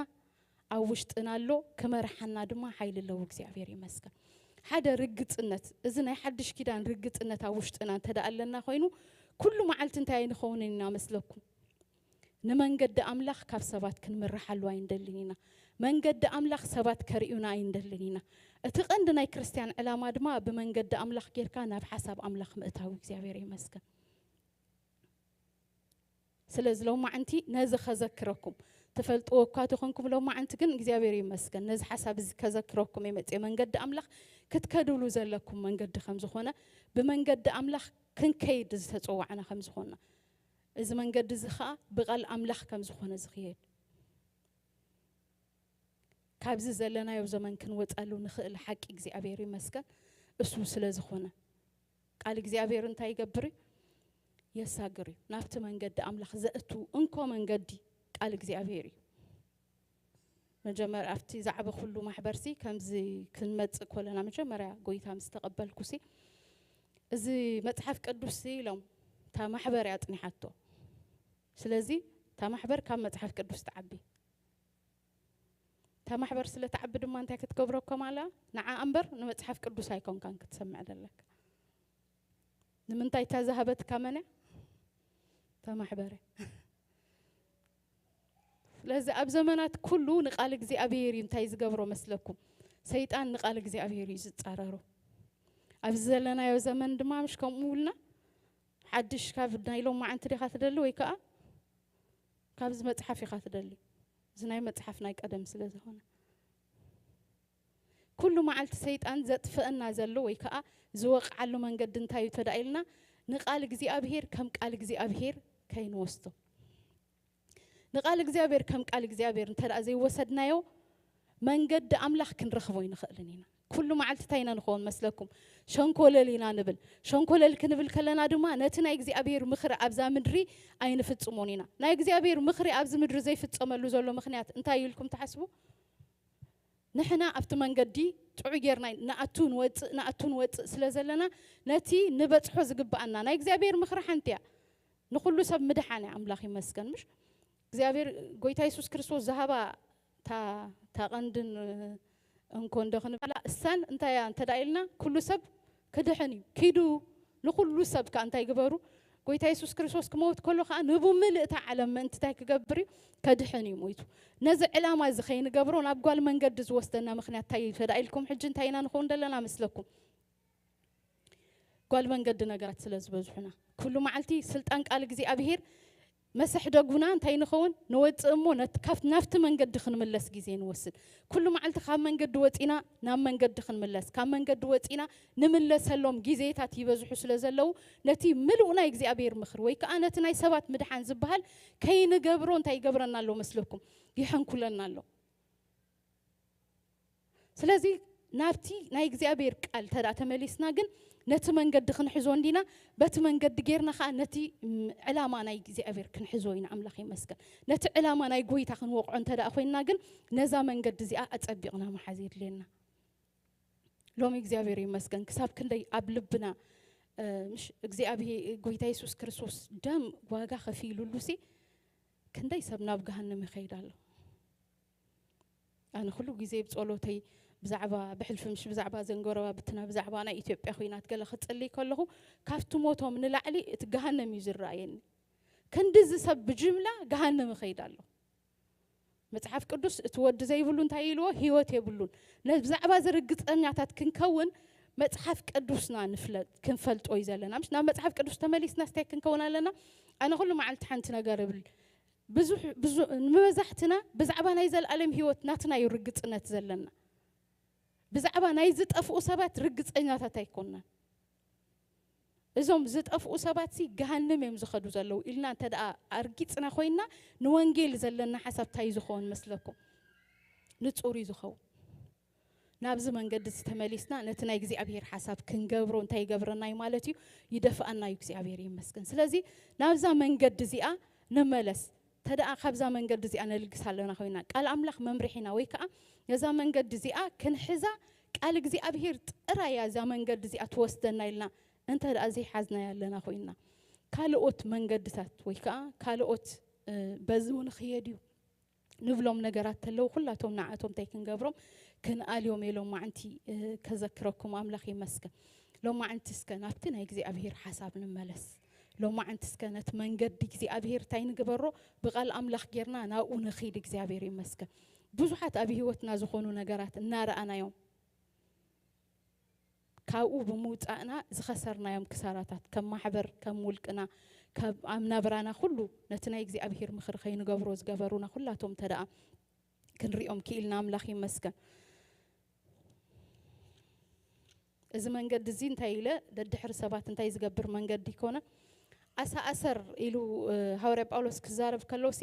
ኣብ ውሽጥና ኣሎ፣ ክመርሓና ድማ ሓይሊ ኣለዎ። እግዚኣብሔር ይመስገን። ሓደ ርግጽነት፣ እዚ ናይ ሓድሽ ኪዳን ርግጽነት ኣብ ውሽጥና እንተ ደኣ ኣለና ኮይኑ፣ ኩሉ መዓልቲ እንታይ ኣይንኸውንን ኢና መስለኩም? ንመንገዲ ኣምላኽ ካብ ሰባት ክንምርሓሉ ኣይንደልን ኢና። መንገዲ ኣምላኽ ሰባት ከርእዩና ኣይንደልን ኢና። እቲ ቀንዲ ናይ ክርስትያን ዕላማ ድማ ብመንገዲ ኣምላኽ ጌርካ ናብ ሓሳብ ኣምላኽ ምእታው። እግዚኣብሔር ይመስገን። ስለዚ ሎማዓንቲ ነዚ ከዘክረኩም፣ ትፈልጥዎ እኳ ተኾንኩም፣ ሎማዓንቲ ግን እግዚኣብሔር ይመስገን ነዚ ሓሳብ እዚ ከዘክረኩም እየ መጽየ። መንገዲ ኣምላኽ ክትከድሉ ዘለኩም መንገዲ ከም ዝኾነ፣ ብመንገዲ ኣምላኽ ክንከይድ ዝተጸዋዕና ከም ዝኾንና፣ እዚ መንገዲ እዚ ኸኣ ብቓል ኣምላኽ ከም ዝኾነ ዝኽየድ፣ ካብዚ ዘለናዮ ዘመን ክንወጸሉ ንኽእል ሓቂ እግዚኣብሔር ይመስገን እሱ ስለ ዝኾነ። ቃል እግዚኣብሔር እንታይ ይገብር እዩ? የሳግር እዩ። ናብቲ መንገዲ ኣምላኽ ዘእቱ እንኮ መንገዲ ቃል እግዚኣብሔር እዩ። መጀመርያ ኣብቲ ዛዕባ ኩሉ ማሕበርሲ ከምዚ ክንመጽእ ኮለና፣ መጀመርያ ጎይታ ምስ ተቐበልኩሲ፣ እዚ መጽሓፍ ቅዱስሲ ኢሎም፣ እታ ማሕበር እያ ኣጽኒሓቶ። ስለዚ እታ ማሕበር ካብ መጽሓፍ ቅዱስ ትዓቢ። እታ ማሕበር ስለ ትዓቢ ድማ እንታይ ክትገብረኩም ኣላ? ንዓ እምበር ንመጽሓፍ ቅዱስ ኣይኮንካን ክትሰምዕ ዘለካ። ንምንታይ እታ ዝሃበትካ መን እያ? እታ ማሕበር እያ። ስለዚ ኣብ ዘመናት ኩሉ ንቃል እግዚኣብሔር እዩ እንታይ ዝገብሮ መስለኩም? ሰይጣን ንቃል እግዚኣብሔር እዩ ዝጻረሮ። ኣብዚ ዘለናዮ ዘመን ድማ ምሽ ከምኡ ኢልና ሓድሽ ካብ ናይ ሎማዓንቲ ዲኻ ትደሊ ወይ ከኣ ካብዚ መጽሓፍ ኢኻ ትደሊ? እዚ ናይ መጽሓፍ ናይ ቀደም ስለ ዝኾነ። ኩሉ መዓልቲ ሰይጣን ዘጥፍአና ዘሎ ወይ ከኣ ዝወቕዓሉ መንገዲ እንታይ እዩ ተዳ ኢልና፣ ንቃል እግዚኣብሔር ከም ቃል እግዚኣብሔር ከይንወስዶ። ንቃል እግዚኣብሔር ከም ቃል እግዚኣብሔር እንተ ደኣ ዘይወሰድናዮ፣ መንገዲ ኣምላኽ ክንረኽቦ ኣይንኽእልን ኢና። ኩሉ መዓልቲ እንታይ ኢና ንኸውን መስለኩም? ሸንኮለል ኢና ንብል። ሸንኮለል ክንብል ከለና ድማ፣ ነቲ ናይ እግዚኣብሔር ምኽሪ ኣብዛ ምድሪ ኣይንፍጽሞን ኢና። ናይ እግዚኣብሔር ምኽሪ ኣብዚ ምድሪ ዘይፍጸመሉ ዘሎ ምኽንያት እንታይ ኢልኩም ትሓስቡ? ንሕና ኣብቲ መንገዲ ጥዑይ ጌርና ንኣቱ ንወጽእ፣ ንኣቱ ንወጽእ ስለ ዘለና፣ ነቲ ንበጽሖ ዝግብኣና ናይ እግዚኣብሔር ምኽሪ ሓንቲ እያ። ንኹሉ ሰብ ምድሓን እያ። ኣምላኽ ይመስገን። ምሽ እግዚኣብሔር ጎይታ የሱስ ክርስቶስ ዝሃባ እታ እታ ቀንድን እንኮ እንዶ ክንብላ እሳን እንታይ እያ እንተ ደኣ ኢልና፣ ኩሉ ሰብ ክድሕን እዩ። ኪዱ ንኹሉ ሰብ ከኣ እንታይ ግበሩ? ጎይታ የሱስ ክርስቶስ ክመውት ከሎ ከኣ ንብምልእታ ዓለም ምእንቲ እንታይ ክገብር እዩ? ከድሕን እዩ ሞይቱ። ነዚ ዕላማ እዚ ከይንገብሮ ናብ ጓል መንገዲ ዝወስደና ምኽንያት እንታይ እዩ? ተዳኢልኩም ሕጂ እንታይ ኢና ንኸውን ዘለና መስለኩም? ጓል መንገዲ ነገራት ስለ ዝበዝሑና። ኩሉ መዓልቲ ስልጣን ቃል እግዚኣብሔር መሰሕደጉና እንታይ ንኸውን? ንወጽእ እሞ ነት-፣ ካብ-፣ ናብቲ መንገዲ ክንምለስ ግዜ ንወስድ። ኩሉ መዓልቲ ካብ መንገዲ ወጺና ናብ መንገዲ ክንምለስ፣ ካብ መንገዲ ወጺና ንምለሰሎም ግዜታት ይበዝሑ ስለ ዘለዉ፣ ነቲ ምሉእ ናይ እግዚኣብሔር ምኽሪ ወይ ከኣ ነቲ ናይ ሰባት ምድሓን ዝበሃል ከይንገብሮ እንታይ ይገብረና ኣሎ መስለኩም? ይሕንኩለና ኣሎ። ስለዚ ናብቲ ናይ እግዚኣብሔር ቃል እንተ ደኣ ተመሊስና ግን ነቲ መንገዲ ክንሕዞ እንዲና፣ በቲ መንገዲ ጌርና ኸኣ ነቲ ም-፣ ዕላማ ናይ እግዚኣብሔር ክንሕዞ ኢና። ኣምላኽ ይመስገን። ነቲ ዕላማ ናይ ጎይታ ክንወቕዖ እንተ ደኣ ኮይንና ግን ነዛ መንገዲ እዚኣ ኣጸቢቕና ምሓዝ የድልየና። ሎሚ እግዚኣብሔር ይመስገን ክሳብ ክንደይ ኣብ ልብና፣ እ፣ ምሽ እግዚኣብሔር ጎይታ የሱስ ክርስቶስ ደም ዋጋ ከፊሉሉሲ ክንደይ ሰብ ናብ ገሃነም ይኸይድ ኣሎ። ኣነ ኩሉ ግዜ ብጸሎተይ ብዛዕባ ብሕልፊ ምሽ ብዛዕባ ዘን ጎረባብትና ብዛዕባ ናይ ኢትዮጵያ ኹናት ገለ ክጽልይ ከለኹ ካብቲ ሞቶም ንላዕሊ እቲ ገሃነም እዩ ዝረኣየኒ። ክንድዚ ሰብ ብጅምላ ገሃነም ይኸይድ ኣሎ። መጽሓፍ ቅዱስ እቲ ወዲ ዘይብሉ እንታይ ኢልዎ? ህይወት የብሉን። ነ-፣ ብዛዕባ እዚ ርግጸኛታት ክንከውን መጽሓፍ ቅዱስና ንፍለጥ፣ ክንፈልጦ እዩ ዘለና። ምሽ ናብ መጽሓፍ ቅዱስ ተመሊስና ስታይ ክንከውን ኣለና። ኣነ ኩሉ መዓልቲ ሓንቲ ነገር እብል። ብዙሕ፣ ብዙ-፣ ንመብዛሕትና ብዛዕባ ናይ ዘለኣለም ህይወት ናትና እዩ ርግጽነት ዘለና። ብዛዕባ ናይ ዝጠፍኡ ሰባት ርግጸኛታት ኣይኮንናን። እዞም ዝጠፍኡ ሰባትሲ ገሃነም እዮም ዝኸዱ ዘለዉ ኢልና እንተ ደኣ ኣርጊጽና ኮይንና፣ ንወንጌል ዘለና ሓሳብ እንታይ እዩ ዝኸውን መስለኩም? ንጹር እዩ ዝኸውን። ናብዚ መንገዲ እዚ ተመሊስና ነቲ ናይ እግዚኣብሔር ሓሳብ ክንገብሮ እንታይ ይገብረና እዩ ማለት እዩ? ይደፍኣና እዩ። እግዚኣብሔር ይመስገን። ስለዚ ናብዛ መንገዲ እዚኣ ንመለስ። እንተ ደኣ ካብዛ መንገዲ እዚኣ ነልግስ ኣለና ኮይና፣ ቃል ኣምላኽ መምርሒና ወይ ከኣ ነዛ መንገዲ እዚኣ ክንሕዛ ቃል እግዚኣብሔር ጥራይ እያ እዛ መንገዲ እዚኣ ትወስደና ኢልና እንተ ደኣ ዘይሓዝናያ ኣለና ኮይና፣ ካልኦት መንገድታት ወይ ከኣ ካልኦት፣ እ፣ በዚ እውን ክየድ እዩ ንብሎም ነገራት ተለዉ፣ ኩላቶም ንዓቶም እንታይ ክንገብሮም? ክንኣልዮም እየ ሎማዕንቲ፣ እ፣ ከዘክረኩም። ኣምላኽ ይመስገን። ሎማዕንቲ እስከ ናብቲ ናይ እግዚኣብሔር ሓሳብ ንመለስ። ሎማዕንቲ እስከ ነቲ መንገዲ እግዚኣብሔር እንታይ ንግበሮ? ብቓል ኣምላኽ ጌርና ናብኡ ንኺድ። እግዚኣብሔር ይመስገን። ብዙሓት ኣብ ህይወትና ዝኾኑ ነገራት እናረኣናዮም፣ ካብኡ ብምውጻእና ዝኸሰርናዮም ክሳራታት፣ ከም ማሕበር፣ ከም ውልቅና፣ ካብ ኣብ ናብራና ኩሉ ነቲ ናይ እግዚኣብሔር ምኽሪ ከይንገብሮ ዝገበሩና ኩላቶም እንተ ደኣ ክንሪኦም ክኢልና ኣምላኽ ይመስገን። እዚ መንገዲ እዚ እንታይ ኢለ ደድሕሪ ሰባት እንታይ ዝገብር መንገዲ ይኮነ። ኣሰኣሰር ኢሉ፣ እ፣ ሃዋርያ ጳውሎስ ክዛረብ ከሎሲ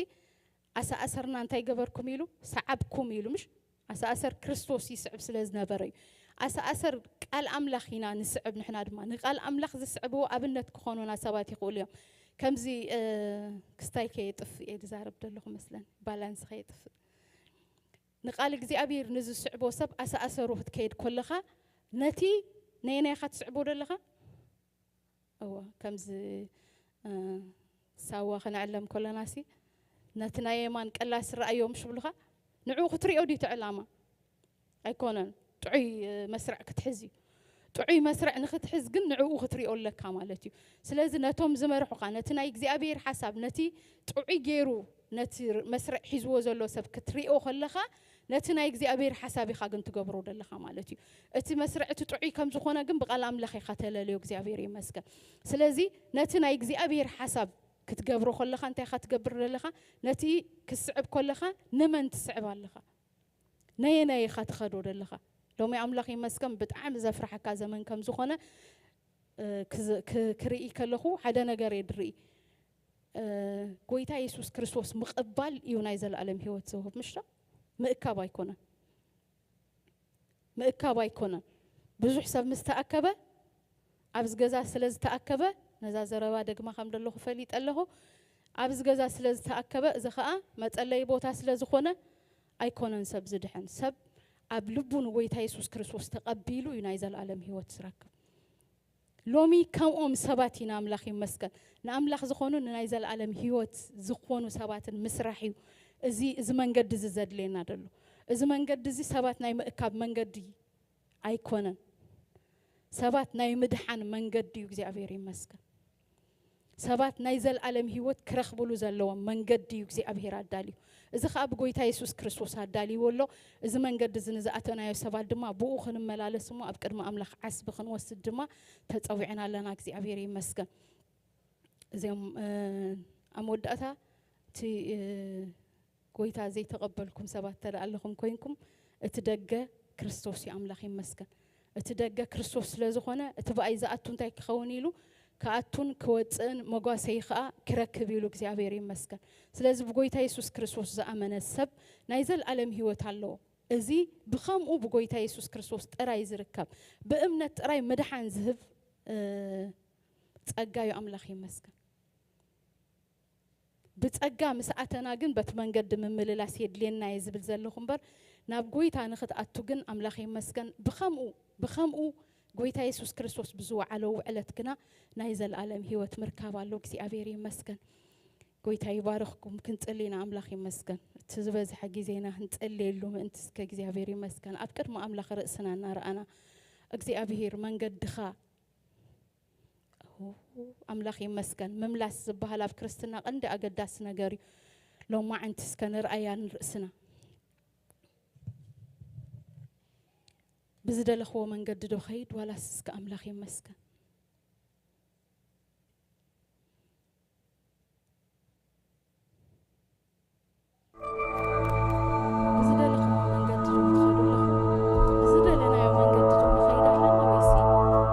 ኣሰኣሰርና እንታይ ገበርኩም ኢሉ፣ ሰዓብኩም ኢሉ፣ ምሽ? ኣሰኣሰር ክርስቶስ ይስዕብ ስለ ዝነበረ እዩ። ኣሰኣሰር ቃል ኣምላኽ ኢና ንስዕብ፣ ንሕና ድማ ንቃል ኣምላኽ ዝስዕብዎ ኣብነት ክኾኑና ሰባት ይኽእሉ እዮም። ከምዚ፣ እ፣ ክስታይ ከየጥፍእ እየ ዝዛረብ ዘለኹ መስለኒ፣ ባላንስ ከየጥፍእ። ንቃል እግዚኣብሔር ንዝስዕቦ ሰብ ኣሰኣሰሩ ክትከይድ ከለኻ፣ ነቲ ነየናይ ኢኻ ትስዕቦ ዘለኻ? እወ፣ ከምዚ፣ እ፣ ሳዋ ክንዕለም ከለናሲ፣ ነቲ ናይ የማን ቀላሲ ረኣዮ ምሽ ብሉኻ፣ ንዕኡ ክትሪኦ ድዩ እቲ ዕላማ? ኣይኮነን። ጥዑይ፣ እ፣ መስርዕ ክትሕዝ እዩ። ጥዑይ መስርዕ ንኽትሕዝ ግን ንዕኡ ክትሪኦ ኣለካ ማለት እዩ። ስለዚ ነቶም ዝመርሑኻ፣ ነቲ ናይ እግዚኣብሔር ሓሳብ፣ ነቲ ጥዑይ ገይሩ ነቲ ር-፣ መስርዕ ሒዝዎ ዘሎ ሰብ ክትሪኦ ከለኻ፣ ነቲ ናይ እግዚኣብሔር ሓሳብ ኢኻ ግን ትገብሮ ዘለኻ ማለት እዩ። እቲ መስርዕ እቲ ጥዑይ ከም ዝኾነ ግን ብቓል ኣምላኽ ኢኻ ተለልዮ፣ እግዚኣብሔር ይመስገን። ስለዚ ነቲ ናይ እግዚኣብሔር ሓሳብ ክትገብሮ ከለኻ እንታይ ኢኻ ትገብር ዘለኻ? ነቲ ክትስዕብ ከለኻ ንመን ትስዕብ ኣለኻ? ነየናይ ኢኻ ትኸዶ ዘለኻ? ሎሚ ኣምላኽ ይመስገን ብጣዕሚ ዘፍርሓካ ዘመን ከም ዝኾነ፣ እ፣ ክዝ-፣ ክ-፣ ክርኢ ከለኹ ሓደ ነገር እየ ድርኢ። እ፣ ጎይታ የሱስ ክርስቶስ ምቕባል እዩ ናይ ዘለኣለም ህይወት ዝህብ፣ ምሽ ዶ? ምእካብ ኣይኮነን። ምእካብ ኣይኮነን። ብዙሕ ሰብ ምስ ተኣከበ፣ ኣብዚ ገዛ ስለ ዝተኣከበ፣ ነዛ ዘረባ ደግማ ከም ዘለኹ ፈሊጠ ኣለኹ። ኣብዚ ገዛ ስለ ዝተኣከበ፣ እዚ ኸኣ መጸለዪ ቦታ ስለ ዝኾነ ኣይኮነን ሰብ ዝድሕን። ሰብ ኣብ ልቡ ንጎይታ የሱስ ክርስቶስ ተቐቢሉ እዩ ናይ ዘለኣለም ህይወት ዝረክብ። ሎሚ ከምኦም ሰባት ኢና። ኣምላኽ ይመስገን። ንኣምላኽ ዝኾኑ፣ ንናይ ዘለኣለም ህይወት ዝኾኑ ሰባትን ምስራሕ እዩ። እዚ እዚ መንገዲ እዚ ዘድልየና ደሎ። እዚ መንገዲ እዚ ሰባት ናይ ምእካብ መንገዲ ኣይኮነን። ሰባት ናይ ምድሓን መንገዲ እዩ። እግዚኣብሔር ይመስገን። ሰባት ናይ ዘለኣለም ህይወት ክረኽብሉ ዘለዎም መንገዲ እዩ እግዚኣብሔር ኣዳልዩ። እዚ ኸኣ ብጎይታ የሱስ ክርስቶስ ኣዳልይዎ ኣሎ። እዚ መንገዲ እዚ ንዝኣተናዮ ሰባት ድማ ብኡ ክንመላለስ እሞ ኣብ ቅድሚ ኣምላኽ ዓስቢ ክንወስድ ድማ ተጸዊዕና ኣለና። እግዚኣብሔር ይመስገን። እዚኦም ኣብ መወዳእታ እቲ ጎይታ ዘይተቐበልኩም ሰባት ተደኣ ኣለኹም ኮይንኩም፣ እቲ ደገ ክርስቶስ እዩ። ኣምላኽ ይመስገን። እቲ ደገ ክርስቶስ ስለ ዝኾነ፣ እቲ ብኣይ ዝኣቱ እንታይ ክኸውን ኢሉ ክኣቱን ክወፅእን መጓሰይ ኸኣ ክረክብ ኢሉ እግዚኣብሔር ይመስገን። ስለዚ ብጎይታ የሱስ ክርስቶስ ዝኣመነ ሰብ ናይ ዘለኣለም ህይወት ኣለዎ። እዚ ብኸምኡ ብጎይታ የሱስ ክርስቶስ ጥራይ ዝርከብ፣ ብእምነት ጥራይ ምድሓን ዝህብ ጸጋ እዩ። ኣምላኽ ይመስገን። ብጸጋ ምስ ኣተና ግን በቲ መንገዲ ምምልላስ የድልየና እየ ዝብል ዘለኹ እምበር፣ ናብ ጎይታ ንኽትኣቱ ግን ኣምላኽ ይመስገን። ብኸምኡ ብኸምኡ ጎይታ የሱስ ክርስቶስ ብዝወዓሎ ውዕለት ግና ናይ ዘለኣለም ህይወት ምርካብ ኣሎ። እግዚኣብሔር ይመስገን። ጎይታ ይባርኽኩም። ክንጽሊ ኢና። ኣምላኽ ይመስገን። እቲ ዝበዝሐ ግዜና ክንጽልየሉ ምእንቲ እስከ እግዚኣብሔር ይመስገን። ኣብ ቅድሚ ኣምላኽ ርእስና እናረኣና እግዚኣብሔር መንገድኻ ኣምላኽ ይመስገን። ምምላስ ዝበሃል ኣብ ክርስትና ቀንዲ ኣገዳሲ ነገር እዩ። ሎማዕንቲ እስከ ንርኣያ ንርእስና። ብዝደለኽዎ መንገዲ ዶ ኸይድ ዋላስ እስከ ኣምላኽ ይመስገን? ብዝደለኹዎ መንገዲ ዶ ትኸዱ ኣለኹም? ብዝደለናዮ መንገዲ ዶ ንኸይድ ኣለና ወይሲ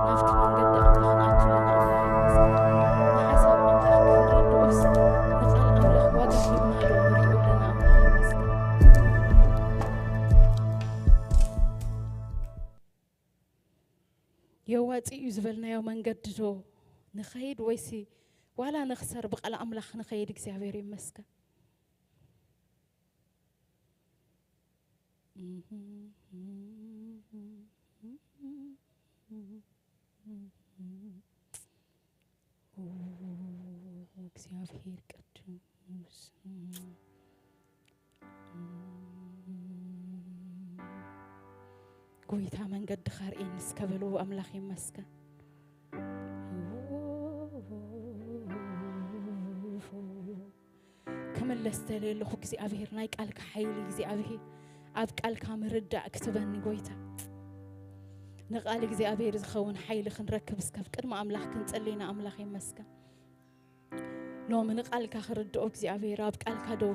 ናብቲ መንገዲ ኣምላኽ ንኣቱ ኣለና? ኣምላኽ ይመስገን። ንሓሳብ ኣምላኽ ክንርድኦስ ንቓል ኣምላኽ ዋጋ ሂብና ዶ ንሪኦ ኣለና? ኣምላኽ ይመስገን። የዋፂ እዩ ዝበልናዮ መንገዲ ዶ ንኸይድ ወይሲ ዋላ ንኽሰር ብቓል ኣምላኽ ንኸይድ? እግዚኣብሔር ይመስገን። እግዚኣብሔር ቅዱስ። ጎይታ መንገድኻ ርእየኒ እስከ በልዎ። ኣምላኽ ይመስገን። ክምለስ ደልየ ኣለኹ እግዚኣብሔር፣ ናይ ቃልካ ሓይሊ እግዚኣብሔር፣ ኣብ ቃልካ ምርዳእ ክትበኒ ጎይታ። ንቃል እግዚኣብሔር ዝኸውን ሓይሊ ክንረክብ እስከ ኣብ ቅድሚ ኣምላኽ ክንጽሊ ኢና። ኣምላኽ ይመስገን። ሎሚ ንቃልካ ክርድኦ እግዚኣብሔር፣ ኣብ ቃልካ ደው